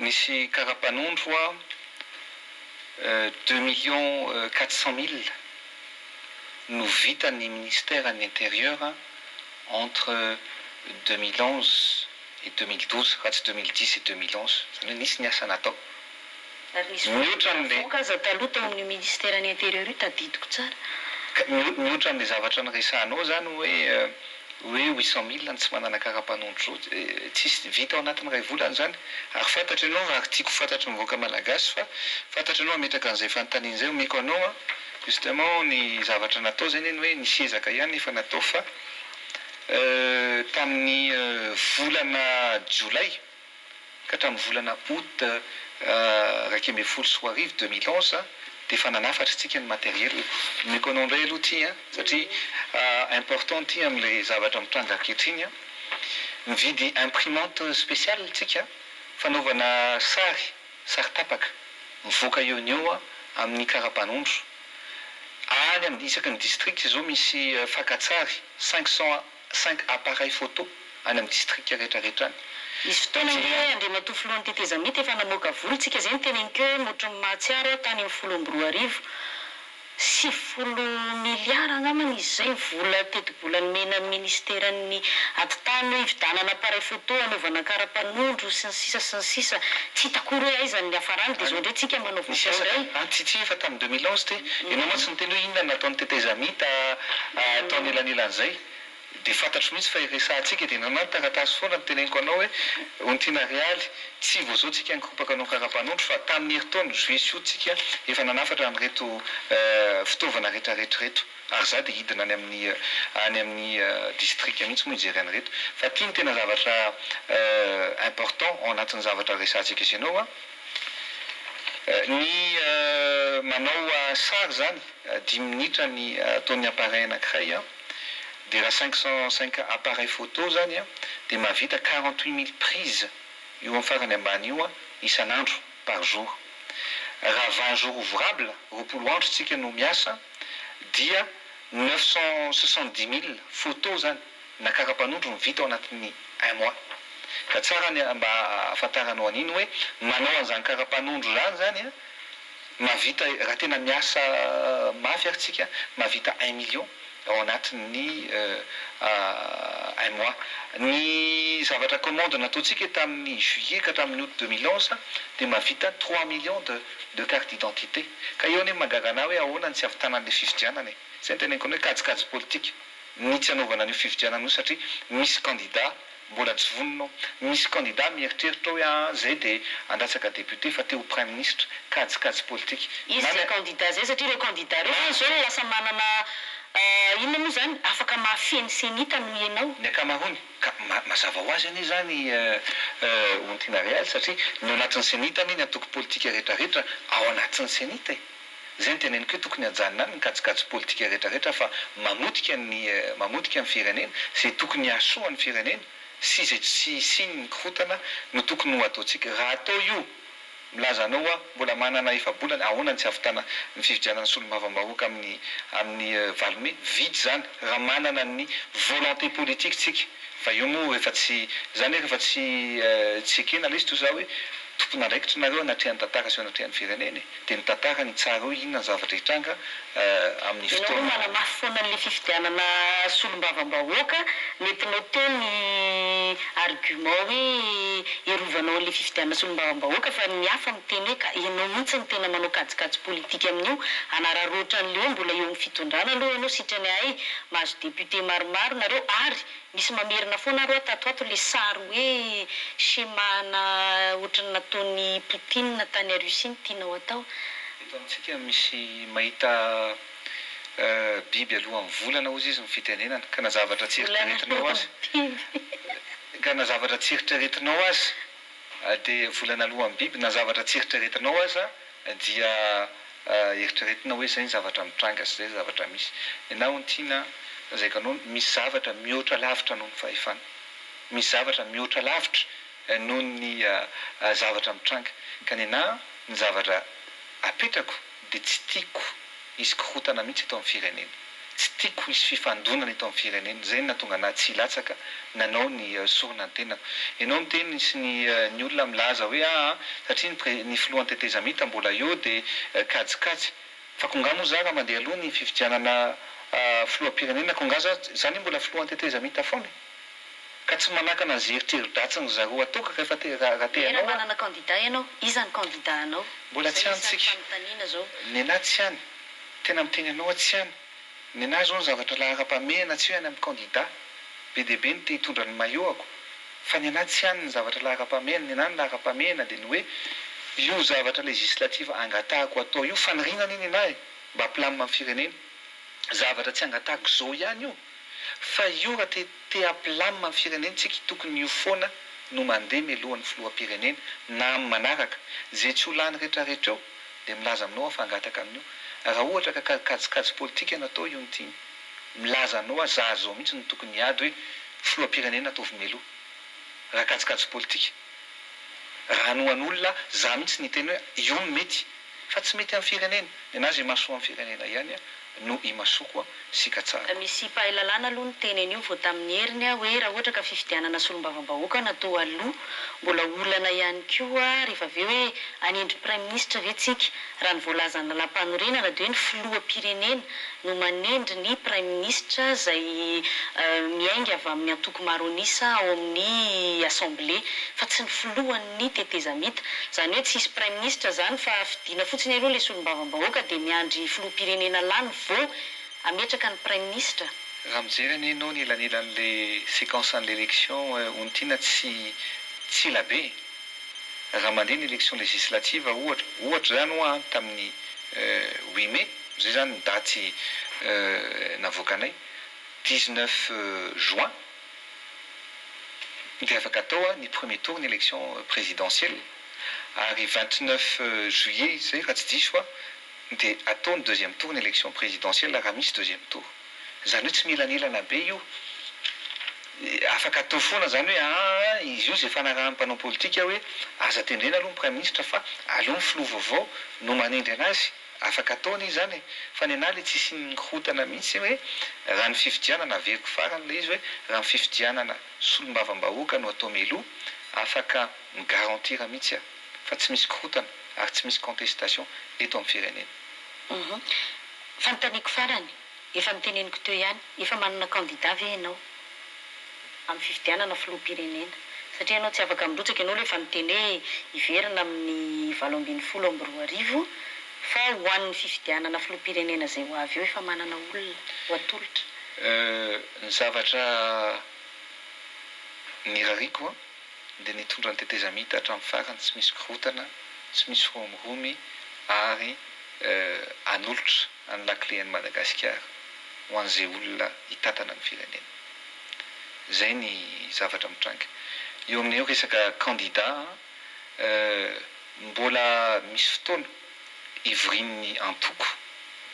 Nisy kara-panondro hoa deux millions quatre cent mille no vitan'ny ministère-n'ny intérieur entre 2011 et 2012, raha tsy 2010 et 2011, izany hoe nisy ny asa natao. Ary nisy vola navoaka aza taloha tao amin'io ministère-n'ny intérieur io tadidiko tsara. Ka mihoatra an'ilay zavatra niresahanao izany hoe hoe 800 000 ny tsy manana kara-panondro zao, tsisy vita ao anatin'ny iray volana izany. Ary fantatro ianao, ary tiako ho fantatry ny vahoaka malagasy fa fantatro ianao hametraka an'izay fanontaniana izay, omeko anao an, justement ny zavatra natao izay anie ny hoe nisy ezaka ihany efa natao fa tamin'ny volana jolay. ka hatramin'ny volana août 2011, 2011, dia efa nanafatra isika ny matériel. Omeko anao indray aloha ity an, satria important ity amin'ilay zavatra mitranga ankehitriny an. Mividy imprimante spéciale tsika, fanaovana sary, sary tapaka, mivoaka eo no eo amin'ny karapanondro. Any amin'ny isaky ny district izao misy fakan-tsary, 505 appareils photo any amin'ny district rehetra rehetra any. Nisy fotoana ange Andriamatoa Filohan'ny Tetezamita efa namoaka vola, tsika izay no teneniko hoe ohatry ny mahatsiaro aho tany amin'ny 2010, 90 miliara angambany izy izay vola tetibola nomena ny ministeran'ny atitany hoe hividanana appareil photo hanaovana karapanondro sy ny sisa sy ny sisa, tsy hita akory hoe aiza ny niafarany dia izao indray tsika manao Nisy vaovao asa indray. An tsy efa tamin'ny 2011 ty. Ianao mantsy niteny hoe inona no nataon'ny tetezamita tao anelanelan'izay. Dia fantatro mihitsy fa iresahantsika dia nanao ny taratasy foana no teneniko anao hoe Ontiana Realy, tsy vao izao tsika nikoropaka anao karapanondro fa tamin'ny herintaona, juillet sy août tsika efa nanafatra an'ireto fitaovana retraretra ireto ary za dia hidina any amin'ny any amin'ny distrika mihitsy moa hijery an'ireto fa ty no tena zavatra important ao anatin'ny zavatra resahantsika sy ianao an! Ny manao sary izany dimy minitra ny ataon'ny appareil anankiray an! Dia raha 505 appareil photo zany an, dia mahavita 48 mille prises io amin'ny farany ambany io an, isan'andro, par jour. Raha 20 jours ouvrables, 20 andro tsika no miasa, dia 970 mille photos zany na karapanondro no vita ao anatin'ny un mois. Ka tsara ny mba ahafantaranao an'iny hoe manao an'izany karapanondro izany zany an, mahavita, raha tena miasa mafy ary tsika, mahavita 1 million ao anatin'ny un mois. Ny zavatra commande nataontsika tamin'ny juillet ka hatramin'ny août 2011 dia mahavita 3 millions de carte d'identité. Ka eo anie mahagaga anahy hoe ahoana ny tsy havitanan'ilay fifidianana e. Zay no teneniko anao hoe kajikajy politika ny tsy hanaovana an'io fifidianana io satria misy candidat mbola tsy vonona ao, misy candidat mieritreritra hoe aa zay dia handatsaka député fa te ho premier ministre, kajikajy politika. Izy Na zay ny candidat zay satria ireo candidat ireo zany zao no lasa manana inona moa zany afaka mahafehy CENI-t noho ianao. Ny ankamaroany, ka mazava ho azy anie zany Ontiana Realy satria ny ao anatin'ny CENI-t anie ny antoko politika rehetrarehetra ao anatin'ny CENI-t e. Zay no teneniko hoe tokony hajanona any ny kajikajy politika rehetrarehetra fa mamotika ny firenena, izay tokony hahasoa ny firenena sy izay tsy hisian'ny korontana no tokony ho ataontsika. Raha atao io, milaza anao aho, mbola manana efa-bolana, ahoana ny tsy hahavitana ny fifidianana solombavambahoaka amin'ny 8 mey? Vita izany raha manana ny volonté politique tsika. Fa io moa rehefa tsy izany hoe rehefa tsy ekena ilay izy toy izao hoe tompon'andraikitra nareo anatrehan'ny tantara sy eo anatrehan'ny firenena e. Dia ny tantara ny tsara eo inona ny zavatra hitranga amin'ny Ianao fotoana. manamafy foana an'ilay fifidianana solombavambahoaka, nentinao teo ny argument hoe herovanao an'ilay fifidianana solombavambahoaka fa ny hafa miteny hoe ka ianao mihitsy no tena manao kajikajy politika amin'io, hanararaotra an'ilay hoe mbola eo amin'ny fitondrana aloha ianao sitrany ahay mahazo député maromaro nareo ary misy mamerina foana ary tato ato ilay sary hoe schéma-na ohatran'ny nataon'i Poutine tany Russie no tianao atao. Eto amintsika misy mahita biby alohan'ny volana hozy izy ny fitenenana, ka na zavatra tsy Volana eritreretinao azy, biby. ka na zavatra tsy eritreretinao azy dia volana alohan'ny biby, na zavatra tsy eritreretinao aza dia eritreretina hoe izay ny zavatra mitranga sy izay zavatra misy. Ianao Ontiana, lazaiko anao, misy zavatra mihoatra lavitra noho ny fahefana. Misy zavatra mihoatra lavitra noho ny zavatra mitranga. Ka ny anahy ny zavatra apetrako dia tsy tiako hisy korontana mihitsy eto amin'ny firenena. Tsy tiako hisy fifandonana eto amin'ny firenena. Izay no nahatonga anahy tsy hilatsaka nanao ny sorona ny tenako. Ianao miteny sy ny olona milaza hoe aa satria ny pre ny filohan'ny tetezamita mbola eo dia kajikajy. Fa ko nga moa za raha mandeha aloha ny fifidianana filoham-pirenena ko nga za zany mbola filohan'ny tetezamita foana e. Ka tsy manakana an'izay eritreri-dratsiny zareo ataoko rehefa te raha te Raha hanao aho. manana candidat ianao, iza ny candidat anao? Mbola tsy Izay any isan'ny tsika. fanontaniana zao. Ny anahy tsy any. Tena miteny anao aho tsy any. Ny anahy zao ny zavatra laharam-pahamehana tsy hoe any amin'ny candidat. Be dia be ny te hitondra ny maillot-ako. Fa ny anahy tsy any ny zavatra laharam-pahamehana. Ny anahy ny laharam-pahamehana dia ny hoe io zavatra législative angatahako atao io faniriana anie ny anahy e, mba hampilamina ny firenena. Zavatra tsy angatahako zao ihany io. Fa io raha te hampilamina ny firenena tsika tokony io foana. no mandeha mialohan'ny filoham-pirenena na amin'ny manaraka. Izay tsy ho lany rehetrarehetra eo dia milaza aminao aho fa hangataka amin'io. Raha ohatra ka kajikajy politika no atao io ny tiany. Milaza anao aho za zao mihitsy no tokony hiady hoe filoham-pirenena ataovy mialoha. Raha kajikajy politika. Raha hanohan'olona za mihitsy no hiteny hoe io no mety. Fa tsy mety amin'ny firenena. Nenazy izay mahasoa amin'ny firenena ihany no imasoko sy ikatsahako. Misy mpahay lalàna aloha niteny an'io vao tamin'ny heriny hoe raha ohatra ka fifidianana solombavambahoaka natao aloha mbola olana ihany koa rehefa avy eo hoe hanendry praiminisitra ve tsika? Raha ny voalazan'ny lalàmpanorenana dia hoe ny filoham-pirenena no manendry ny praiminisitra izay miainga avy amin'ny antoko maro an'isa ao amin'ny assemblée fa tsy ny filohan'ny tetezamita. Izany hoe tsy hisy praiminisitra izany fa fidiana fotsiny aloha ilay solombavambahoaka dia miandry filoham-pirenena lany vao hametraka ny praiminisitra. Raha mijery anie ianao ny elanelan'ilay séquence an'ilay élection Onitiana tsy tsy ela be e! Raha mandeha ny élection législative ohatra, ohatra izany hoa an, tamin'ny huit mai, izay izany ny daty navoakanay, 19 juin dia afaka atao ny premier tour ny élection présidentielle ary 29 juillet izay raha tsy diso aho dia atao ny deuxième tour ny élection présidentielle raha misy deuxième tour. Izany hoe tsy mielanelana be io. Afaka atao foana izany hoe aa izy io izay fanarahan'ny mpanao politika hoe aza tendrena aloha ny praiminisitra fa aleo ny filoha vaovao no manendry anazy. Afaka atao anie izany e! Fa ny anah le tsisy nikorontana mihitsy hoe raha ny fifidianana, averiko farany ilay izy hoe raha ny fifidianana solombavambahoaka no atao mialoha, afaka mi-garantir mihitsy aho fa tsy misy korontana ary tsy misy contestation eto amin'ny firenena. Fanontaniako farany, efa noteneniko teo ihany, efa manana candidat ve ianao amin'ny fifidianana filoham-pirenena? Satria ianao tsy afaka mirotsaka, ianao aloha efa niteny hoe hiverina amin'ny 2018, fa ho an'ny fifidianana filoham-pirenena izay ho avy eo efa manana olona ho atolotra? Ny zavatra nirariako dia nitondra ny tetezamita hatramin'ny farany tsy misy korontana, tsy misy romoromy ary hanolotra ny lakile an'i Madagasikara ho an'izay olona hitantana ny firenena. Izay ny zavatra mitranga. Eo amin'io resaka kandida, mbola misy fotoana hivorian'ny antoko,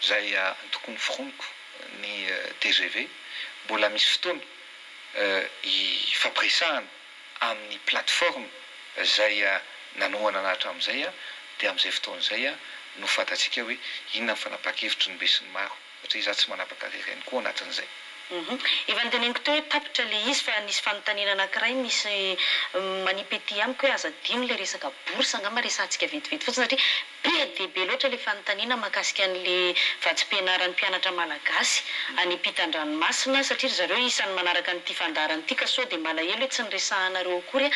izay antoko noforoniko, ny tgv, mbola misy fotoana hifampiresahana amin'ny plateforme izay nanohanana hatramin'izay dia amin'izay fotoana izay no fantatsika hoe inona ny fanapahan-kevitry ny besinimaro satria izaho tsy manapaka irery ihany koa anatin'izay. Efa noteneniko teo hoe tapitra ilay izy fa nisy fanontaniana anankiray misy manipy ety amiko hoe aza adino ilay resaka bourse angamba resahantsika vetivety fotsiny satria Be dia be loatra ilay fanontaniana mahakasika an'ilay vatsim-pianaran'ny mpianatra malagasy any ampitan-dranomasina satria ry zareo isan'ny manaraka an'ity fandaharana ity ka sao dia malahelo hoe tsy niresahanareo akory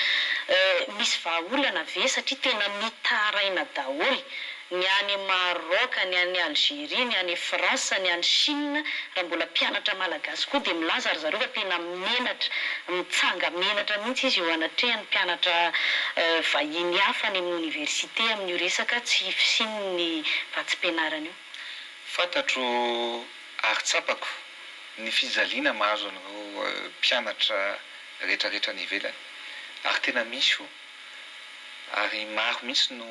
misy vahaolana ve satria tena mitaraina daholo ny any Maroc, ny any Algerie, ny any France, ny any Chine raha mbola mpianatra malagasy koa dia milaza ry zareo fa tena menatra, mitsanga-menatra mihitsy izy eo anatrehan'ny mpianatra vahiny hafa any amin'ny oniversite amin'io resaka tsy fisian'ny vatsim-pianarana io. Fantatro ary tsapako ny fijaliana mahazo an'ireo mpianatra rehetrarehetra any ivelany ary tena misy io ary maro mihitsy no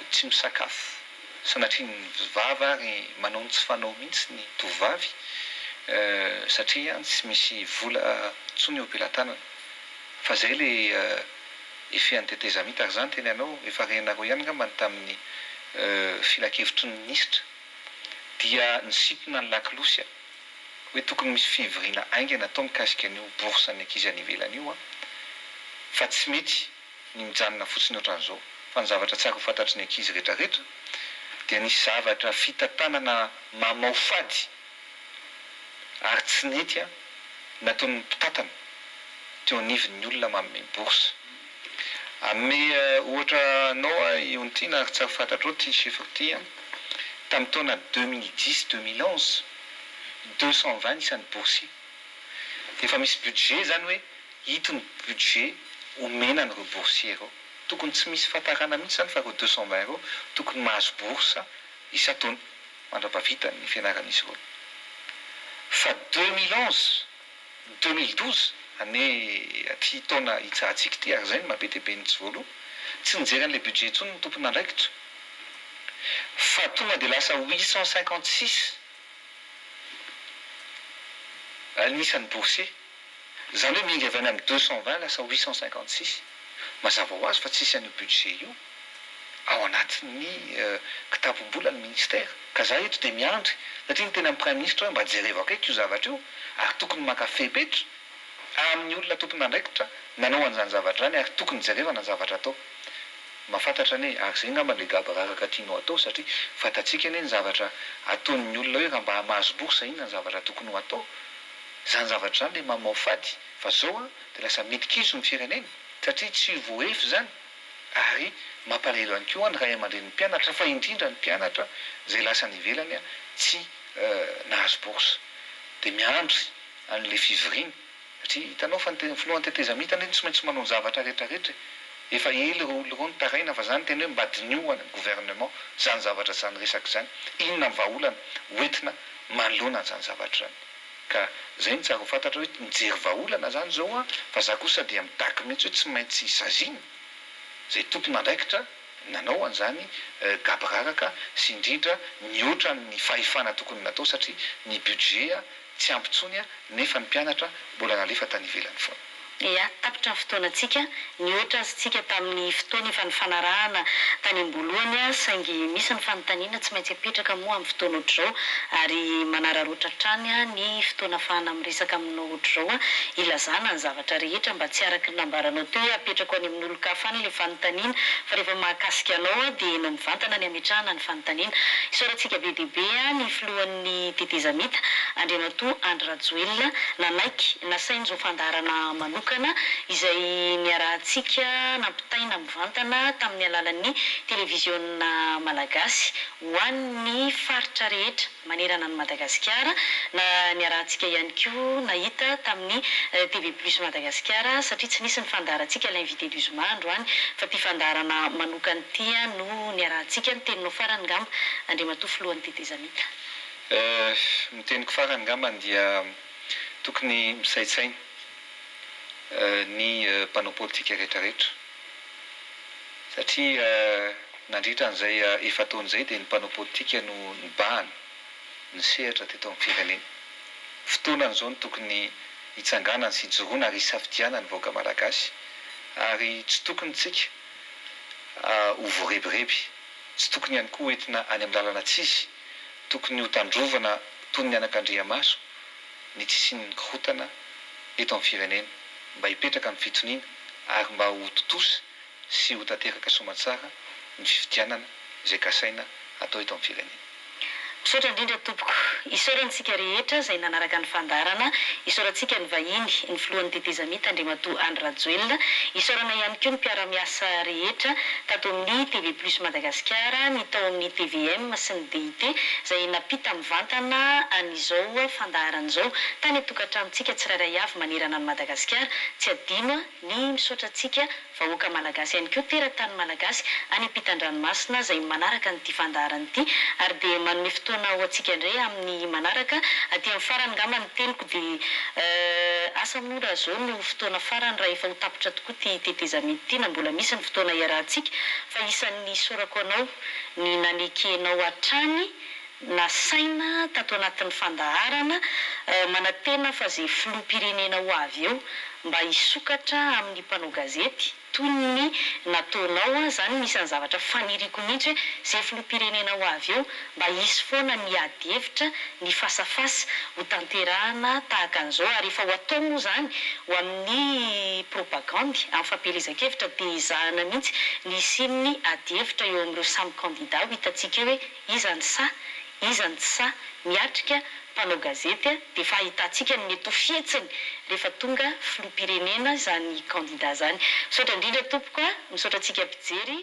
tsy misakafo sanatria ny vava ary manao ny tsy fanao mihitsy ny tovovavy satria tsy misy vola intsony eo am-pelatanana fa zay le effet an'ny tetezamita ary zany teny anao efa renareo ihany angamba ny tamin'ny filankevitry ny minisitra dia nisintona ny lakolosy hoe tokony misy fivoriana haingana atao mikasika an'io bourse an'ny ankizy any ivelany io an! Fa tsy mety ny mijanona fotsiny ohatran'izao. Fa ny zavatra tsara ho fantatry ny ankizy retraretra dia nisy zavatra fitantanana mamaofady ary tsy nety an! nataon'ny mpitantana teo anivon'ny olona manome bourse. Hanome ohatra anao aho i Ontiana ary tsara fantatrao ity chiffre ity an! Tamin'ny taona 2010, 2011, 220 isan'ny boursiers. Dia efa misy budget izany hoe ito ny budget omena an'ireo boursiers ireo. Tokony tsy misy fahatarana mihitsy izany fa ireo 220 ireo tokony mahazo bourse isan-taona mandra-pahavita ny fianaran'izy ireo. Fa 2011, 2012, anie aty taona hitsahantsika ity ary izay no maha be dia be ny tsy voaloa. Tsy nijery an'ilay budget intsony ny tompon'andraikitra fa tonga dia lasa 856 ny isan'ny boursiers. Izany hoe miainga avy any amin'ny 220 lasa 856. Mazava ho azy fa tsisy an'io budget io ao anatin'ny kitapom-bolan'ny ministera. Ka za eto dia miandry satria niteny amin'ny praiminisitra hoe mba jerevo akaiky io zavatra io ary tokony maka fepetra amin'ny olona tompon'andraikitra nanao an'izany zavatra izany ary tokony jerevana ny zavatra atao. Mahafantatra anie, ary izay angamba ilay gaboraraka tianao atao satria fantatsika anie ny zavatra ataon'ny olona hoe raha mba mahazo bourse inona ny zavatra tokony ho atao. Izany zavatra izany ilay mamoafady fa zao an dia lasa midi-kizo ny firenena satria tsy voahefy izany ary mampalahelo ihany koa ny ray aman-drenin'ny mpianatra fa indrindra ny mpianatra izay lasa any ivelany tsy nahazo bourse dia miandry an'ilay fivoriana satria hitanao fa ny filohan'ny tetezamita anie tsy maintsy manao ny zavatra rehetra rehetra e! Efa ela ireo olona ireo nitaraina fa zany tena hoe mba diniho any amin'ny gouvernement zany zavatra zany resaka izany, inona ny vahaolana hoentina manoloana an'izany zavatra izany. Ka zay no tsara ho fantatra hoe mijery vahaolana zany zao an, fa za kosa dia mitaky mihitsy hoe tsy maintsy saziana zay tompon'andraikitra nanao an'izany gaboraraka sy indrindra nihoatra ny fahefana tokony natao satria ny budget tsy ampy intsony nefa ny mpianatra mbola nalefa tany ivelany foana. Ia, tapitra ny fotoanantsika, nihoatra aza isika tamin'ny fotoana efa nifanarahana tany am-boalohany saingy misy ny fanontaniana tsy maintsy apetraka moa amin'ny fotoana ohatr'izao ary manararaotra hatrany ny fotoana afahana miresaka aminao ohatr'izao hilazana ny zavatra rehetra mba tsy araka ny nambaranao teo hoe apetrako any amin'olon-kafa any ilay fanontaniana fa rehefa mahakasika anao dia enao mivantana ny ametrahana ny fanontaniana. Isaorantsika be dia be ny filohan'ny tetezamita, Andriamatoa Andry Rajoelina, nanaiky nasain'izao fandaharana manokana izay niarahantsika nampitaina mivantana tamin'ny alalan'ny televiziona malagasy ho an'ny faritra rehetra manerana an'i Madagasikara na niarahantsika ihany koa nahita tamin'ny TV Plus Madagasikara satria tsy nisy ny fandaharantsika L'invité du zoma androany fa ity fandaharana manokana ity no niarahantsika. Ny teninao farany ngamba Andriamatoa Filohan'ny tetezamita. Ny teniko farany ngambany dia tokony misaintsaina ny mpanao politika rehetra rehetra satria nandritra an'izay efa-taona izay dia ny mpanao politika no nibahana ny sehatra teto amin'ny firenena. Fotoanany izao no tokony hitsanganana sy hijoroana ary hisafidianana ny vahoaka malagasy ary tsy tokony tsika ho voarebireby, tsy tokony ihany koa ho entina any amin'ny lalana tsy izy, tokony ho tandrovana toy ny anakandriamaso ny tsy hisian'ny korontana eto amin'ny firenena, mba hipetraka ny fitoniana ary mba ho tontosa sy ho tanteraka soamantsara ny fifidianana izay kasaina hatao eto amin'ny firenena. Misaotra indrindra tompoko. Isaorana isika rehetra izay nanaraka ny fandaharana. Isaorantsika ny vahiny, ny filohan'ny tetezamita Andriamatoa Andry Rajoelina. Isaorana ihany koa ny mpiara-miasa rehetra tato amin'ny TV Plus Madagasikara, ny tao amin'ny tvm sy ny DIT izay nampita mivantana an'izao fandaharana izao tany an-tokantranontsika tsirairay avy manerana an'i Madagasikara. Tsy adino ny misaotra antsika vahoaka malagasy ihany koa teratany malagasy any ampitan-dranomasina izay manaraka an'ity fandaharana ity ary dia manome fotoana ho antsika indray amin'ny manaraka aty amin'ny farany angamba ny teniko dia asa moa raha izao no fotoana farany raha efa ho tapitra tokoa ity tetezamita ity na mbola misy ny fotoana iarahantsika fa isan'ny isaorako anao ny nanekenao hatrany nasaina tato anatin'ny fandaharana, manantena fa izay filoham-pirenena ho avy eo mba hisokatra amin'ny mpanao gazety toy ny nataonao, izany no isan'ny zavatra faniriako mihitsy hoe izay filoham-pirenena ho avy eo mba hisy foana ny ady hevitra, ny fasafasa ho tanterahana tahaka an'izao ary efa ho atao moa izany ho amin'ny propagandy, amin'ny fampielezan-kevitra dia ezahana mihitsy ny hisian'ny ady hevitra eo amin'ireo samy kandida ho hitantsika eo hoe Iza ny sahy, iza ny tsy sahy miatrika mpanao gazety dia efa ahitantsika ny mety ho fihetsiny rehefa tonga filoham-pirenena izany kandida izany. Misaotra indrindra tompoko a, misaotra antsika mpijery.